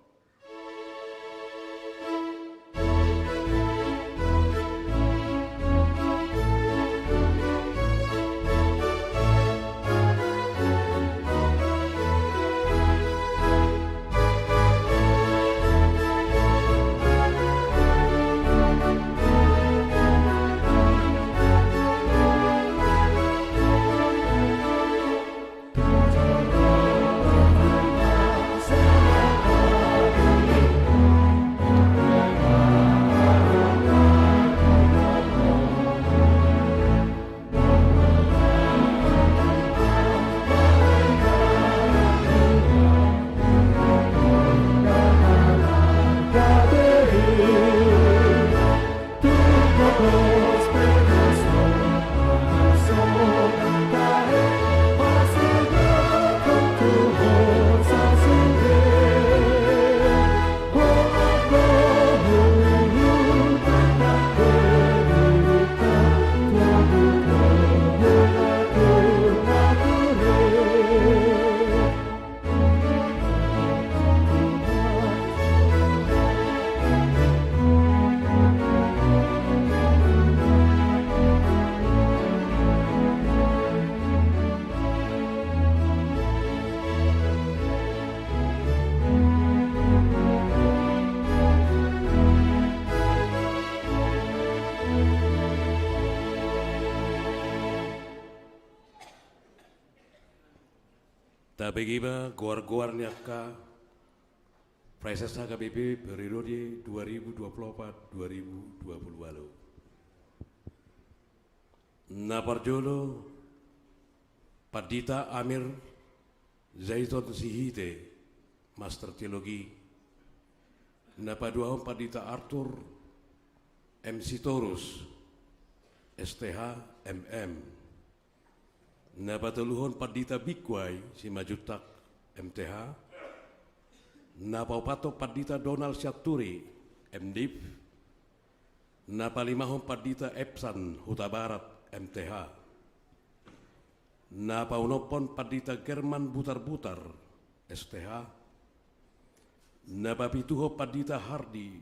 Tabege ma goar-goar ni angka Praeses H K B P periode dua ribu dua puluh empat dua ribu dua puluh delapan. Na parjolo, Pandita Amir Zaitun Sihite, Master Teologi. Na paduahon, Pandita Arthur M Sitorus, S T H, M M. Na patoluhon, Pandita Bikuai Simanjuntak, M T H. Na paopathon, Pandita Donald Sianturi, M Div. Na palimahon, Pandita Epsan Hutabarat, M T H. Na paonomhon, Pandita German Butarbutar, S T H. Na papituhon, Pandita Hardi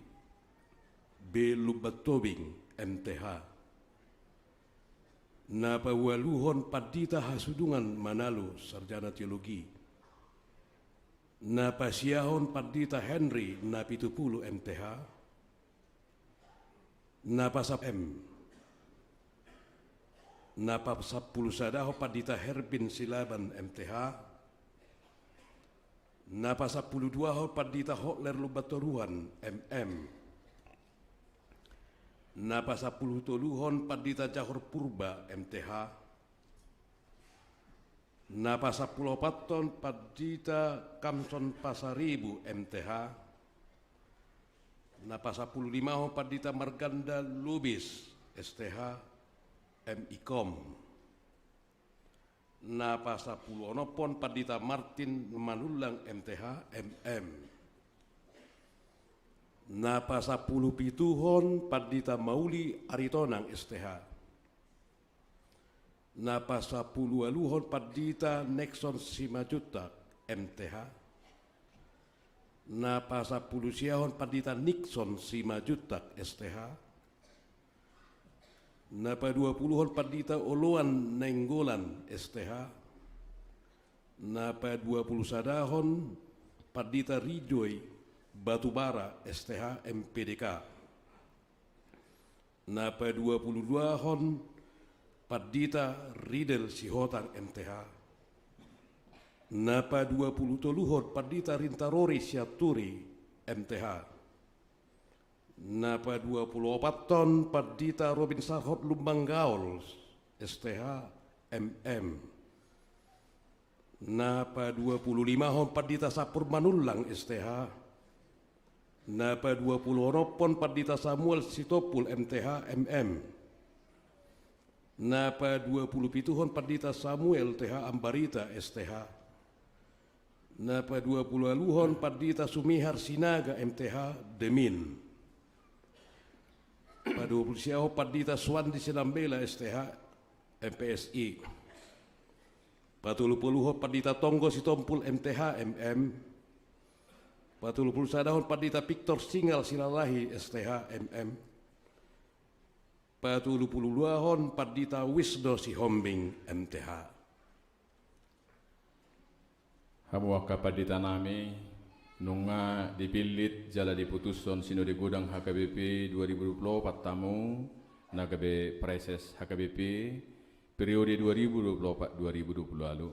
B Lumbantobing, M T H. Na paualuhon, Pandita Hasudungan Manalu, Sarjana Teologi. Na pasiahon, Pandita Henry Napitupulu, M T H. Na pasap M. Na pasampulu sadahon, Pandita Herbin Silaban, M T H. Na pasampulu duahon, Pandita Hotler Lumbantoruan, M M. Na pasampulu toluhon, Pandita Jahor Purba, M T H. Na pasampulu opathon, Pandita Kamson Pasaribu, M T H. Na pasampulu limahon, Pandita Marganda Lubis, S T H, M I Kom. Na pasampulu onomhon, Pandita Martin Manullang, M T H, M M. Na pasampulu pituhon, Pandita Mauli Aritonang, S T H. Na pasampulu ualuhon, Pandita Nexon Simanjuntak, M T H. Na pasampulu siahon, Pandita Nixon Simanjuntak, S T H. Na paduapuluhon, Pandita Oloan Nainggolan, S T H. Na paduapulu sadahon, Pandita Rijoi Batubara, S T H, M P D K. Na paduapulu duahon, Pandita Ridel Sihotang, M T H. Na paduapulu toluhon, Pandita Rintarori Sianturi, M T H. Na paduapulu opathon, Pandita Robin Sarhot Lumban Gaol, S T H, M M. Na paduapulu limahon, Pandita Sapur Manullang, S T H. Na paduapulu onomhon, Pandita Samuel Sitompul, M T H, M M. Na paduapulu pituhon, Pandita Samuel T H Ambarita, S T H. Na paduapulu ualuhon, Pandita Sumihar Sinaga, M T H, Demin. Paduapulu siahon, Pandita Suandi Sinambela, S T H, M P S I. Patolupuluhon, Pandita Tonggo Sitompul, M T H, M M. Patolupulu sadahon, Pandita Victor Singal Silalahi, S T H, M M. Patolupulu duahon, Pandita Wisdo Sihombing, M T H. Hamu angka pandita nami, nunga dipillit jala diputushon Sinode Godang H K B P dua ribu dua puluh opat hamu, na gabe Praeses H K B P, periode dua ribu dua puluh opat dua ribu dua puluh ualu.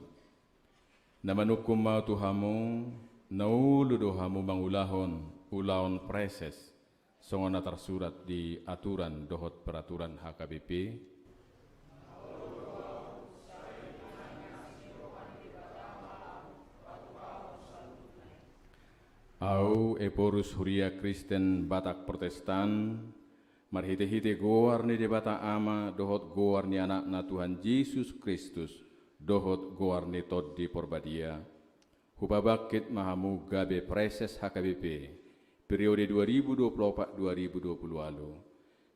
Na manungkun ma tu hamu, na olo do hamu mangulahon ulaon Praeses, songon na tarsurat di aturan dohot peraturan H K B P. Ahu, Ephorus, Huria Kristen Batak Protestan, marhitehite goar ni Debata Ama dohot goar ni Anakna Tuhan Jesus Kristus dohot goar ni Tondi Porbadia, hupabangkit ma hamu gabe Praeses H K B P, periode dua ribu dua puluh opat dua ribu dua puluh ualu.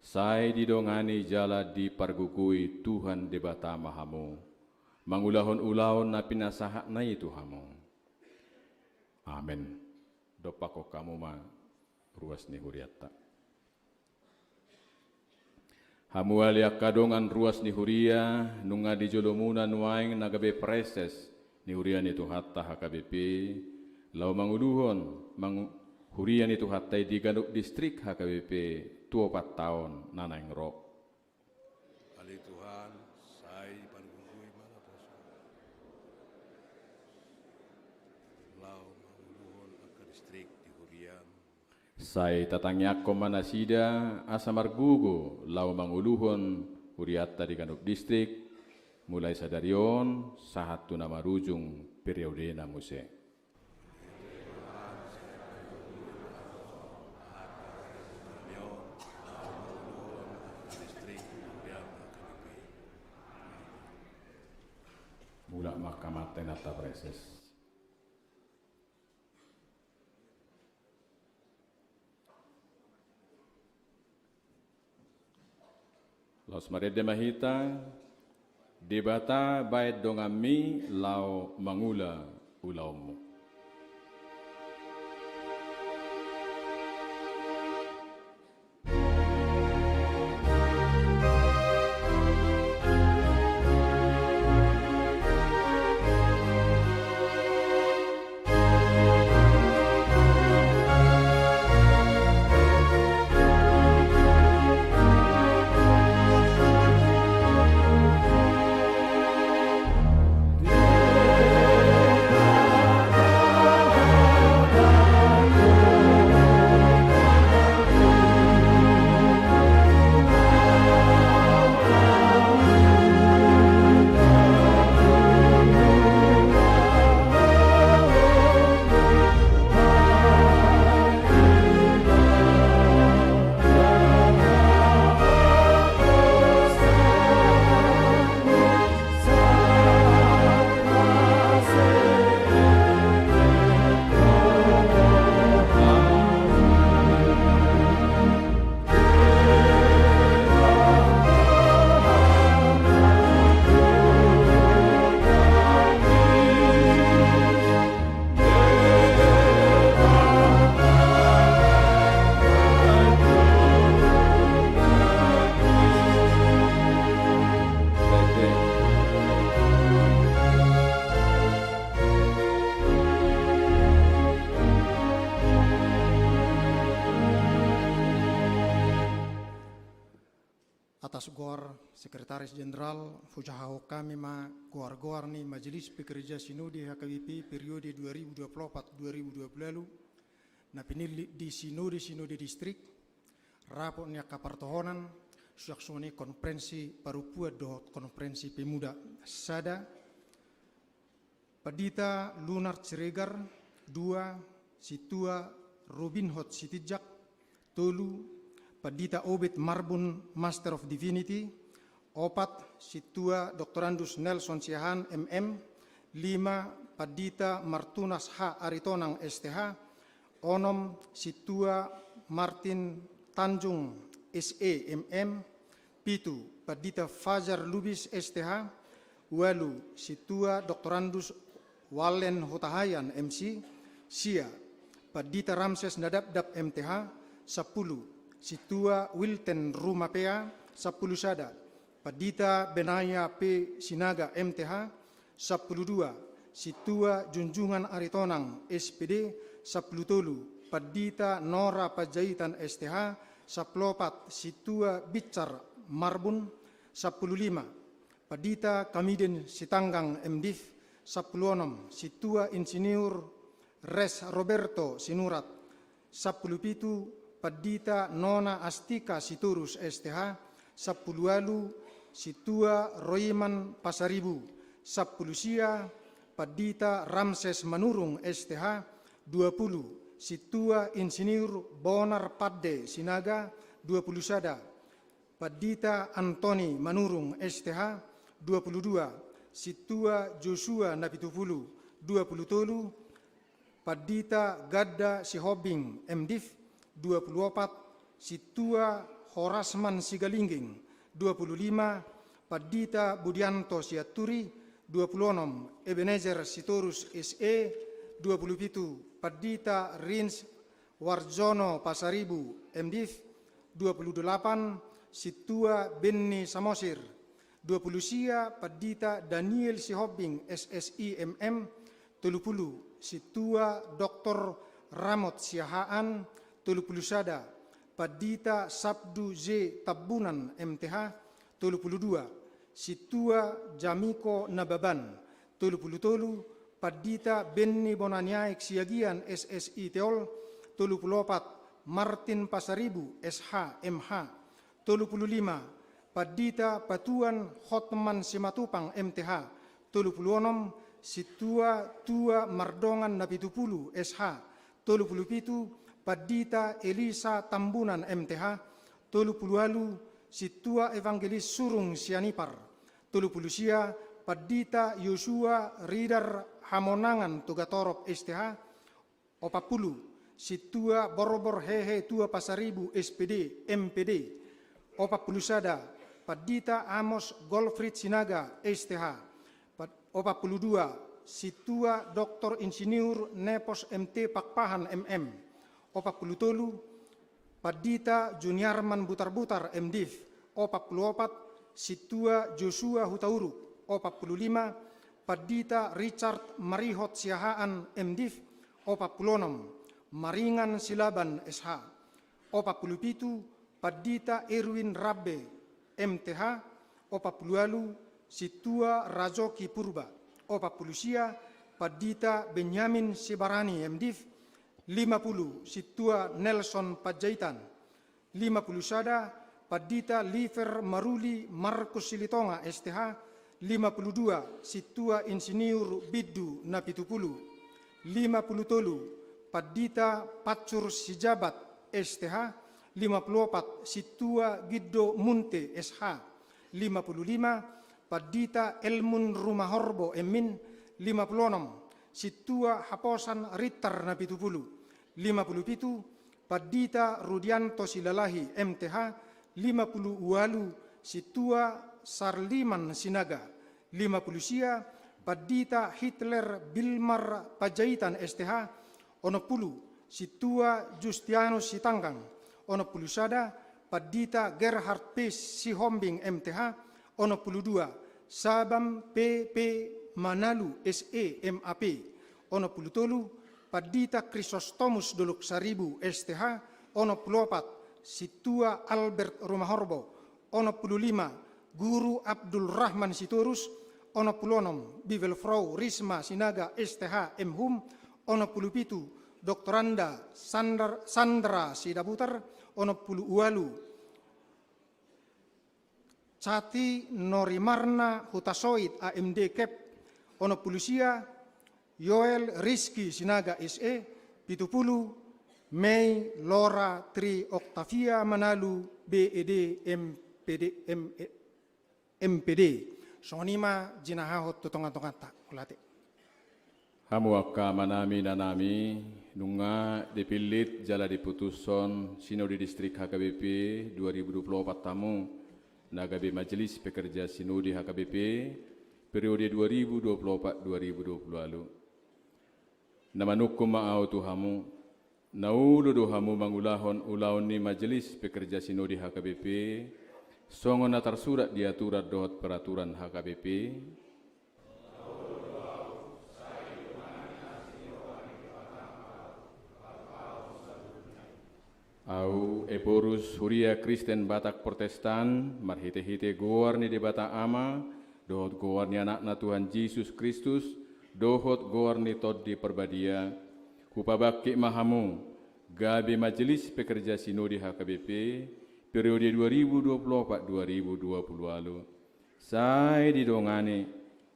Sai didongani jala dipargogoi Tuhan Debata ma hamu, mangulahon ulaon na pinasahatna i tu hamu. Amen. Dompakhon hamu ma ruas ni hurianta. Hamu ale angka dongan ruas ni huria, nunga di jolomuna nuaeng na gabe Praeses ni huria ni Tuhanta H K B P, laho manguluhon, mangu-, huria ni Tuhanta i di ganup distrik H K B P tu opat taon na naeng ro. Ale Tuhan, sai pargogoi ma na pos. Laho manguluhon angka distrik di huriam. Sai tatangiangkon ma nasida asa margogo laho manguluhon hurianta di ganup distrik, mulai sadari on sahat tu na marujung periodena muse. Mulak ma angka amanta inanta praeses. Laos marende ma hita, Debata baen donganmi laho mangula ulaonmu. Atas goar Sekretaris Jenderal, hujahahon hami ma goar-goar ni Majelis Pekerja Sinode H K B P periode dua ribu dua puluh empat dua ribu dua puluh lima, na pinillit di sinode-sinode distrik, rapot ni angka partohonan, suang songon i konferensi parompuan dohot konferensi pemuda. Sada, Pandita Lunard Siregar. Dua, Sintua Robinhot Sitinjak. Tolu, Pandita Obed Marbun, Master of Divinity. Opat, Sintua Doktorandus Nelson Siahaan, M M. Lima, Pandita Martunas H Aritonang, S T H. Onom, Sintua Martin Tanjung, S E, M M. Pitu, Pandita Fajar Lubis, S T H. Ualu, Sintua Doktorandus Wallen Hutahaean, M C. Sia, Pandita Ramses Nadapdap, M T H. Sampulu, Sintua Wilten Rumapea. Sampulu sada, Pandita Benaya P Sinaga, M T H. Sampulu dua, Sintua Junjungan Aritonang, S P D. Sampulu tolu, Pandita Nora Panjaitan, S T H. Sampulu opat, Sintua Binsar Marbun. Sampulu lima, Pandita Kamiden Sitanggang, M Div. Sampulu onom, Sintua Insinyur Res Roberto Sinurat. Sampulu pitu, Pandita Nona Astika Sitorus, S T H. Sampulu ualu, Sintua Roiman Pasaribu. Sampulu sia, Pandita Ramses Manurung, S T H. Dua pulu, Sintua Insinyur Bonar Pande Sinaga. Dua pulu sada, Pandita Antoni Manurung, S T H. Dua pulu dua, Sintua Josua Napitupulu. Dua pulu tolu, Pandita Ganda Sihombing, M Div. Dua pulu opat, Sintua Horasman Sigalingging. Dua pulu lima, Pandita Budianto Sianturi. Dua pulu onom, Ebenezer Sitorus, S E. Dua pulu pitu, Pandita Rins Warjono Pasaribu, M Div. Dua pulu delapan, Sintua Benny Samosir. Dua pulu sia, Pandita Daniel Sihombing, S S I, M M. Tolu pulu, Sintua Doktor Ramot Siahaan. Tolu pulu sada, Pandita Sabdu J Tambunan, M T H. Tolu pulu dua, Sintua Jamiko Nababan. Tolu pulu tolu, Pandita Benny Bonaniaek Siagian, S S I Teol. Tolu pulu opat, Martin Pasaribu, S H, M H. Tolu pulu lima, Pandita Patuan Hotman Simatupang, M T H. Tolu pulu onom, Sintua Tua Mardongan Napitupulu, S H. Tolu pulu pitu, Pandita Elisa Tambunan, M T H. Tolu pulu ualu, Sintua Evangelis Surung Sianipar. Tolu pulu sia, Pandita Yosua Ridar Hamonangan Togatorop, S T H. Opat pulu, Sintua Borbor Hehe Tua Pasaribu, S P D, M P D. Opat pulu sada, Pandita Amos Golfrid Sinaga, S T H. Pat-, opat pulu dua, Sintua Doktor Insinyur Nepos M T Pakpahan, M M. Opat pulu tolu, Pandita Juniarman Butarbutar, M Div. Opat pulu opat, Sintua Josua Hutauruk. Opat pulu lima, Pandita Richard Marihot Siahaan, M Div. Opat pulu onom, Maringan Silaban, S H. Opat pulu pitu, Pandita Erwin Rabbe, M T H. Opat pulu ualu, Sintua Rajoki Purba. Opat pulu sia, Pandita Benyamin Sibarani, M Div. Lima pulu, Sintua Nelson Panjaitan. Lima pulu sada, Pandita Liver Maruli Markus Silitonga, S T H. Lima pulu dua, Sintua Insinyur Bindu Napitupulu. Lima pulu tolu, Pandita Pancur Sijabat, S T H. Lima pulu opat, Sintua Gindo Munte, S H. Lima pulu lima, Pandita Elmun Rumahorbo, M In. Lima pulu onom, Sintua Haposan Rintar Napitupulu. Lima pulu pitu, Pandita Rudianto Silalahi, M T H. Lima pulu ualu, Sintua Sarliman Sinaga. Lima pulu sia, Pandita Hitler Bilmar Panjaitan, S T H. Onom pulu, Sintua Justianus Sitanggang. Onom pulu sada, Pandita Gerhard P Sihombing, M T H. Onom pulu dua, Sabam P P Manalu, S E, M A P. Onom pulu tolu, Pandita Krisostomus Dolok Saribu, S T H. Onom pulu opat, Sintua Albert Rumahorbo. Onom pulu lima, Guru Abdul Rahman Sitorus. Onom pulu onom, Bibelfrau Risma Sinaga, S T H, M Hum. Onom pulu pitu, Doktoranda Sandar-, Sandra Sidabutar. Onom pulu ualu, Cati Norimarna Hutasoit, A M D, Kep. Onom pulu sia, Yoel Rizky Sinaga, S E. Pitu pulu, Mei Lora Tri Octavia Manalu, B E D, M P D, M-, M P D. Songon i ma jinahahon tu tonga-tonganta. Mauliate. Hamu angka amanami, inanami, nunga dipillit jala diputushon Sinode Distrik H K B P dua ribu dua puluh opat hamu na gabe Majelis Pekerja Sinode H K B P periode dua ribu dua puluh opat dua ribu dua puluh ualu. Na manungkun ma ahu tu hamu, na olo do hamu mangulahon ulaon ni Majelis Pekerja Sinode H K B P, songon na tarsurat di aturan dohot peraturan H K B P? Ahu, Ephorus, Huria Kristen Batak Protestan, marhite-hite goar ni Debata Ama, dohot goar ni Anakna Tuhan Jesus Kristus, dohot goar ni Tondi Parbadia, hupabangkit ma hamu gabe Majelis Pekerja Sinode H K B P periode dua ribu dua puluh opat dua ribu dua puluh ualu. Sai didongani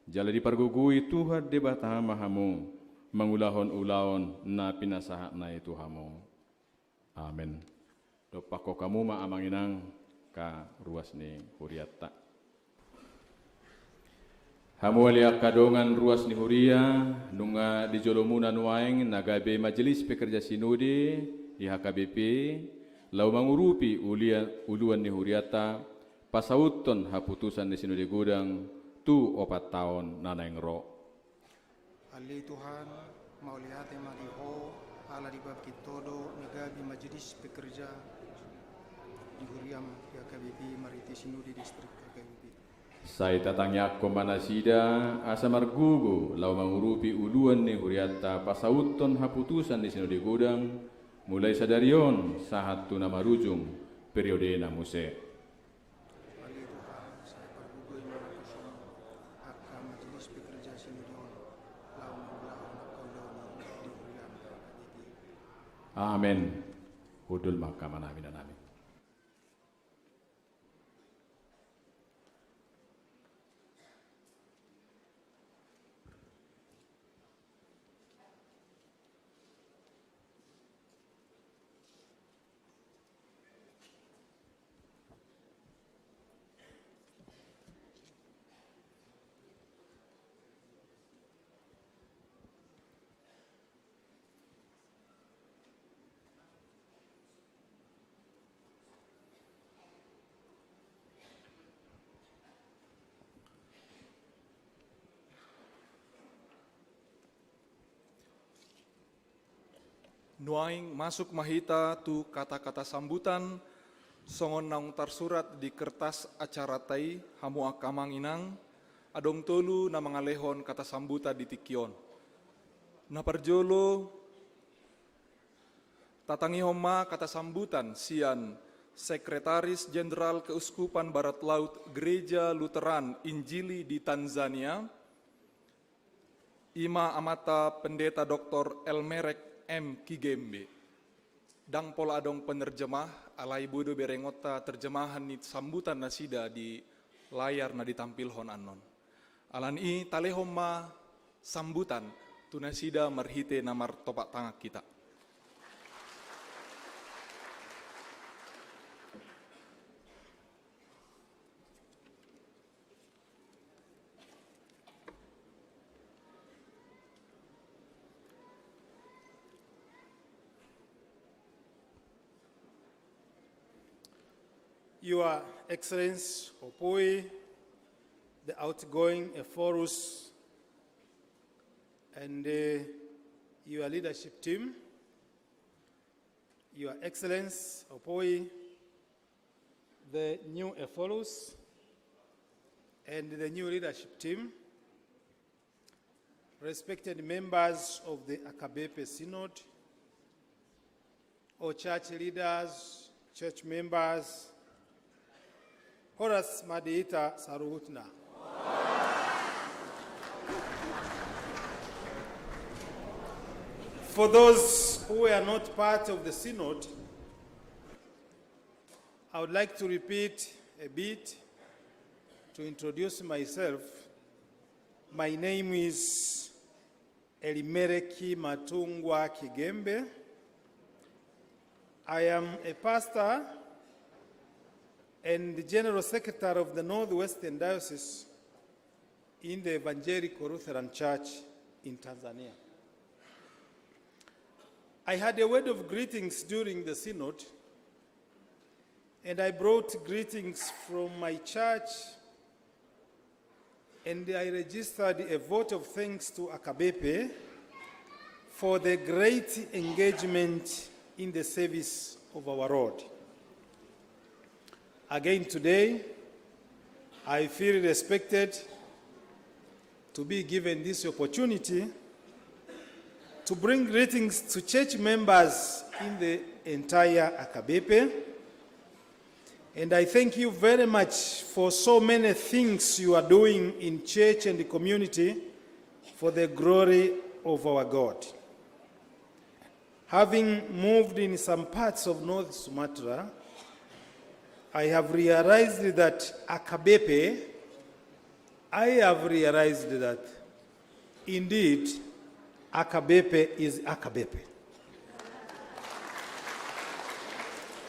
jala dipargogoi Tuhan Debata ma hamu mangulahon ulaon na pinasahatna i tu hamu. Amen. Dompakkon hamu ma amang inang angka ruas ni hurianta. Hamu ale angka dongan ruas ni huria, nunga di jolomuna nuaeng na gabe Majelis Pekerja Sinode di H K B P, laho mangurupi ulia-, uluan ni hurianta, pasauthon haputusan ni Sinode Godang tu opat taon na naeng ro. Ale Tuhan, mauliate ma di Ho, ala dibangkit Ho do na gabe Majelis Pekerja di huriam di H K B P marhite Sinode Distrik H K B P. Sai tatangiangkon ma nasida, asa margogo laho mangurupi uluan ni hurianta pasauthon haputusan ni Sinode Godang, mulai sadari on sahat tu na marujung periodena muse. Ale Tuhan, sai pargogoi ma naposona angka Majelis Pekerja Sinode on, laho Amen. Hundul ma angka amanami, inanami. Nuaeng masuk ma hita tu kata-kata sambutan, songon naung tarsurat di kertas acaranta i. Hamu angka amang inang, adong tolu na mangalehon kata sambutan di tingki on. Na parjolo, tatangihon ma kata sambutan sian Sekretaris Jenderal Keuskupan Barat Laut Gereja Lutheran Injili di Tanzania, i ma amanta Pendeta Doktor Elmerek M Kigembe. Ndang pola adong penerjemah, alai boi do berengonta terjemahan ni sambutan nasida di layar na ditampilhon annon. Alani i talehon ma sambutan tu nasida marhite na martopak tangan hita. Your Excellency Opui, the outgoing Ephorus, and, uh, your leadership team, Your Excellency Opui, the new Ephorus, and the new leadership team, respected members of the Akabepe Synod, all church leaders, church members, horas ma di hita saluhutna. For those who were not part of the synod, I would like to repeat a bit to introduce myself. My name is Elimeleki Matungwa Kigembe. I am a pastor and the general secretary of the Northwestern Diocese in the Evangelical Lutheran Church in Tanzania. I had a word of greetings during the synod, and I brought greetings from my church, and I registered a vote of thanks to Akabepe for the great engagement in the service of our Lord. Again today, I feel respected to be given this opportunity to bring greetings to church members in the entire Akabepe. And I thank you very much for so many things you are doing in church and the community for the glory of our God. Having moved in some parts of North Sumatra, I have realized that Akabepe, I have realized that indeed Akabepe is Akabepe.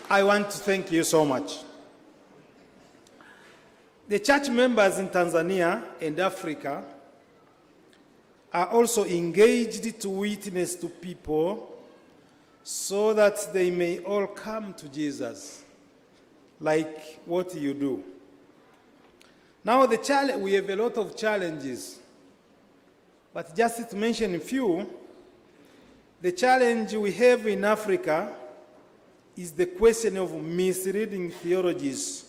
I want to thank you so much. The church members in Tanzania and Africa are also engaged to witness to people so that they may all come to Jesus, like what you do. Now, the challenge, we have a lot of challenges, but just to mention a few, the challenge we have in Africa is the question of misleading theologies.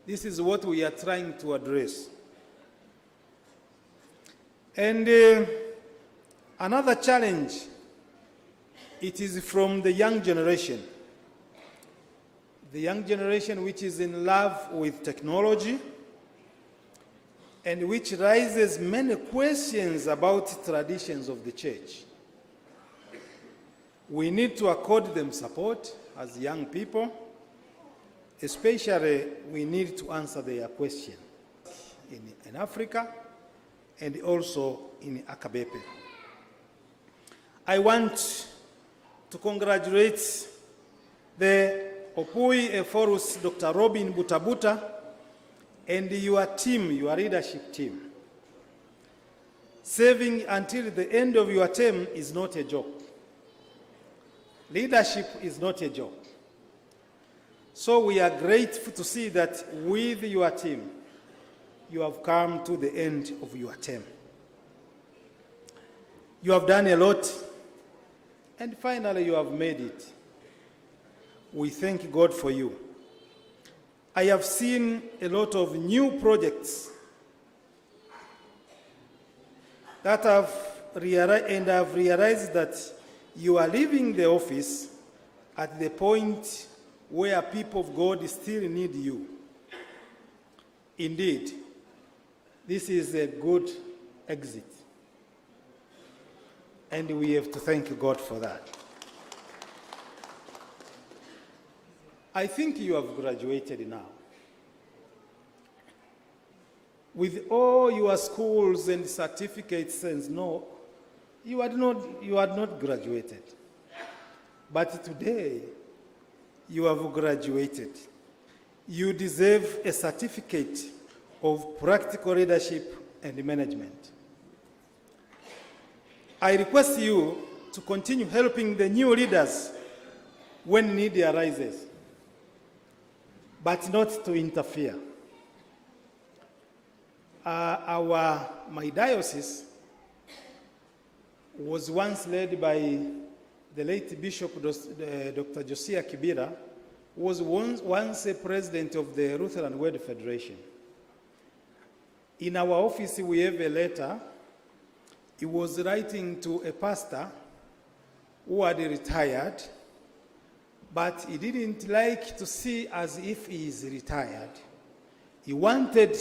This is what we are trying to address. And, uh, another challenge, it is from the young generation. The young generation which is in love with technology and which raises many questions about traditions of the church. We need to accord them support as young people, especially we need to answer their question in, in Africa and also in Akabepe. I want to congratulate the Opui Ephorus Doctor Robin Butabuta and your team, your leadership team. Serving until the end of your term is not a joke. Leadership is not a joke. So we are grateful to see that with your team, you have come to the end of your term. You have done a lot, and finally you have made it. We thank God for you. I have seen a lot of new projects that have reali-, and have realized that you are leaving the office at the point where people of God still need you. Indeed, this is a good exit. And we have to thank God for that. I think you have graduated now. With all your schools and certificates and no, you had not, you had not graduated. But today, you have graduated. You deserve a certificate of practical leadership and management. I request you to continue helping the new leaders when need arises, but not to interfere. Uh, our, my diocese was once led by the late Bishop Dos-, uh, Doctor Josiah Kibira, who was once, once a president of the Lutheran World Federation. In our office, we have a letter he was writing to a pastor who had retired, but he didn't like to see as if he is retired. He wanted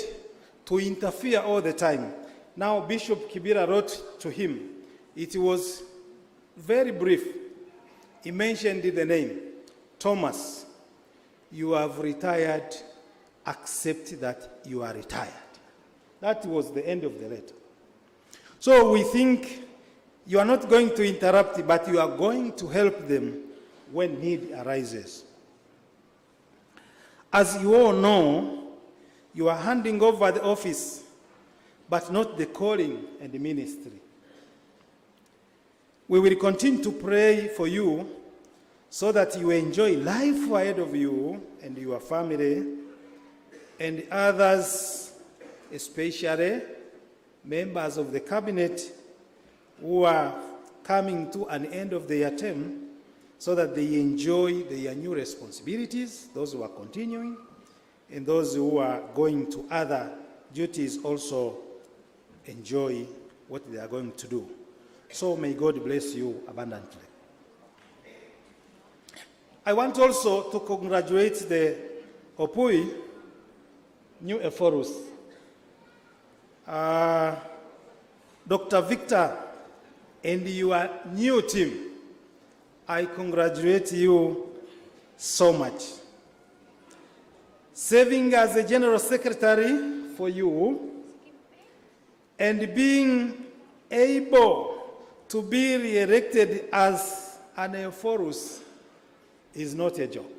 to interfere all the time. Now, Bishop Kibira wrote to him. It was very brief. He mentioned the name, Thomas, you have retired, accept that you are retired. That was the end of the letter. So we think you are not going to interrupt, but you are going to help them when need arises. As you all know, you are handing over the office, but not the calling and the ministry. We will continue to pray for you so that you enjoy life ahead of you and your family and others, especially members of the cabinet who are coming to an end of their term, so that they enjoy their new responsibilities, those who are continuing, and those who are going to other duties also enjoy what they are going to do. So may God bless you abundantly. I want also to congratulate the Opui new Ephorus, uh, Doctor Victor, and your new team. I congratulate you so much. Serving as a general secretary for you and being able to be re-elected as an Ephorus is not a joke.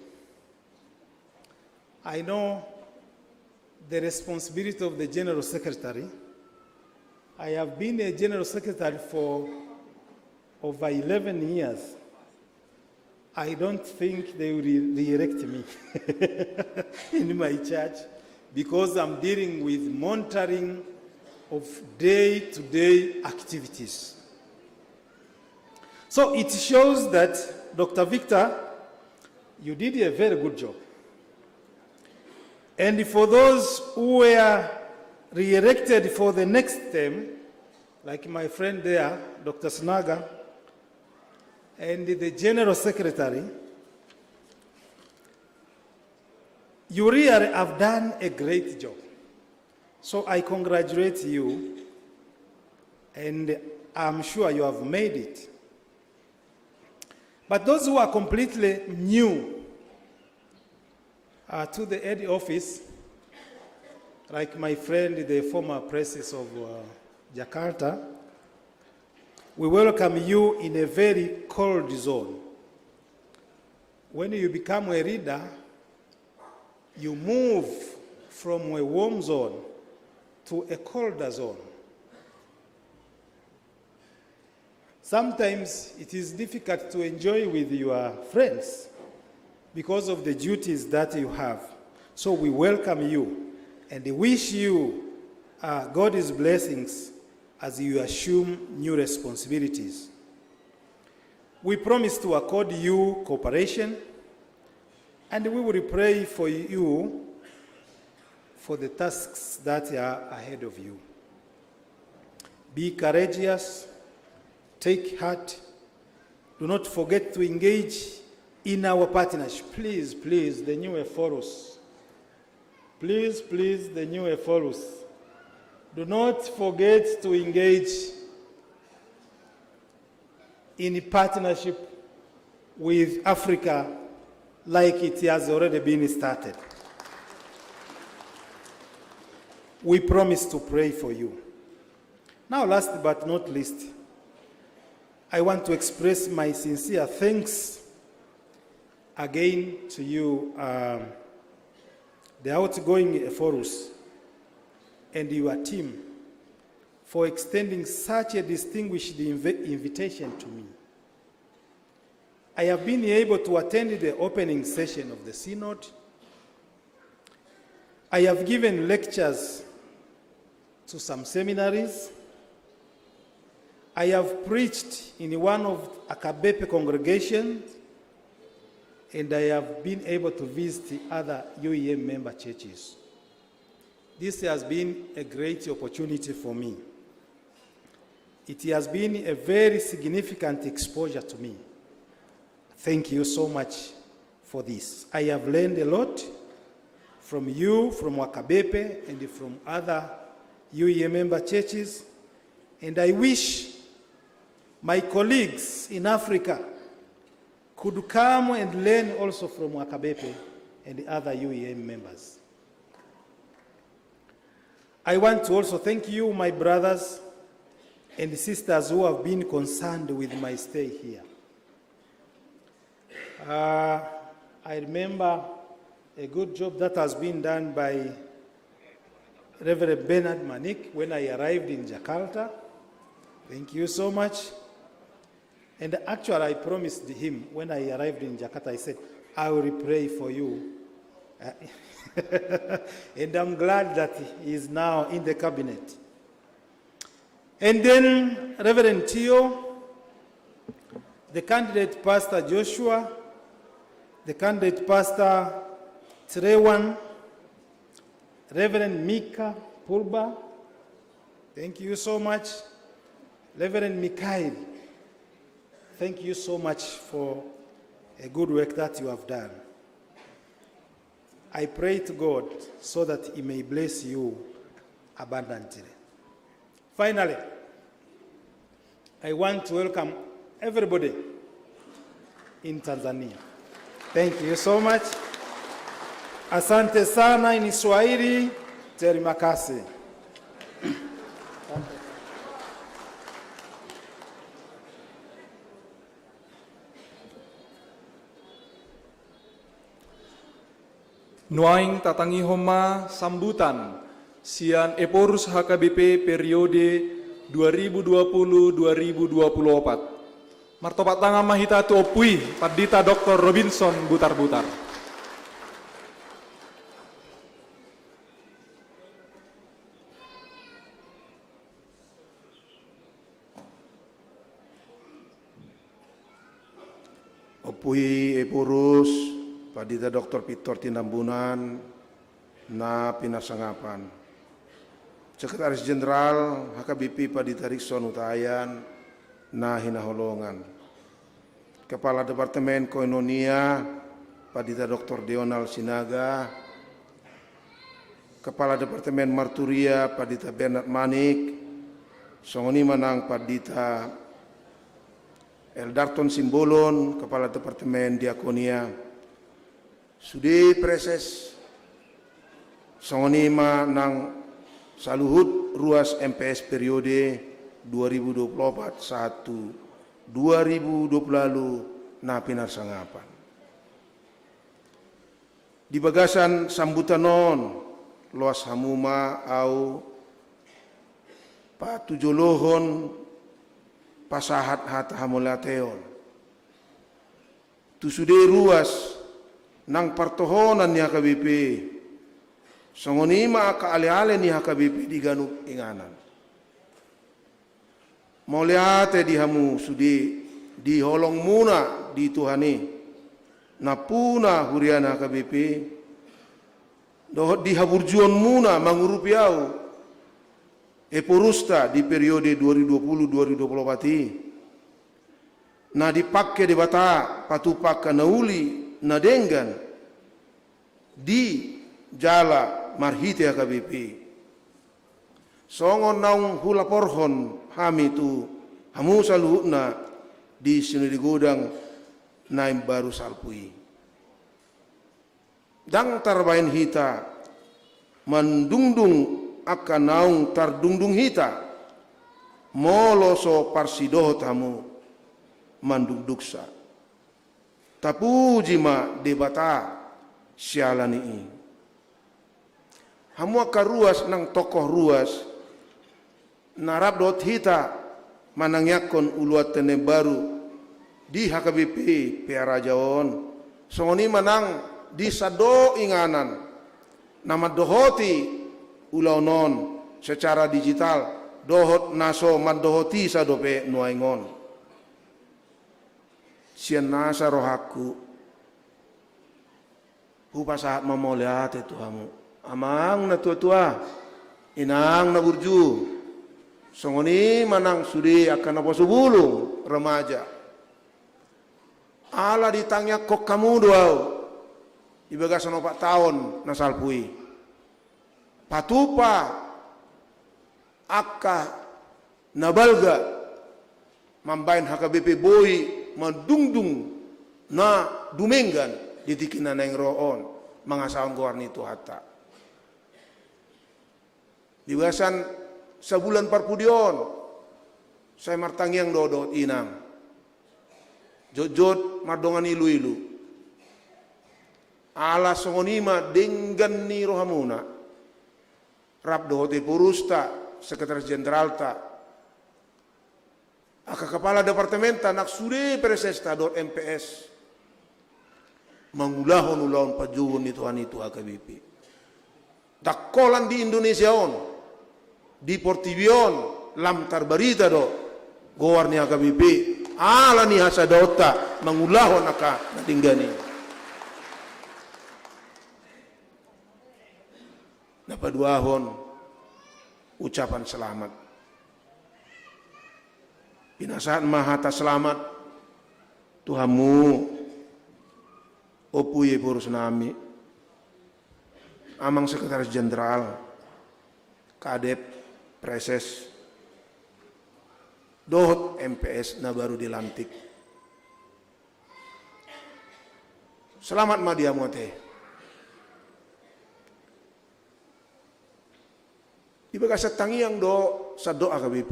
I know the responsibility of the general secretary. I have been a general secretary for over eleven years. I don't think they will re-, re-elect me in my church, because I'm dealing with monitoring of day-to-day activities. So it shows that, Doctor Victor, you did a very good job. And for those who were re-elected for the next term, like my friend there, Doctor Snaga, and the General Secretary, you really have done a great job. So I congratulate you, and I'm sure you have made it. But those who are completely new, uh, to the head office, like my friend, the former presses of, uh, Jakarta, we welcome you in a very cold zone. When you become a reader, you move from a warm zone to a colder zone. Sometimes it is difficult to enjoy with your friends because of the duties that you have. So we welcome you and wish you, uh, God's blessings as you assume new responsibilities. We promise to accord you cooperation, and we will pray for you for the tasks that are ahead of you. Be courageous, take heart, do not forget to engage in our partnership. Please, please, the new Ephorus. Please, please, the new Ephorus. Do not forget to engage in partnership with Africa like it has already been started. We promise to pray for you. Now, last but not least, I want to express my sincere thanks again to you, um, the outgoing Ephorus and your team, for extending such a distinguished invi-, invitation to me. I have been able to attend the opening session of the Synod. I have given lectures to some seminaries. I have preached in one of Akabepe congregations, and I have been able to visit other U E M member churches. This has been a great opportunity for me. It has been a very significant exposure to me. Thank you so much for this. I have learned a lot from you, from Akabepe, and from other U E M member churches, and I wish my colleagues in Africa could come and learn also from Akabepe and the other U E M members. I want to also thank you, my brothers and sisters who have been concerned with my stay here. Uh, I remember a good job that has been done by Reverend Bernard Manik when I arrived in Jakarta. Thank you so much. And actually, I promised him when I arrived in Jakarta, I said, "I will pray for you." Uh, and I'm glad that he is now in the cabinet. And then Reverend Tio, the candidate Pastor Joshua, the candidate Pastor Trewan, Reverend Mika Purba, thank you so much. Reverend Mikhail, thank you so much for a good work that you have done. I pray to God so that He may bless you abundantly. Finally, I want to welcome everybody in Tanzania. Thank you so much. Asante sana in Swahili. Terima kasih. Nuaeng tatangihon ma sambutan sian Ephorus H K B P periode dua ribu dua puluh dua ribu dua puluh opat. Martopot tangan ma hita tu Ompu i, Pandita Doktor Robinson Butarbutar. Ompu i Ephorus, Pandita Doktor Victor Tinambunan, na pinasangapan. Sekretaris Jenderal H K B P Pandita Rikson Hutahaean, na hinaholongan. Kepala Departemen Koinonia, Pandita Doktor Deonald Sinaga, Kepala Departemen Marturia, Pandita Bernard Manik, songon i ma nang Pandita Eldarton Simbolon, Kepala Departemen Diakonia, sude praeses, songon i ma nang saluhut ruas M P S periode dua ribu dua puluh opat sahat tu dua ribu dua puluh ualu na pinarsangapan. Di bagasan sambutan on, loas hamu ma ahu patujolohon pasahat hata hamauliateon tu sude ruas nang partohonan ni H K B P, songon i ma angka aleale ni H K B P di ganup inganan. Mauliate di hamu sude, di holongmuna di Tuhan i, nampuna huriana H K B P, dohot di haburjuonmuna mangurupi ahu, eporusta di periode dua ribu dua puluh dua ribu dua puluh opat i, na dipangke Debata patupa angka na uli na denggan di jala marhite H K B P. Songon naung hulaporhon hami tu hamu saluhutna di Sinode Godang na imbaru salpu i. Ndang tarbaen hita mandungdung angka naung tardungdung hita, molo so parsidohot hamu mandungdungsa. Tapuji ma Debata siala ni i. Hamu angka ruas nang tokoh ruas, na rap dohot hita manangiangkon uluanta na imbaru di H K B P Pearaja on, songon i ma nang di sandok inganan na mandohoti ulaon on secara digital dohot na so mandohotisa dope nuaeng on. Sian nasa rohangku, hupasahat ma mauliate tu hamu, amang na tuatua, inang na burju, songon i ma nang sude angka naposo bulung, remaja. Ala ditangiangkon hamu do ahu di bagasan opat taon na salpu i, patupa angka na balga mambaen H K B P boi mandungdung na dumenggan di tingki na naeng ro on, mangasahon goar ni Tuhanta. Di bagasan sabulan parpudi on, sai martangiang do dohot inang, jotjot mardongan iluilu. Ala songon i ma denggan ni rohamuna, rap dohot eporusta, sekretaris jenderalta, angka kepala departementa, nang sude presesta dohot M P S, mangulahon ulaon panjouon ni Tuhan i tu H K B P. Ndang holan di Indonesia on, di portibi on, lam tarbarita do goar ni H K B P, ala ni hasadaonta mangulahon angka na denggan i. Na paduahon, ucapan selamat. Pinasahat ma hata selamat tu hamu, Ompu i eporus nami, Amang Sekretaris Jenderal, Kadep, Preses, dohot M P S na baru dilantik. Selamat ma di hamu ate. Di bagasan tangiang do sandok H K B P,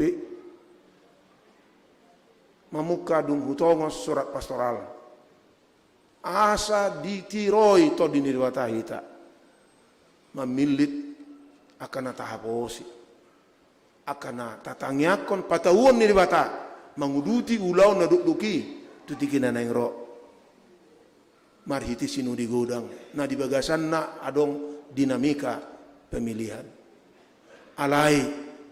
mamungka dung hutongos surat pastoral, asa ditiroi Tondi ni Debata hita mamillit angka na tahaposi, angka na tatangiangkon patauon ni Debata manguduti ulaon na dokdok i tu tingki na naeng ro. Marhite Sinode Godang na di bagasanna adong dinamika pemilihan. Alai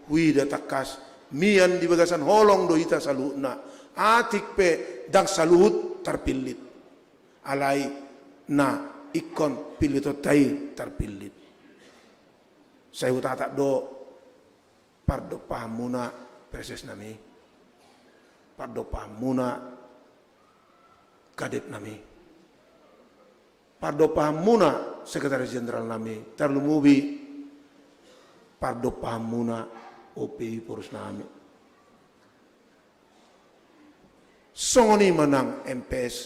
huida tangkas mian di bagasan holong do hita saluhutna, atik pe ndang saluhut tarpillit. Alai na ingkon pillitonta i tarpillit. Sai hutata do, pardompahanmuna Preses nami, pardompahanmuna Kadep nami, pardompahanmuna Sekretaris Jenderal nami, tarlumobi pardompahanmuna Ompu i eporus nami. Songon i ma nang M P S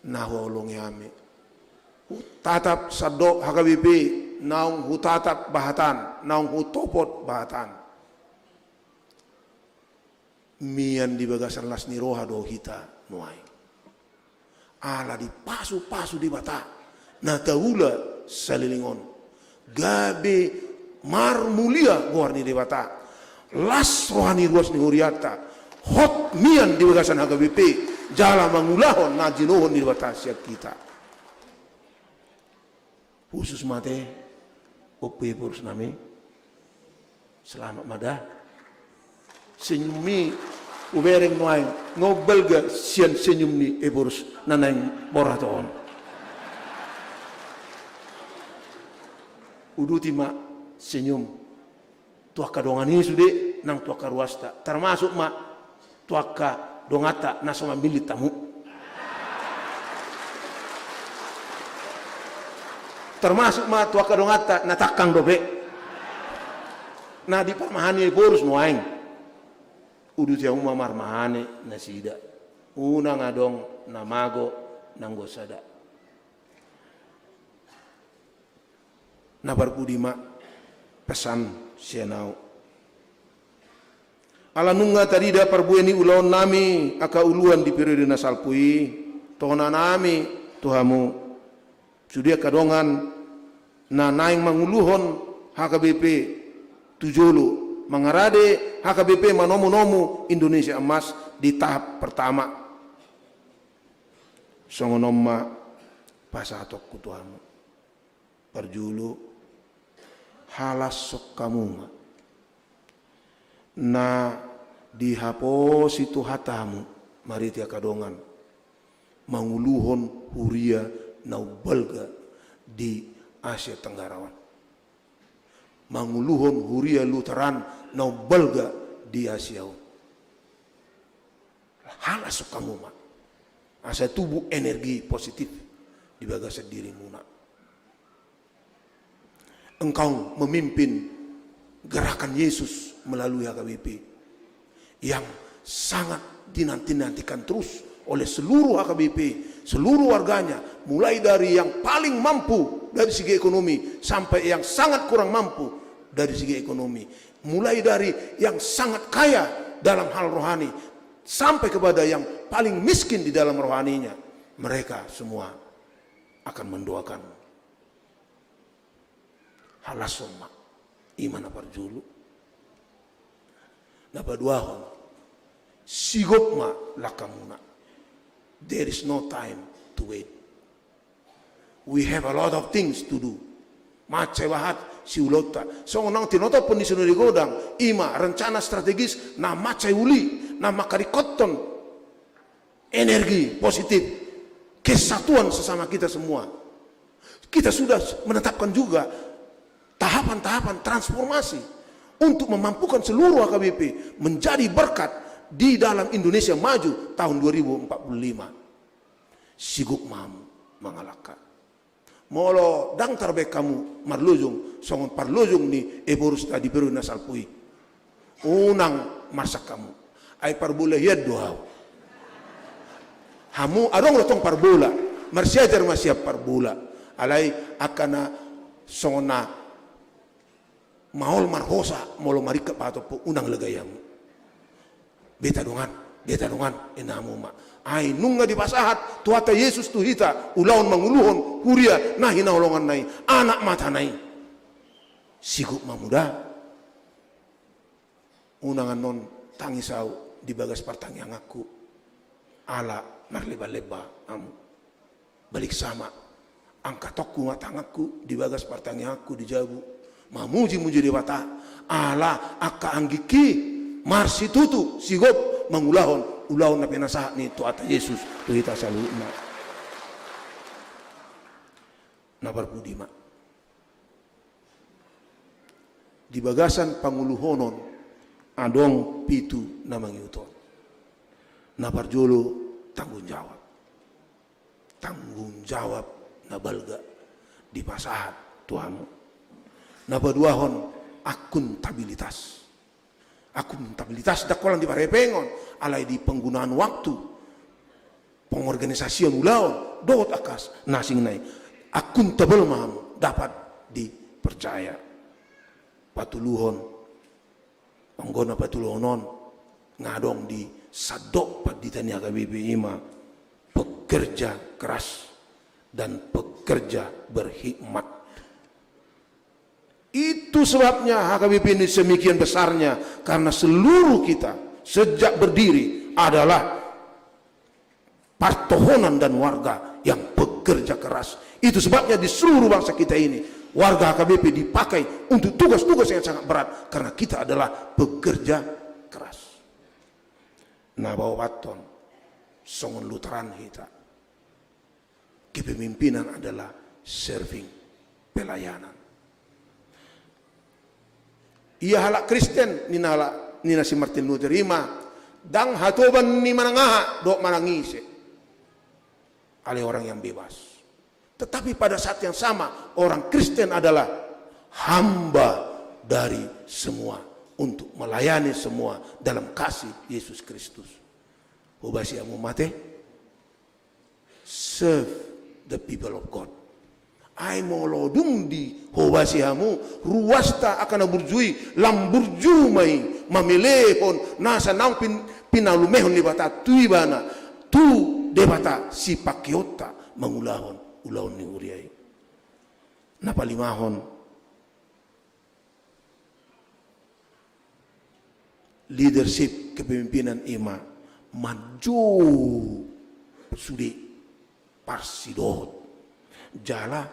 na huoloi hami. Hutatap sandok H K B P, naung hutatap bahatan, naung hutopot bahatan. Mian di bagasan las ni roha do hita nuaeng. Ala dipasupasu Debata na taula saleleng on, gabe marmulia goar ni Debata. Las roha ni ruas ni hurianta, hot mian di bagasan H K B P, jala mangulahon na jinouhon ni Debata sian hita. Khusus ma ate, Ompu Ephorus nami. Selamat ma da. Senyummi hubereng nuaeng, nga umbalga sian senyum ni Ephorus na naeng borhat on. Uduti ma senyum tu angka dongan i sude nang tu angka ruasta, termasuk ma tu angka donganta na so mamillit hamu. Termasuk ma tu angka donganta na tangkang dope. Na diparmahani Ephorus nuaeng. Uduti hamu ma marmahane nasida. Unang adong na mago nanggo sada. Na parpudi ma pesan sian ahu. Ala nunga tarida parbue ni ulaonnami angka uluan di periode na salpu i, tohonannami tu hamu. Sude angka dongan na naeng manguluhon H K B P tu jolo, mangarade H K B P manomu-nomu Indonesia Emas di tahap pertama. Songon on ma pasahatonku tu hamu. Parjolo, halashon hamu ma na dihaposi Tuhanta hamu marhite angka dongan manguluhon huria na umbalga di Asia Tenggara on. Manguluhon huria Lutheran na umbalga di Asia on. Halashon hamu ma asa tubu energi positif di bagasan dirimuna. Engkau memimpin gerakan Yesus melalui H K B P yang sangat dinanti-nantikan terus oleh seluruh H K B P, seluruh warganya, mulai dari yang paling mampu dari segi ekonomi sampai yang sangat kurang mampu dari segi ekonomi, mulai dari yang sangat kaya dalam hal rohani sampai kepada yang paling miskin di dalam rohaninya, mereka semua akan mendoakan. Halashon ma, i ma na parjolo. Na paduahon, sigop ma langkamuna. There is no time to wait. We have a lot of things to do. Mansai bahat siulaonta. Songon naung tinotophon ni Sinode Godang, i ma rencana strategis na mansai uli, na mangkaringkothon energi positif, kesatuan sesama kita semua. Kita sudah menetapkan juga tahapan-tahapan transformasi untuk memampukan seluruh H K B P menjadi berkat di dalam Indonesia maju tahun dua ribu empat puluh lima. Sigop ma hamu mangalangka. Molo ndang tarbaen hamu marlojong songon parlojong ni Ephorus na di periode na salpu i, unang marsak hamu. Ai parbola hian do ahu. Hamu adong do tong parbola, marsiajar ma sian parbola. Alai angka na songon na maol marhosa molo maringkat pahatopon, unang lagai hamu. Beta dongan, beta dongan, inna hamu ma. Ai nunga dipasahat Tuhanta Jesus tu hita ulaon manguluhon huria na hinaholonganna i, anak matana i. Sigop ma hamu da. Unang annon tangis ahu di bagas partangianganku ala marlemba-lemba hamu. Baliksa ma angkatongku ma tanganku di bagas partangianganku di jabu, mamuji-muji Debata ala angka anggingki marsitutu sigop mangulahon ulaon na pinasahat ni Tuhanta Jesus tu hita saluhutna. Na parpudi ma. Di bagasan panguluhonon adong pitu na mangihuthon. Na parjolo, tanggung jawab. Tanggung jawab na balga dipasahat tu hamu. Na paduahon, akuntabilitas. Akuntabilitas ndang holan di parhepengon, alai di penggunaan waktu, pengorganisasion ulaon, dohot angka na asing nai. Akuntabel ma hamu, dapat dipercaya. Patoluhon, anggo na patoluhon on, nga adong di sandok pandita ni H K B P, i ma pekerja keras dan pekerja berhikmat. Itu sebabnya H K B P ini semikian besarnya, karena seluruh kita sejak berdiri adalah partohonan dan warga yang pekerja keras. Itu sebabnya di seluruh bangsa kita ini, warga H K B P dipakai untuk tugas-tugas yang sangat berat, karena kita adalah pekerja keras. Na paopathon, songon Lutheran hita, kepemimpinan adalah serving, pelayanan. Ia halak Kristen, ninna halak, ninna si Martin Luther, i ma, ndang hatoban ni manang aha dohot manang ise. Alai orang yang bebas. Tetapi pada saat yang sama, orang Kristen adalah hamba dari semua, untuk melayani semua dalam kasih Yesus Kristus. Hobasi hamu ma ate? Serve the people of God. Ai molo dung dihobasi hamu ruasta angka na burju i, lam burju ma i mamelehon nasa naung pin-, pinalumehon Debata tu ibana, tu Debata sipangkeonta mangulahon ulaon ni huria i. Na palimahon, leadership, kepemimpinan, i ma manjou sude parsidohot jala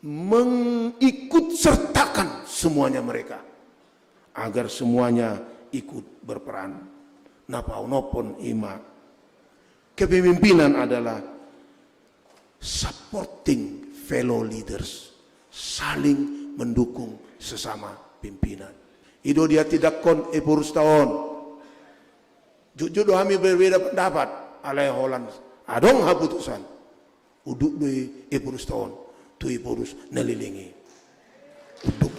mengikut sertakan semuanya mereka agar semuanya ikut berperan. Na paonomhon, i ma kepemimpinan adalah supporting fellow leaders, saling mendukung sesama pimpinan. I do dihatindangkon eporus ta on. Jotjot do hami berbeda pendapat, alai holan adong haputusan, unduk do i eporus ta on tu eporus na leleng i. Unduk.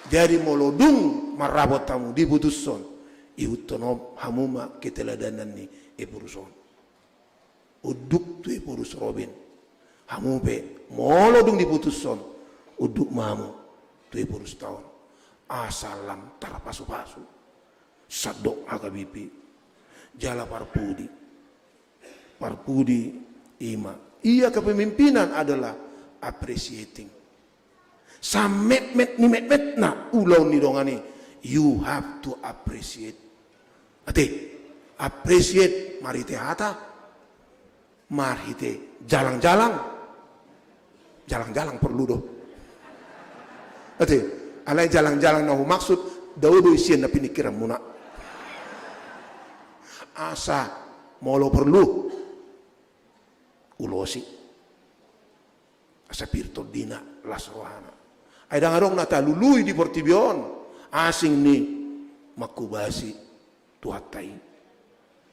Jadi molo dung marrapot hamu diputushon, ihuthon hamu ma keteladanan ni eporus on. Unduk tu eporus Robin. Hamu pe, molo dung diputushon, unduk ma hamu tu eporus ta on. Asa lam tarpasupasu sandok H K B P. Jala parpudi. Parpudi, i ma, ia kepemimpinan adalah appreciating. Sametmet ni metmetna ulaon ni dongan i, you have to appreciate. Ate, appreciate marhite hata, marhite jalang-jalang. Jalang-jalang porlu do. Ate, alai jalang-jalang na humaksud, dao do isian na piningkiranmuna. Asa molo porlu, ulosi. Asa pir tondina, las rohana. Ai ndang adong na talului di portibi on asing ni manghobasi Tuhanta i.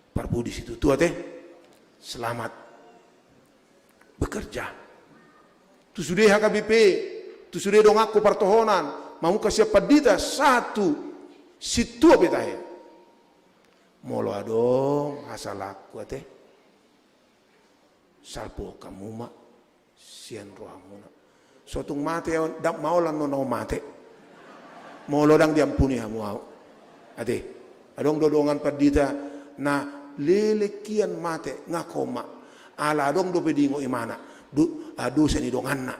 Parpudi situtu ate. Selamat bekerja. Tu sude H K B P, tu sude donganku partohonan, mamungka sian pandita sahat tu sintua pe tahe. Molo adong hasalaanku ate, salpuhon hamu ma sian rohamuna. So tung mate ahu, ndang maol annon ahu mate molo ndang diampuni hamu ahu. Ate, adong do dongan pandita na leleng hian mate, nga koma. Ala adong dope diingot imana, do-, ah, dosa ni donganna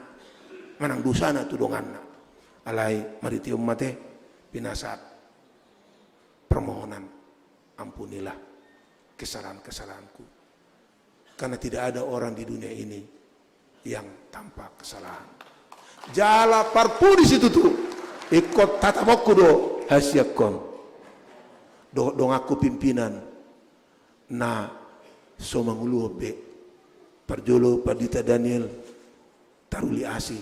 manang dosana tu donganna. Alai marhite on ma ate, pinasahat permohonan, ampunilah kesalahan-kesalahanku. Karena tidak ada orang di dunia ini yang tanpa kesalahan. Jala parpudi situtu, ingkon tataponku do hasianhon dohot donganku pimpinan na so manguluhon be. Parjolo Pandita Daniel Taruli Asi,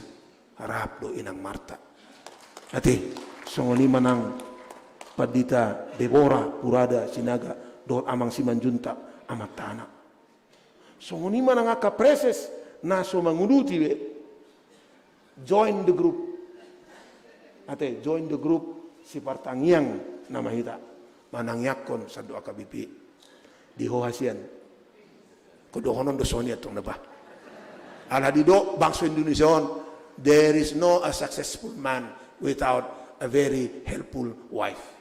rap do Inang Marta. Ate, songon i ma nang Pandita Debora Purada Sinaga dohot Amang Simanjuntak, amantana. Songon i ma nang angka preses na so manguduti be. Join the group. Ate, join the group, sipartangiang nama hita manangiangkon sandok H K B P. Di ho hasian. Ho dohonon do songon i antong na bah. Ala didok bangso Indonesia on, there is no a successful man without a very helpful wife.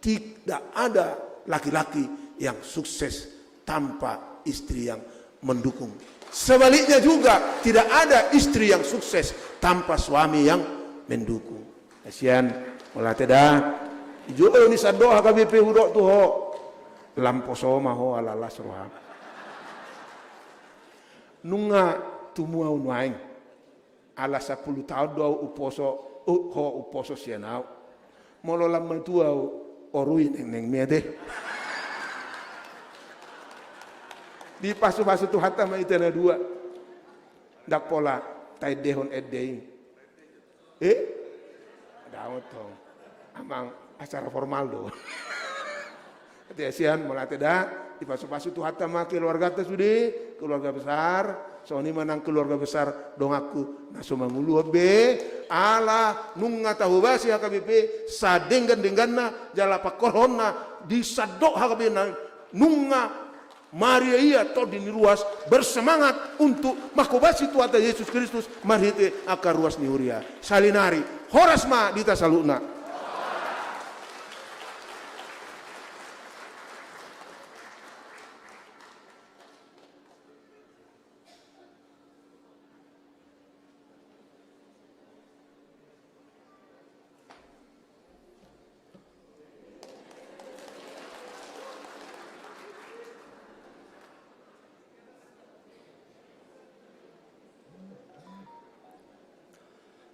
Tidak ada laki-laki yang sukses tanpa istri yang mendukung. Sebaliknya juga, tidak ada istri yang sukses tanpa suami yang mendukung. Hasian, mauliate da. Ijo ni sandok H K B P hudok tu ho. Lam poso ma ho ala las roham. Nunga tumu au nuaeng. Ala sampulu taon do au umposo, uh, ho umposo sian au. Molo lam matua au, orui nengnengmi ate. Dipasupasu Tuhanta ma hita na dua. Ndang pola taendehon ende i. Eh? Daon tong. Amang acara formal do. Ate hasian, mauliate da, dipasupasu Tuhanta ma keluarganta sude, keluarga besar, songon i ma nang keluarga besar donganku na so manguluhon be, ala nunga tahobasi H K B P sadenggan-dengganna, jala pangkorhonna di sandok H K B P na nunga Maria ia tondi ni ruas, bersemangat untuk manghobasi Tuhanta Jesus Kristus marhite angka ruas ni huria. Salinari, horas ma di hita saluhutna.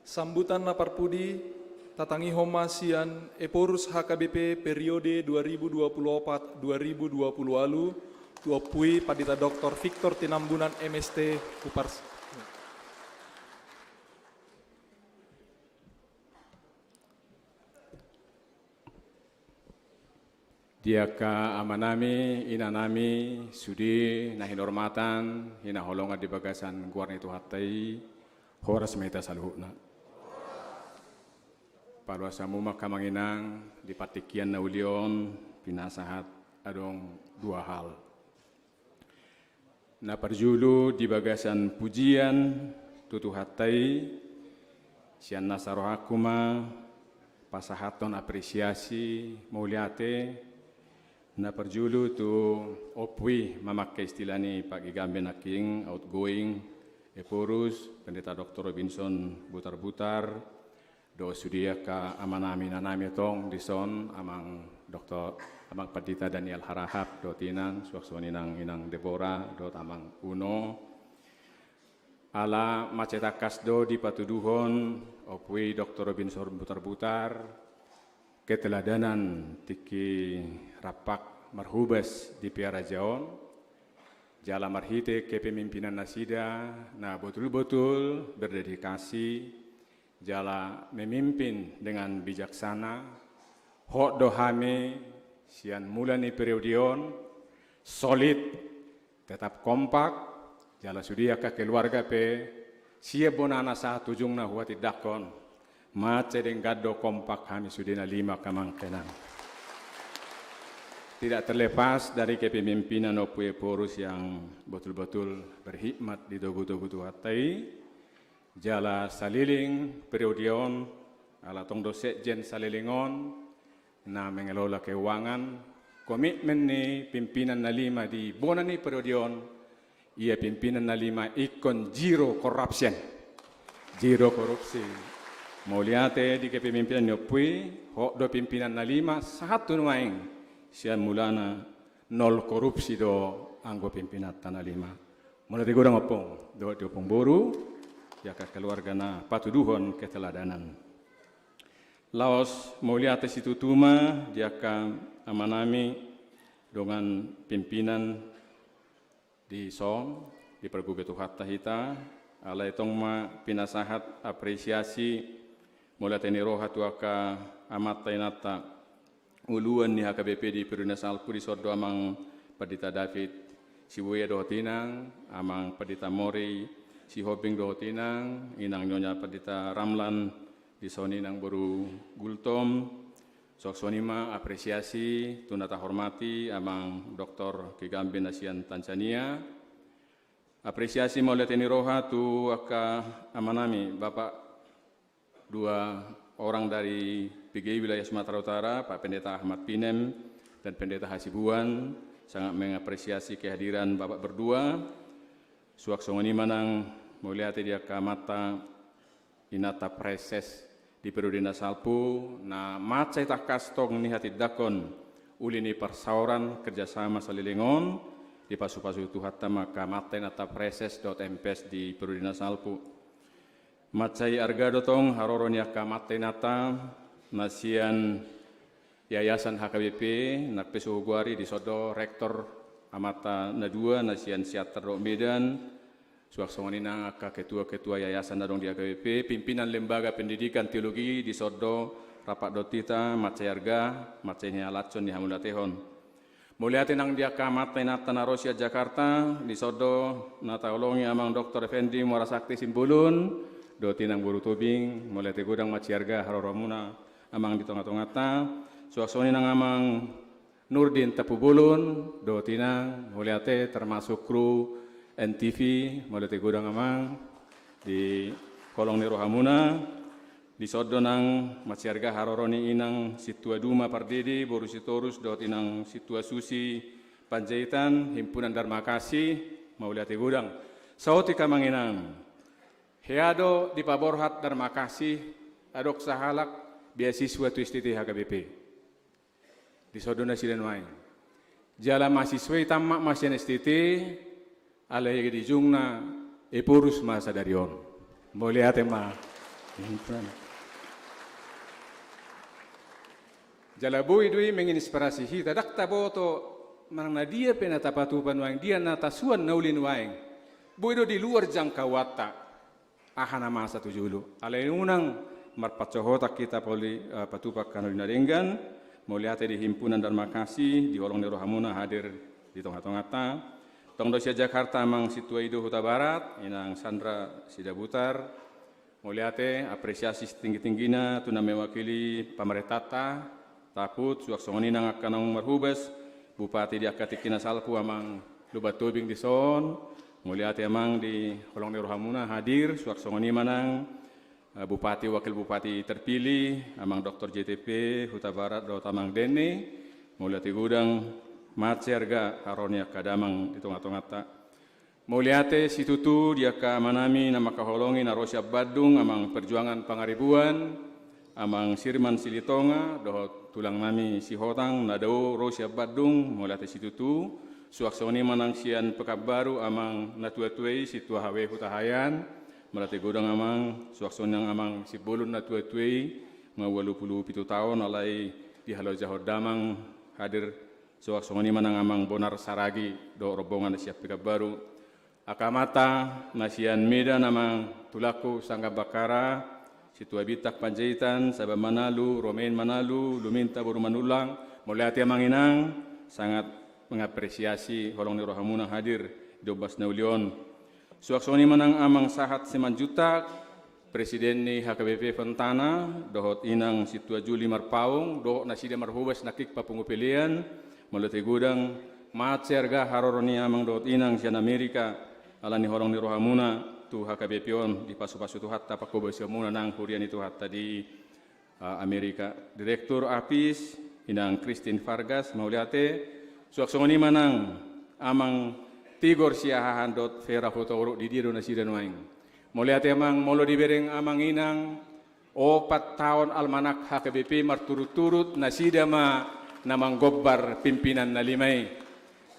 Sambutan na parpudi, tatangihon ma sian Ephorus H K B P periode dua ribu dua puluh opat dua ribu dua puluh ualu, tu Ompu i Pandita Doktor Victor Tinambunan M St, Hupars. Di angka amanami, inanami, sude na hinarmatan, hinaholongan di bagasan goar ni Tuhanta i, horas ma hita saluhutna. Paloas hamu ma angka amang inang, di partingkian na uli on, pinasahat adong dua hal. Na parjolo di bagasan pujian tu Tuhanta i, sian nasa rohangku ma pasahathon apresiasi mauliate, na parjolo tu Ompu i, mamangke istilah ni Pak Gigambe nangkin, outgoing Ephorus, Pendeta Doktor Robinson Butarbutar, dohot sude angka amanami, inanami tong dison, amang Doktor, amang Pandita Daniel Harahap dohot inang, suang songon i nang inang Deborah dohot amang Uno. Ala mansai tangkas do dipatuduhon Ompu i Doktor Robinson Butarbutar keteladanan tingki rampak marhobas di Pearaja on, jala marhite kepemimpinan nasida na botul-botul berdedikasi, jala memimpin dengan bijaksana, hot do hami sian mula ni periode on, solid, tetap kompak, jala sude angka keluarga pe, sian bonana sahat tu ujungna huhatindangkon, mansai denggan do kompak hami sude na lima, angka amang inang. Tidak terlepas dari kepemimpinan Ompu Ephorus yang betul-betul berhikmat di togu-togu Tuhanta i, jala saleleng periode on, ala tong do sekjen saleleng on, na mengelola keuangan, komitmen ni pimpinan na lima di bona ni periode on, ia pimpinan na lima ingkon zero corruption. Zero korupsi. Mauliate di kepemimpinan ni Ompu i, hot do pimpinan na lima, sahat tu nuaeng, sian mulana nol korupsi do anggo pimpinanta na lima. Mauliate godang ompung, dohot di ompung boru, di angka keluarga na patuduhon keteladanan. Laos mauliate situtu ma di angka amanami dongan pimpinan dison, dipargogoi Tuhanta hita, alai tong ma pinasahat apresiasi, mauliate ni roha tu angka amanta inanta, uluan ni H K B P di periode na salpu, dison do amang Pandita David Sibuea dohot inang, amang Pandita Mori Sihombing dohot inang, inang Nyonya Pandita Ramlan Dison inang boru Gultom, suang songon i ma apresiasi tu na tahormati amang Doktor Kigambe na sian Tanzania. Apresiasi mauliate ni roha tu angka amanami, Bapak dua orang dari P G I wilayah Sumatera Utara, Pak Pendeta Ahmad Pinem dan Pendeta Hasibuan, sangat mengapresiasi kehadiran Bapak berdua. Suang songon i ma nang mauliate di angka amanta inanta praeses di periode na salpu, na mansai tangkas tong nihatindangkon uli ni parsaoran kerjasama saleleng on, dipasupasu Tuhanta ma angka amanta inanta praeses dohot M P S di periode na salpu. Mansai arga do tong haroro ni angka amanta inanta na sian Yayasan H K B P, nang pe so hugoari, dison do rektor amanta na dua na sian Siantar dohot Medan, suang songon i nang angka ketua-ketua yayasan na adong di H K B P, pimpinan Lembaga Pendidikan Teologi, dison do rap dohot hita, mansai arga, mansai nialap ni hamauliatehon. Mauliate nang di angka amanta inanta na ro sian Jakarta, dison do na taolongi amang Doktor Effendi Muara Sakti Simbolon, dohot inang boru Tobing, mauliate godang, mansai arga haroromuna amang di tonga-tonganta, suang songon i nang amang Nurdin Tampubolon, dohot inang, mauliate, termasuk kru N T V, mauliate godang amang di holong ni rohamuna. Dison do nang mansai arga haroro ni inang Sintua Duma Pardede, boru Sitorus, dohot inang Sintua Susi Panjaitan, Himpunan Darmakasih, mauliate godang. Saotik amang inang, hea do dipaborhat Darmakasih, adong sahalak beasiswa tu S T T H K B P. Dison do nasida nuaeng. Jala mahasiswa i tammat ma sian S T T, alai di ujungna Ephorus ma sadari on. Mauliate ma. Jala boi do i menginspirasi hita, ndang taboto manang na dia pe na tapatupa nuaeng, dia na tasuan na uli nuaeng. Boi do di luar jangkauanta aha na masa tu jolo. Alai unang marpansohotan hita pauli, eh, patupa angka na uli na denggan, mauliate di Himpunan Darmakasih, di holong ni rohamuna hadir di tonga-tonganta. Tong do sian Jakarta amang Sintua Ido Hutabarat, inang Sandra Sidabutar, mauliate, apresiasi setinggi-tinggina tu na mewakili pamarentanta, taput, suang songon i nang angka naung marhobas, bupati di angka tingki na salpu amang Lumban Tobing dison, mauliate amang di holong ni rohamuna hadir, suang songon i ma nang, eh, bupati, wakil bupati terpilih, amang Doktor J T P Hutabarat dohot amang Denny, mauliate godang, mansai arga haroro ni angka damang di tonga-tonganta. Mauliate situtu di angka amanami na mangkaholongi na ro sian Bandung, amang Perjuangan Pangaribuan, amang Sirman Silitonga, dohot tulangnami Sihotang na dao ro sian Bandung, mauliate situtu. Suang songon i ma nang sian Pekanbaru, amang na tua-tua i, Sintua H W Hutahaean, mauliate godang amang, suang songon i nang amang Simbolon na tua-tua i, nga ualu pulu pitu taon, alai dihalojahon damang hadir. Suang songon i ma nang amang Bonar Saragi dohot rombongan na sian Pekanbaru. Angka amanta na sian Medan, amang tulangku Sanggan Bakkara, Sintua Bintang Panjaitan, Saban Manalu, Romain Manalu, Luminta boru Manullang, mauliate amang inang, sangat mengapresiasi holong ni rohamuna hadir di ombas na uli on. Suang songon i ma nang amang Sahat Simanjuntak, Presiden ni H K B P Fontana, dohot inang Sintua Juli Marpaung, dohot nasida marhobas nangkin papungu pelean, mauliate godang, mansai arga haroro ni amang dohot inang sian Amerika, ala ni holong ni rohamuna tu H K B P on, dipasupasu Tuhanta panghobasionmuna nang huria ni Tuhanta di, ah, Amerika. Direktur Apis, inang Christine Vargas, mauliate, suang songon i ma nang amang Tigor Siahaan dohot Vera Hutauruk, di dia do nasida nuaeng. Mauliate amang, molo dibereng amang inang, opat taon almanak H K B P marturut-turut, nasida ma na manggombar pimpinan na lima i.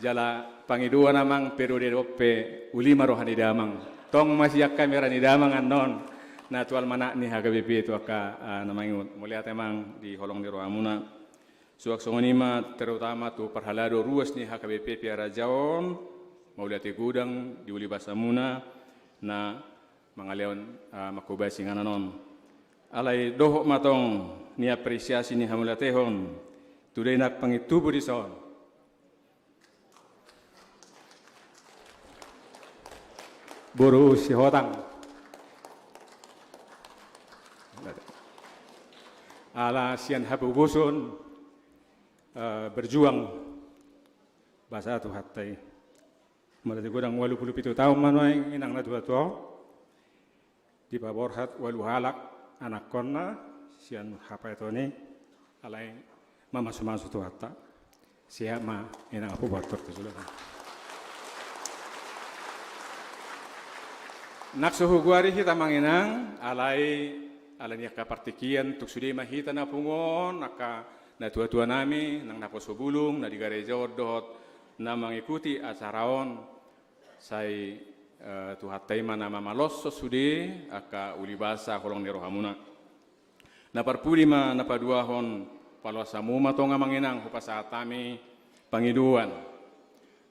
Jala pangidoan amang, periode dope uli ma roha ni damang. Tong ma sian kamera ni damang annon, na tu almanak ni H K B P tu angka, ah, na mangihuthon. Mauliate amang di holong ni rohamuna. Suang songon i ma terutama tu parhalado ruas ni H K B P Piara Jaon, mauliate godang di uli basamuna na mangalehon, ah, manghobasi inganan on. Alai dohot ma tong niapresiasi ni hamauliatehon tu dainang pangintubu dison. Boru Sihotang. Ala sian hapogoson, eh, berjuang basa Tuhanta i. Molo digodang ualu pulu pitu taon ma nuaeng inang na tuatua on. Dipaborhat ualu halak anakkonna sian hapaeton i, alai mamasumasu Tuhanta. Siap ma inang apobator tu jolo. Nang so hugoari hita amang inang, alai ala ni angka partingkian tung sude ma hita na pungu on, angka na tuatua nami nang na poso bulung na di gareja on dohot na mangikuti acara on. Sai, eh, Tuhanta i ma na mamaloshon sude angka uli basa holong ni rohamuna. Na parpudi ma na paduahon, paloas hamu ma tong amang inang hupasahat hami pangidoan.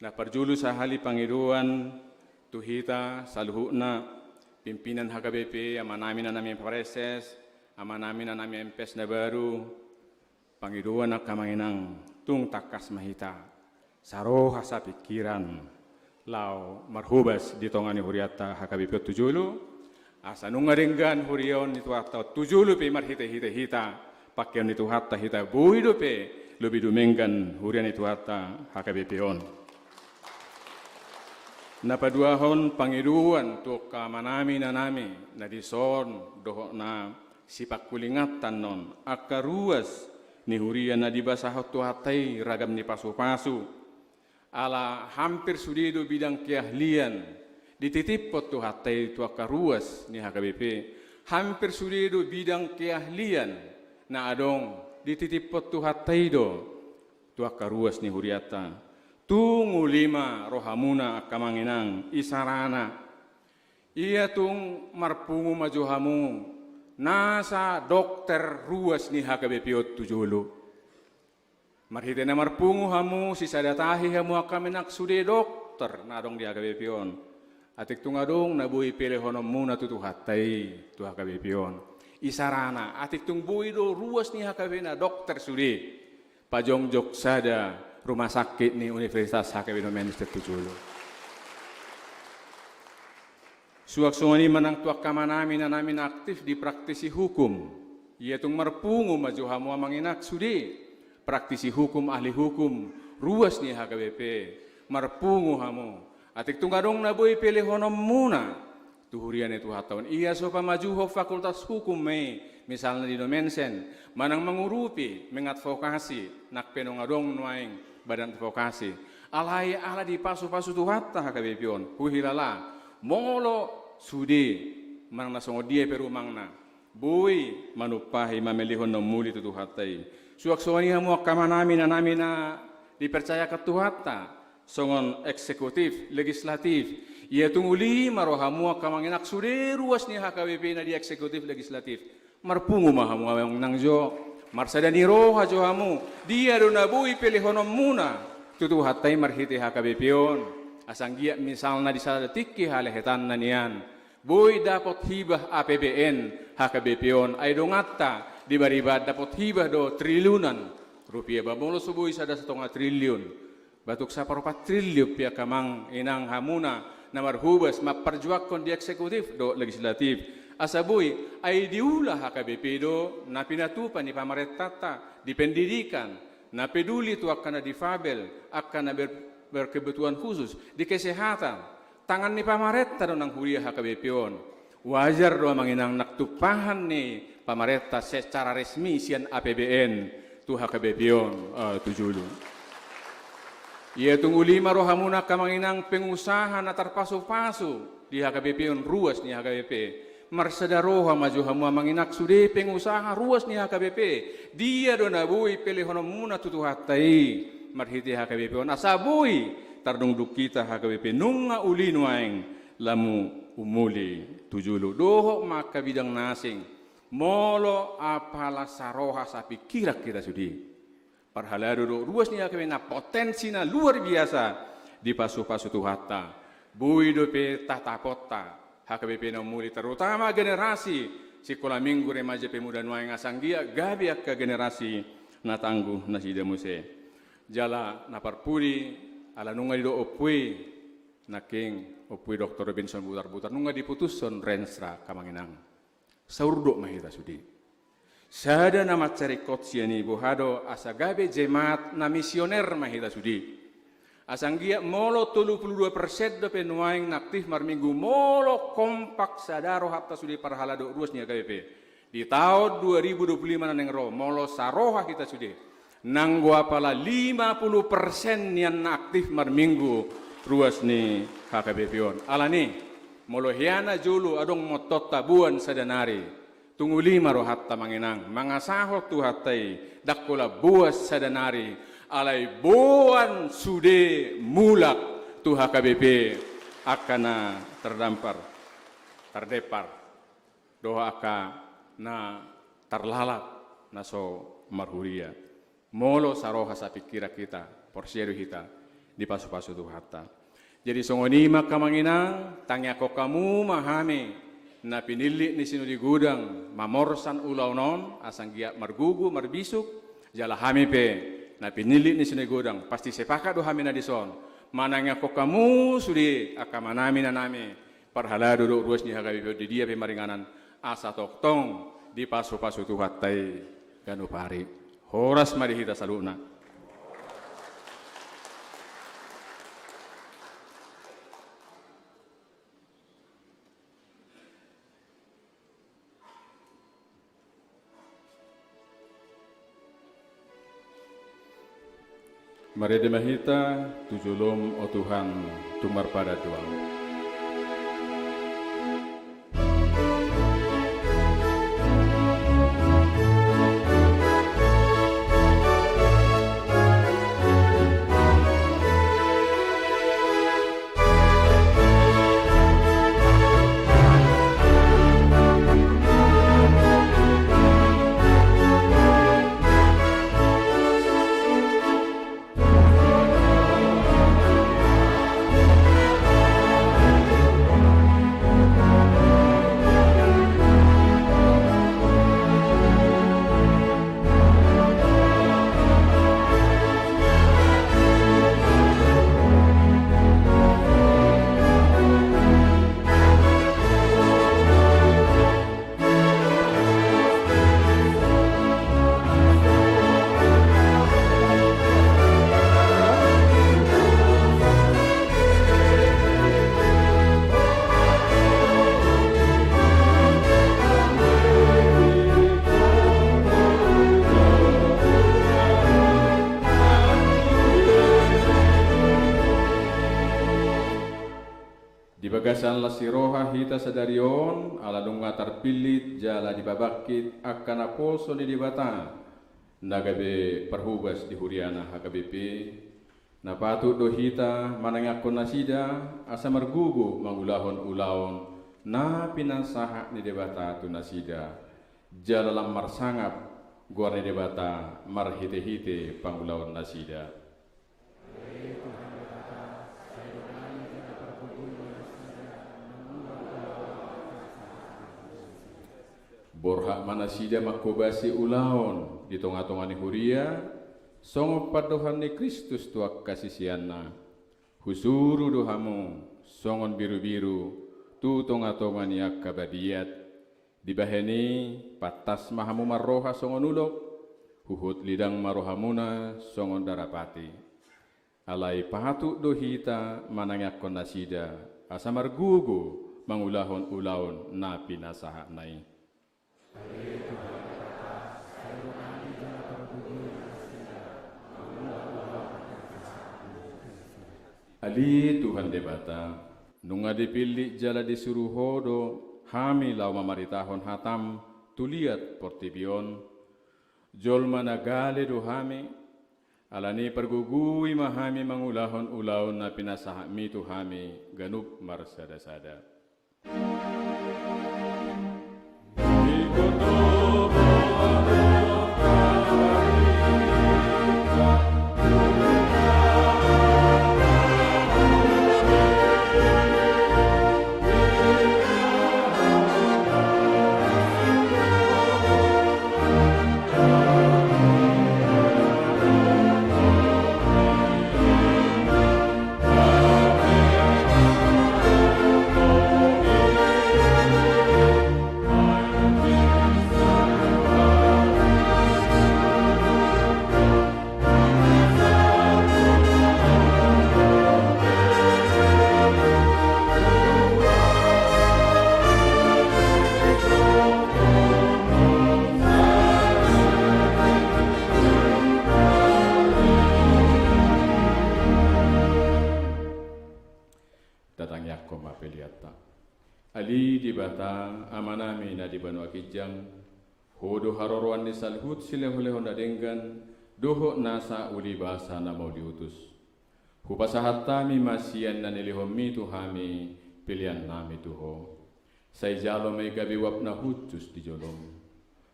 Na parjolo sahali pangidoan tu hita saluhutna, pimpinan H K B P, amanami na nami M P S, amanami na nami M P S na baru, pangidoan angka amang inang, tung tangkas ma hita saroha sapingkiran laho marhobas di tonga ni hurianta H K B P on tu jolo. Asa nunga denggan huria on ni Tuhanta on tu jolo pe marhitehite hita, pangkeon ni Tuhanta hita boi dope lobi dumenggan huria ni Tuhanta H K B P on. Na paduahon pangidoan tu angka amanami na nami na dison dohot na sipangkulingatan on, angka ruas ni huria na dibasahon Tuhanta i ragam ni pasupasu. Ala hampir sude do bidang keahlian dititiphon Tuhanta i tu angka ruas ni H K B P. Hampir sude do bidang keahlian na adong dititiphon Tuhanta i do tu angka ruas ni hurianta. Tung uli ma rohamuna angka amang inang, isarana. Ia tung marpungu ma jo hamu nasa dokter ruas ni H K B P on tu jolo. Marhite na marpungu hamu, sisada tahi hamu angka amang inang sude dokter na adong di H K B P on. Atik tung adong na boi pelehononmuna tu Tuhanta i tu H K B P on. Isarana, atik tung boi do ruas ni H K B P na dokter sude. Pajongjong sada rumah sakit ni Universitas H K B P Indonesia tu jolo. Suang songon i ma nang tu angka amanami na nami na aktif di praktisi hukum. Ia tung marpungu ma jo hamu amang inang sude praktisi hukum, ahli hukum, ruas ni H K B P. Marpungu hamu. Atik tung adong na boi pelehononmuna tu huria ni Tuhanta on. Ia so pamajuhon fakultas hukum ma i, misalna di Indomensen, manang mangurupi, mengadvokasi, nang pe naung adong nuaeng badan advokasi. Alai ala dipasupasu Tuhanta H K B P on, huhilala, molo sude, manang na songon dia pe rumangna, boi manumpahi mamelehon na umuli tu Tuhanta i. Suang songon i hamu angka amanami na nami na dipercayakan Tuhanta songon eksekutif, legislatif. Ia tung uli ma rohamu angka amang inang sude ruas ni H K B P na di eksekutif, legislatif. Marpungu ma hamu amang inang jo. Marsada ni roha jo hamu. Dia do na boi pelehononmuna tu Tuhanta i marhite H K B P on. Asa anggiat misalna di sada tingki halehetanna nian, boi dapot hibah A P B N H K B P on, ai donganta di Bariba dapot hibah do triliunan rupiah, ba molo so boi sada satonga triliun, ba tung saparopat triliun pe angka amang inang hamuna na marhobas mamparjuangkon di eksekutif dohot legislatif. Asa boi, ai diula H K B P do na pinatupa ni pamarentanta di pendidikan, na peduli tu angka na difabel, angka na ber-, berkebutuhan khusus, di kesehatan. Tangan ni pamarenta do nang huria H K B P on. Wajar do amang inang nang tumpahan ni pamarenta secara resmi sian A P B N tu H K B P on, eh, tu jolo. Ia tung uli ma rohamuna angka amang inang pengusaha na tarpasupasu di H K B P on, ruas ni H K B P. Marsada roha ma jo hamu amang inang sude pengusaha ruas ni H K B P. Dia do na boi pelehononmuna tu Tuhanta i marhite H K B P on, asa boi tardungdung hita H K B P nunga uli nuaeng lamu umuli tu jolo. Dohot ma angka bidang na asing, molo apala saroha sapingkiran hita sude. Parhalado do ruas ni H K B P na potensi na luar biasa dipasupasu Tuhanta. Boi dope tataponta H K B P na umuli, terutama generasi sikola minggu, remaja, pemuda nuaeng, asa anggiat gabe angka generasi na tangguh nasida muse. Jala na parpudi, ala nunga didok ompu i, nangkin ompu i Doktor Robinson Butarbutar, nunga diputushon Rensra angka amang inang. Saurdot ma hita sude. Sada na mansai ringkot sian i, boha do, asa gabe jemaat na misioner ma hita sude. Asa anggiat molo tolu pulu dua persen dope nuaeng na aktif marminggu, molo kompak sada rohanta sude parhalado ruas ni H K B P, di taon dua ribu dua pulu lima na naeng ro, molo saroha hita sude, nanggo apala lima pulu persen nian na aktif marminggu ruas ni H K B P on. Alani, molo hea na jolo adong montonta boan sada nari, tunguli ma rohanta manginang, mangasahon Tuhanta i, ndang holan boan sada nari, alai boan sude mulak tu H K B P angka na terdampar, terdepar, dohot angka na tarlalap, na so marhuria. Molo saroha sapingkiran hita, porsea do hita dipasupasu Tuhanta. Jadi songon i ma angka amang inang, tangiangkon hamu ma hami na pinillit ni Sinode Godang mamorsan ulaon on, asa anggiat margogo, marbisuk, jala hami pe na pinillit ni Sinode Godang, pasti sepakat do hami na dison manangiangkon hamu sude angka amanami, inanami, parhalado dohot ruas ni H K B P on di dia pe maringanan, asa tongtong dipasupasu Tuhanta i ganup ari. Horas ma di hita saluhutna. Marende ma hita tu jolom, o Tuhan, tung marpadan do ahu. Di bagasan las ni roha hita sadari on, ala nunga tarpillit jala dipabangkit angka naposo ni Debata na gabe parhobas di huriana H K B P, na patut do hita manangiangkon nasida asa margogo mangulahon ulaon na pinasahat ni Debata tu nasida, jala lam marsangap goar ni Debata marhitehite pangulaon nasida. Borhat ma nasida manghobasi ulaon di tongatonga ni huria, songon pandohan ni Kristus tu angka siseanna: Husuru do hamu songon birubiru tu tongatonga ni angka babiat. Dibahen i, pantas ma hamu marroha songon ulok, huhut lidang ma rohamuna songon darapati. Alai patut do hita manangiangkon nasida asa margogo mangulahon ulaon na pinasahatna i. Ale Tuhan Debata, nunga dipillit jala disuru Ho do hami laho mamaritahon hataM tu liat portibi on. Jolma na gale do hami, alani i pargogoi ma hami mangulahon ulaon na pinasahatMi tu hami ganup marsadasada. Amanami na di banua ginjang, Ho do haroroan ni saluhut silehonlehon na denggan dohot nasa ulibasa na mauliutus. Hupasahat hami ma sian na nilehonmi tu hami peleannami tu Ho. Sai jalo ma i gabe uap na hushus di jolom.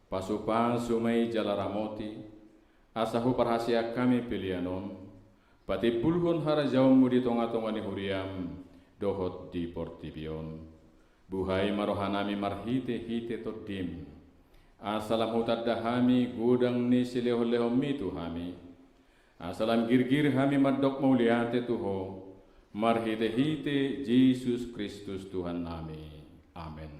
Pasupasu ma i jala ramoti, asa huparhaseang hami pelean on patimbulhon harajaonmu di tongatonga ni huriam dohot di portibi on. Buhai ma rohanami marhitehite Tondim, asa lam hutanda hami godang ni silehonlehonmi tu hami, asa lam girgir hami mandok mauliate tu Ho, marhitehite Jesus Kristus Tuhannami. Amen.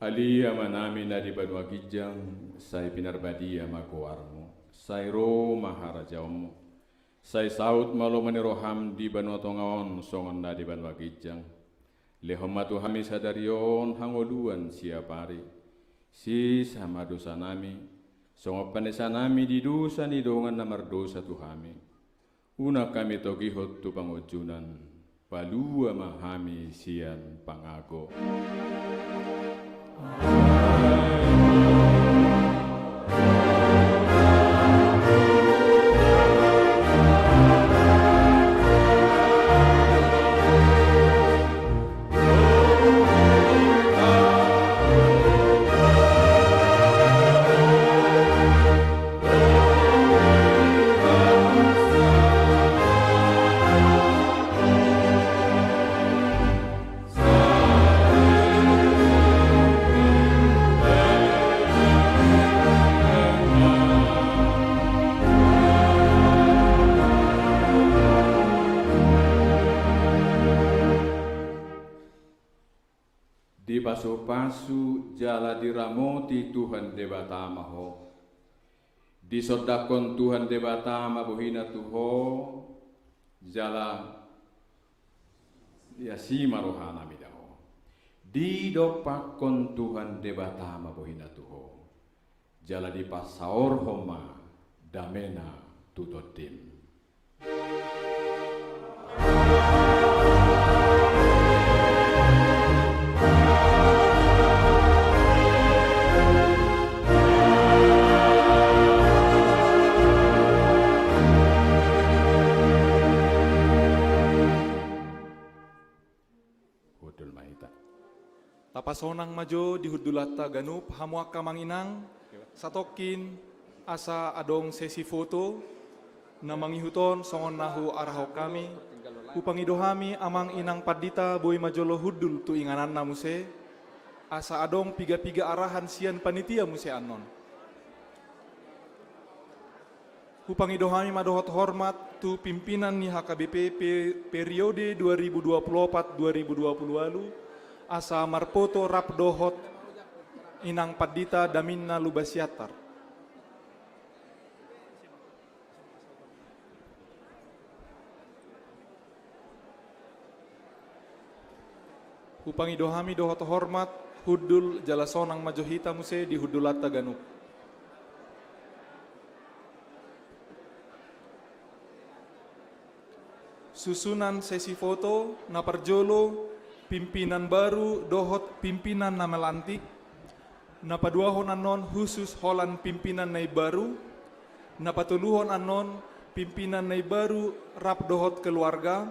Ale Amanami na di banua ginjang, sai pinarbadia ma goarmu, sai ro ma harajaonmu, sai saut ma lomo ni roham di banua tonga on songon na di banua ginjang. Lehon ma tu hami sadari on hangoluan siapari. Sesa ma dosanami, songon panesanami di dosa ni dongan na mardosa tu hami. Unang hami togihon tu pangunjunan, palua ma hami sian pangago. Dipasupasu jala diramoti Tuhan Debata ma ho. Disondangkon Tuhan Debata ma bohina tu ho, jala diasi ma rohana mida ho. Didompakkon Tuhan Debata ma bohina tu ho, jala dipasaorhon ma damena tu tondim. Hundul ma hita. Tapasonang ma jo di hundulanta ganup hamu angka amang inang, satongkin asa adong sesi foto na mangihut on songon na huarahon hami. Hupangido hami amang inang pandita boi ma jolo hundul tu ingananna muse, asa adong piga-piga arahan sian panitia muse annon. Hupangido hami ma dohot hormat tu pimpinan ni H K B P pe-, periode dua ribu dua puluh opat dua ribu dua puluh ualu, asa marpoto rap dohot inang pandita daminna Luba Siantar. Hupangido hami dohot hormat, hundul jala sonang ma jo hita muse di hundulanta ganup. Susunan sesi foto, na parjolo pimpinan baru dohot pimpinan na melantik, na paduahon annon khusus holan pimpinan na imbaru, na patoluhon annon pimpinan na imbaru rap dohot keluarga,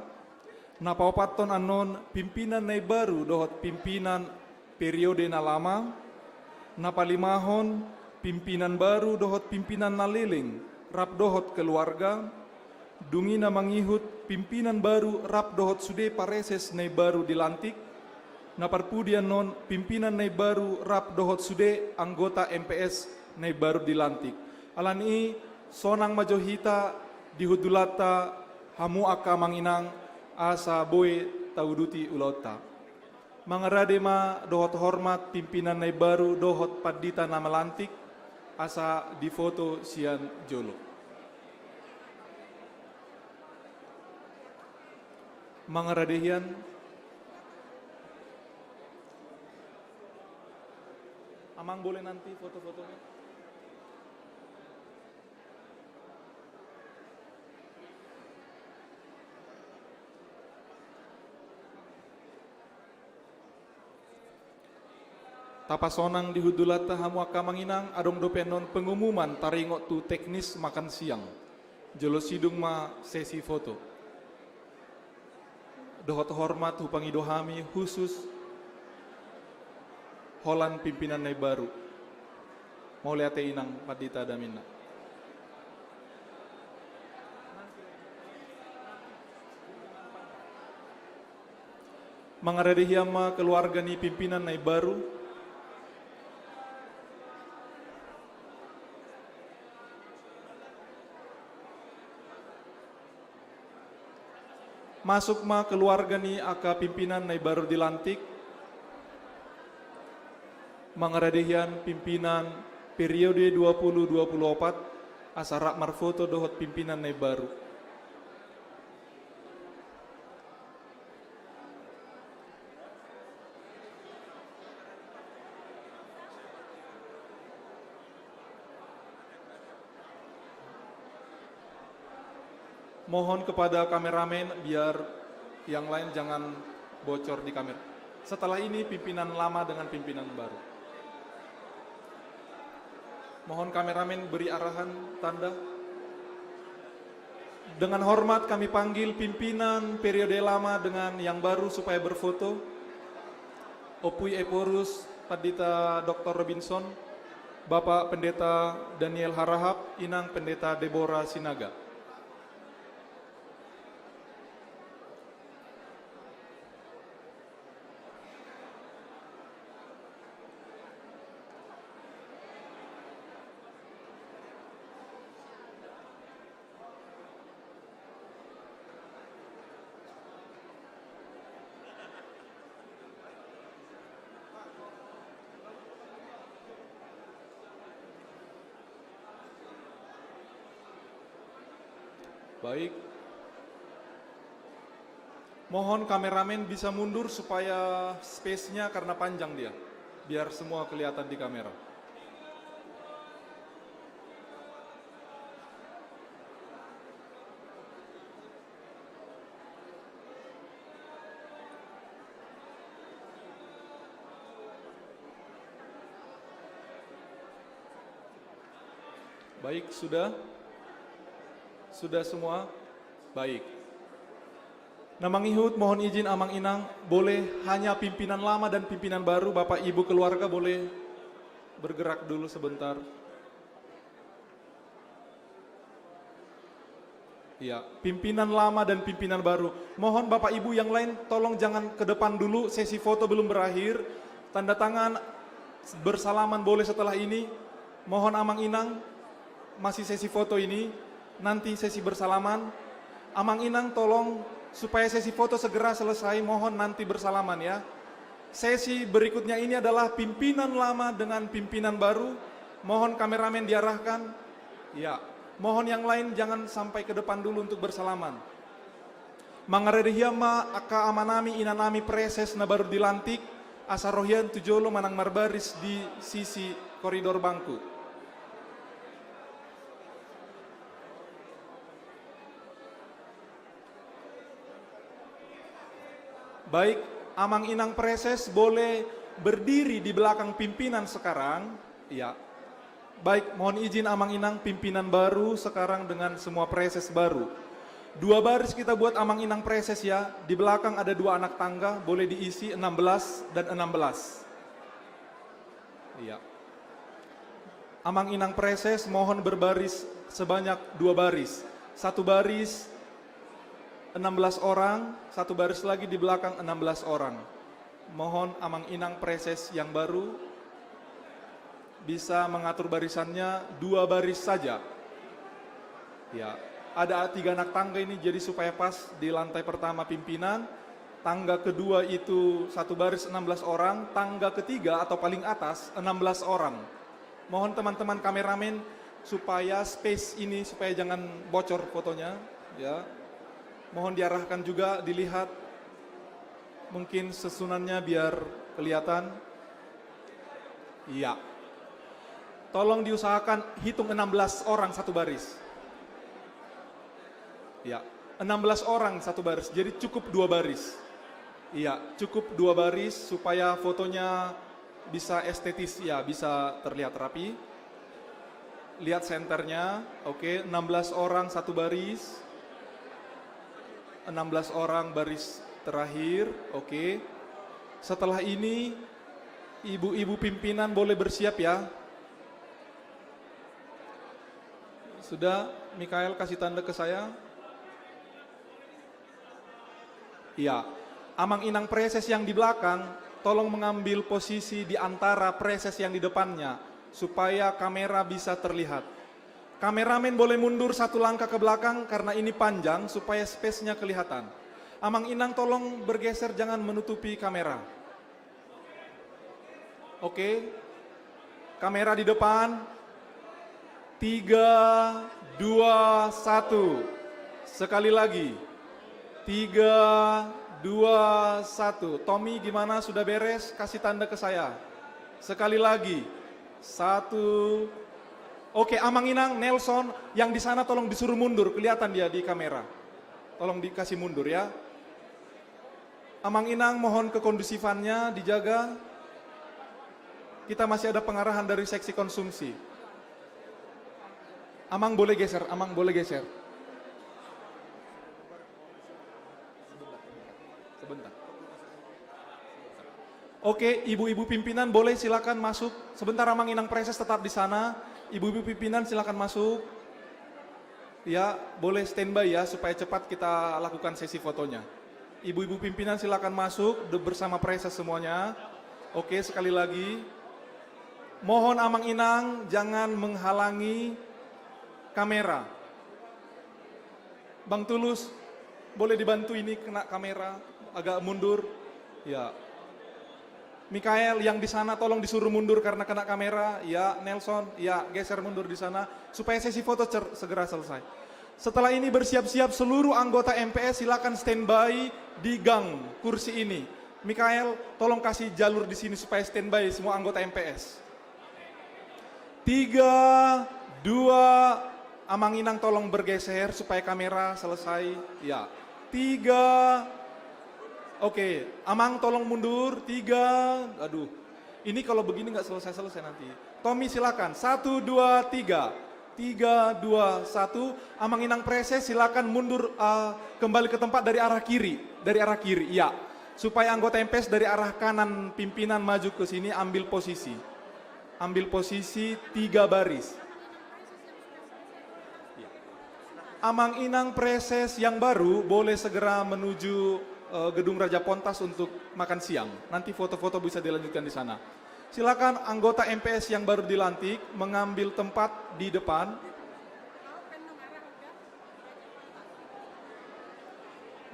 na paopathon annon pimpinan na imbaru dohot pimpinan periode na lama, na palimahon pimpinan baru dohot pimpinan na leleng rap dohot keluarga, Dung i na mangihut pimpinan baru rap dohot sude pareses na imbaru dilantik. Na parpudi annon pimpinan na imbaru rap dohot sude anggota M P S na imbaru dilantik. Alani i, sonang ma jo hita di hundulanta, hamu angka amang inang, asa boi tauduti ulaonta. Mangarade ma dohot hormat pimpinan na imbaru dohot pandita na malantik, asa difoto sian jolo. Mangarade hian. Amang, boleh nanti foto-fotonya? Tapasonang di hundulanta hamu angka amang inang, adong dope annon pengumuman taringot tu teknis makan siang. Jolo sidung ma sesi foto. Dohot hormat hupangido hami khusus holan pimpinan na imbaru. Mauliate inang pandita dainang. Mangarade hian ma keluarga ni pimpinan na imbaru. Masuk ma keluarga ni angka pimpinan na imbaru dilantik. Mangarade hian pimpinan periode dua puluh dua puluh opat, asa rap marfoto dohot pimpinan na imbaru. Mohon kepada kameramen, biar yang lain jangan bocor di kamera. Setelah ini pimpinan lama dengan pimpinan baru. Mohon kameramen beri arahan, tanda. Dengan hormat kami panggil pimpinan periode lama dengan yang baru supaya berfoto. Ompu i Ephorus Pandita Doktor Robinson, Bapak Pendeta Daniel Harahap, Inang Pendeta Deborah Sinaga. Baik. Mohon kameramen bisa mundur supaya space-nya, karena panjang dia. Biar semua kelihatan di kamera. Baik, sudah? Sudah semua? Baik. Na mangihut, mohon izin Amang Inang, boleh hanya pimpinan lama dan pimpinan baru, Bapak Ibu keluarga boleh bergerak dulu sebentar. Ya, pimpinan lama dan pimpinan baru. Mohon Bapak Ibu yang lain tolong jangan ke depan dulu, sesi foto belum berakhir. Tanda tangan bersalaman boleh setelah ini. Mohon Amang Inang, masih sesi foto ini, nanti sesi bersalaman. Amang Inang tolong supaya sesi foto segera selesai, mohon nanti bersalaman ya. Sesi berikutnya ini adalah pimpinan lama dengan pimpinan baru. Mohon kameramen diarahkan. Ya, mohon yang lain jangan sampai ke depan dulu untuk bersalaman. Mangarade hian ma angka amanami, inanami preses na baru dilantik, asa ro hian tu jolo manang marbaris di sisi koridor bangku. Baik, Amang Inang preses boleh berdiri di belakang pimpinan sekarang. Ya. Baik, mohon izin Amang Inang, pimpinan baru sekarang dengan semua preses baru. Dua baris kita buat Amang Inang preses ya. Di belakang ada dua anak tangga, boleh diisi enam belas dan enam belas. Iya. Amang Inang preses mohon berbaris sebanyak dua baris. Satu baris Enam belas orang, satu baris lagi di belakang, enam belas orang. Mohon Amang Inang Preses yang baru bisa mengatur barisannya dua baris saja. Ya, ada tiga anak tangga ini, jadi supaya pas di lantai pertama pimpinan, tangga kedua itu satu baris enam belas orang, tangga ketiga atau paling atas enam belas orang. Mohon teman-teman kameramen supaya space ini, supaya jangan bocor fotonya, ya. Mohon diarahkan juga, dilihat mungkin susunannya biar kelihatan. Iya. Tolong diusahakan hitung enam belas orang satu baris. Ya, enam belas orang satu baris. Jadi cukup dua baris. Iya, cukup dua baris supaya fotonya bisa estetis, ya, bisa terlihat rapi. Lihat senternya, oke, enam belas orang satu baris. Enam belas orang baris terakhir, oke. Setelah ini, ibu-ibu pimpinan boleh bersiap, ya. Sudah, Mikael kasih tanda ke saya. Iya. Amang Inang Preses yang di belakang, tolong mengambil posisi di antara Preses yang di depannya, supaya kamera bisa terlihat. Kameramen boleh mundur satu langkah ke belakang karena ini panjang, supaya space-nya kelihatan. Amang Inang tolong bergeser, jangan menutupi kamera. Oke. Kamera di depan. Tiga, dua, satu. Sekali lagi. Tiga, dua, satu. Tommy, gimana, sudah beres? Kasih tanda ke saya. Sekali lagi. Satu. Oke, Amang Inang, Nelson, yang di sana tolong disuruh mundur. Kelihatan dia di kamera. Tolong dikasih mundur, ya. Amang Inang, mohon kekondusifannya dijaga. Kita masih ada pengarahan dari seksi konsumsi. Amang boleh geser, Amang boleh geser. Sebentar. Oke, ibu-ibu pimpinan boleh silakan masuk. Sebentar, Amang Inang Preses tetap di sana. Ibu-ibu pimpinan silakan masuk. Ya, boleh standby ya, supaya cepat kita lakukan sesi fotonya. Ibu-ibu pimpinan silakan masuk de-, bersama Preses semuanya. Oke, sekali lagi. Mohon Amang Inang jangan menghalangi kamera. Bang Tulus, boleh dibantu ini kena kamera, agak mundur. Ya. Mikael, yang di sana tolong disuruh mundur karena kena kamera. Ya, Nelson, ya, geser mundur di sana supaya sesi foto cer-, segera selesai. Setelah ini bersiap-siap seluruh anggota M P S, silakan standby di gang kursi ini. Mikael, tolong kasih jalur di sini supaya standby semua anggota M P S. Tiga, dua, Amang Inang tolong bergeser supaya kamera selesai. Ya. Tiga. Oke, Amang tolong mundur. Tiga. Aduh. Ini kalau begini nggak selesai-selesai nanti. Tommy, silakan. Satu, dua, tiga. Tiga, dua, satu. Amang Inang Preses, silakan mundur, eh, kembali ke tempat dari arah kiri. Dari arah kiri, ya. Supaya anggota M P S dari arah kanan pimpinan maju ke sini, ambil posisi. Ambil posisi tiga baris. Ya. Amang Inang Preses yang baru boleh segera menuju, eh, Gedung Raja Pontas untuk makan siang. Nanti foto-foto bisa dilanjutkan di sana. Silakan anggota M P S yang baru dilantik mengambil tempat di depan.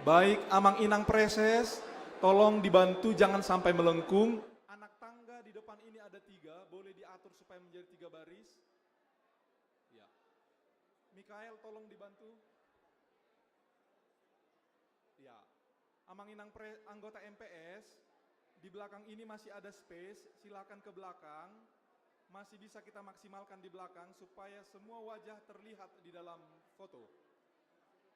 Baik, Amang Inang Preses, tolong dibantu jangan sampai melengkung. Anak tangga di depan ini ada tiga, boleh diatur supaya menjadi tiga baris. Ya. Mikael, tolong dibantu. Ya. Amang Inang pre-, anggota M P S, di belakang ini masih ada space, silakan ke belakang. Masih bisa kita maksimalkan di belakang supaya semua wajah terlihat di dalam foto.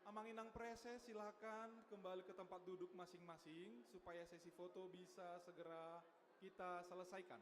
Amang Inang Preses, silakan kembali ke tempat duduk masing-masing supaya sesi foto bisa segera kita selesaikan.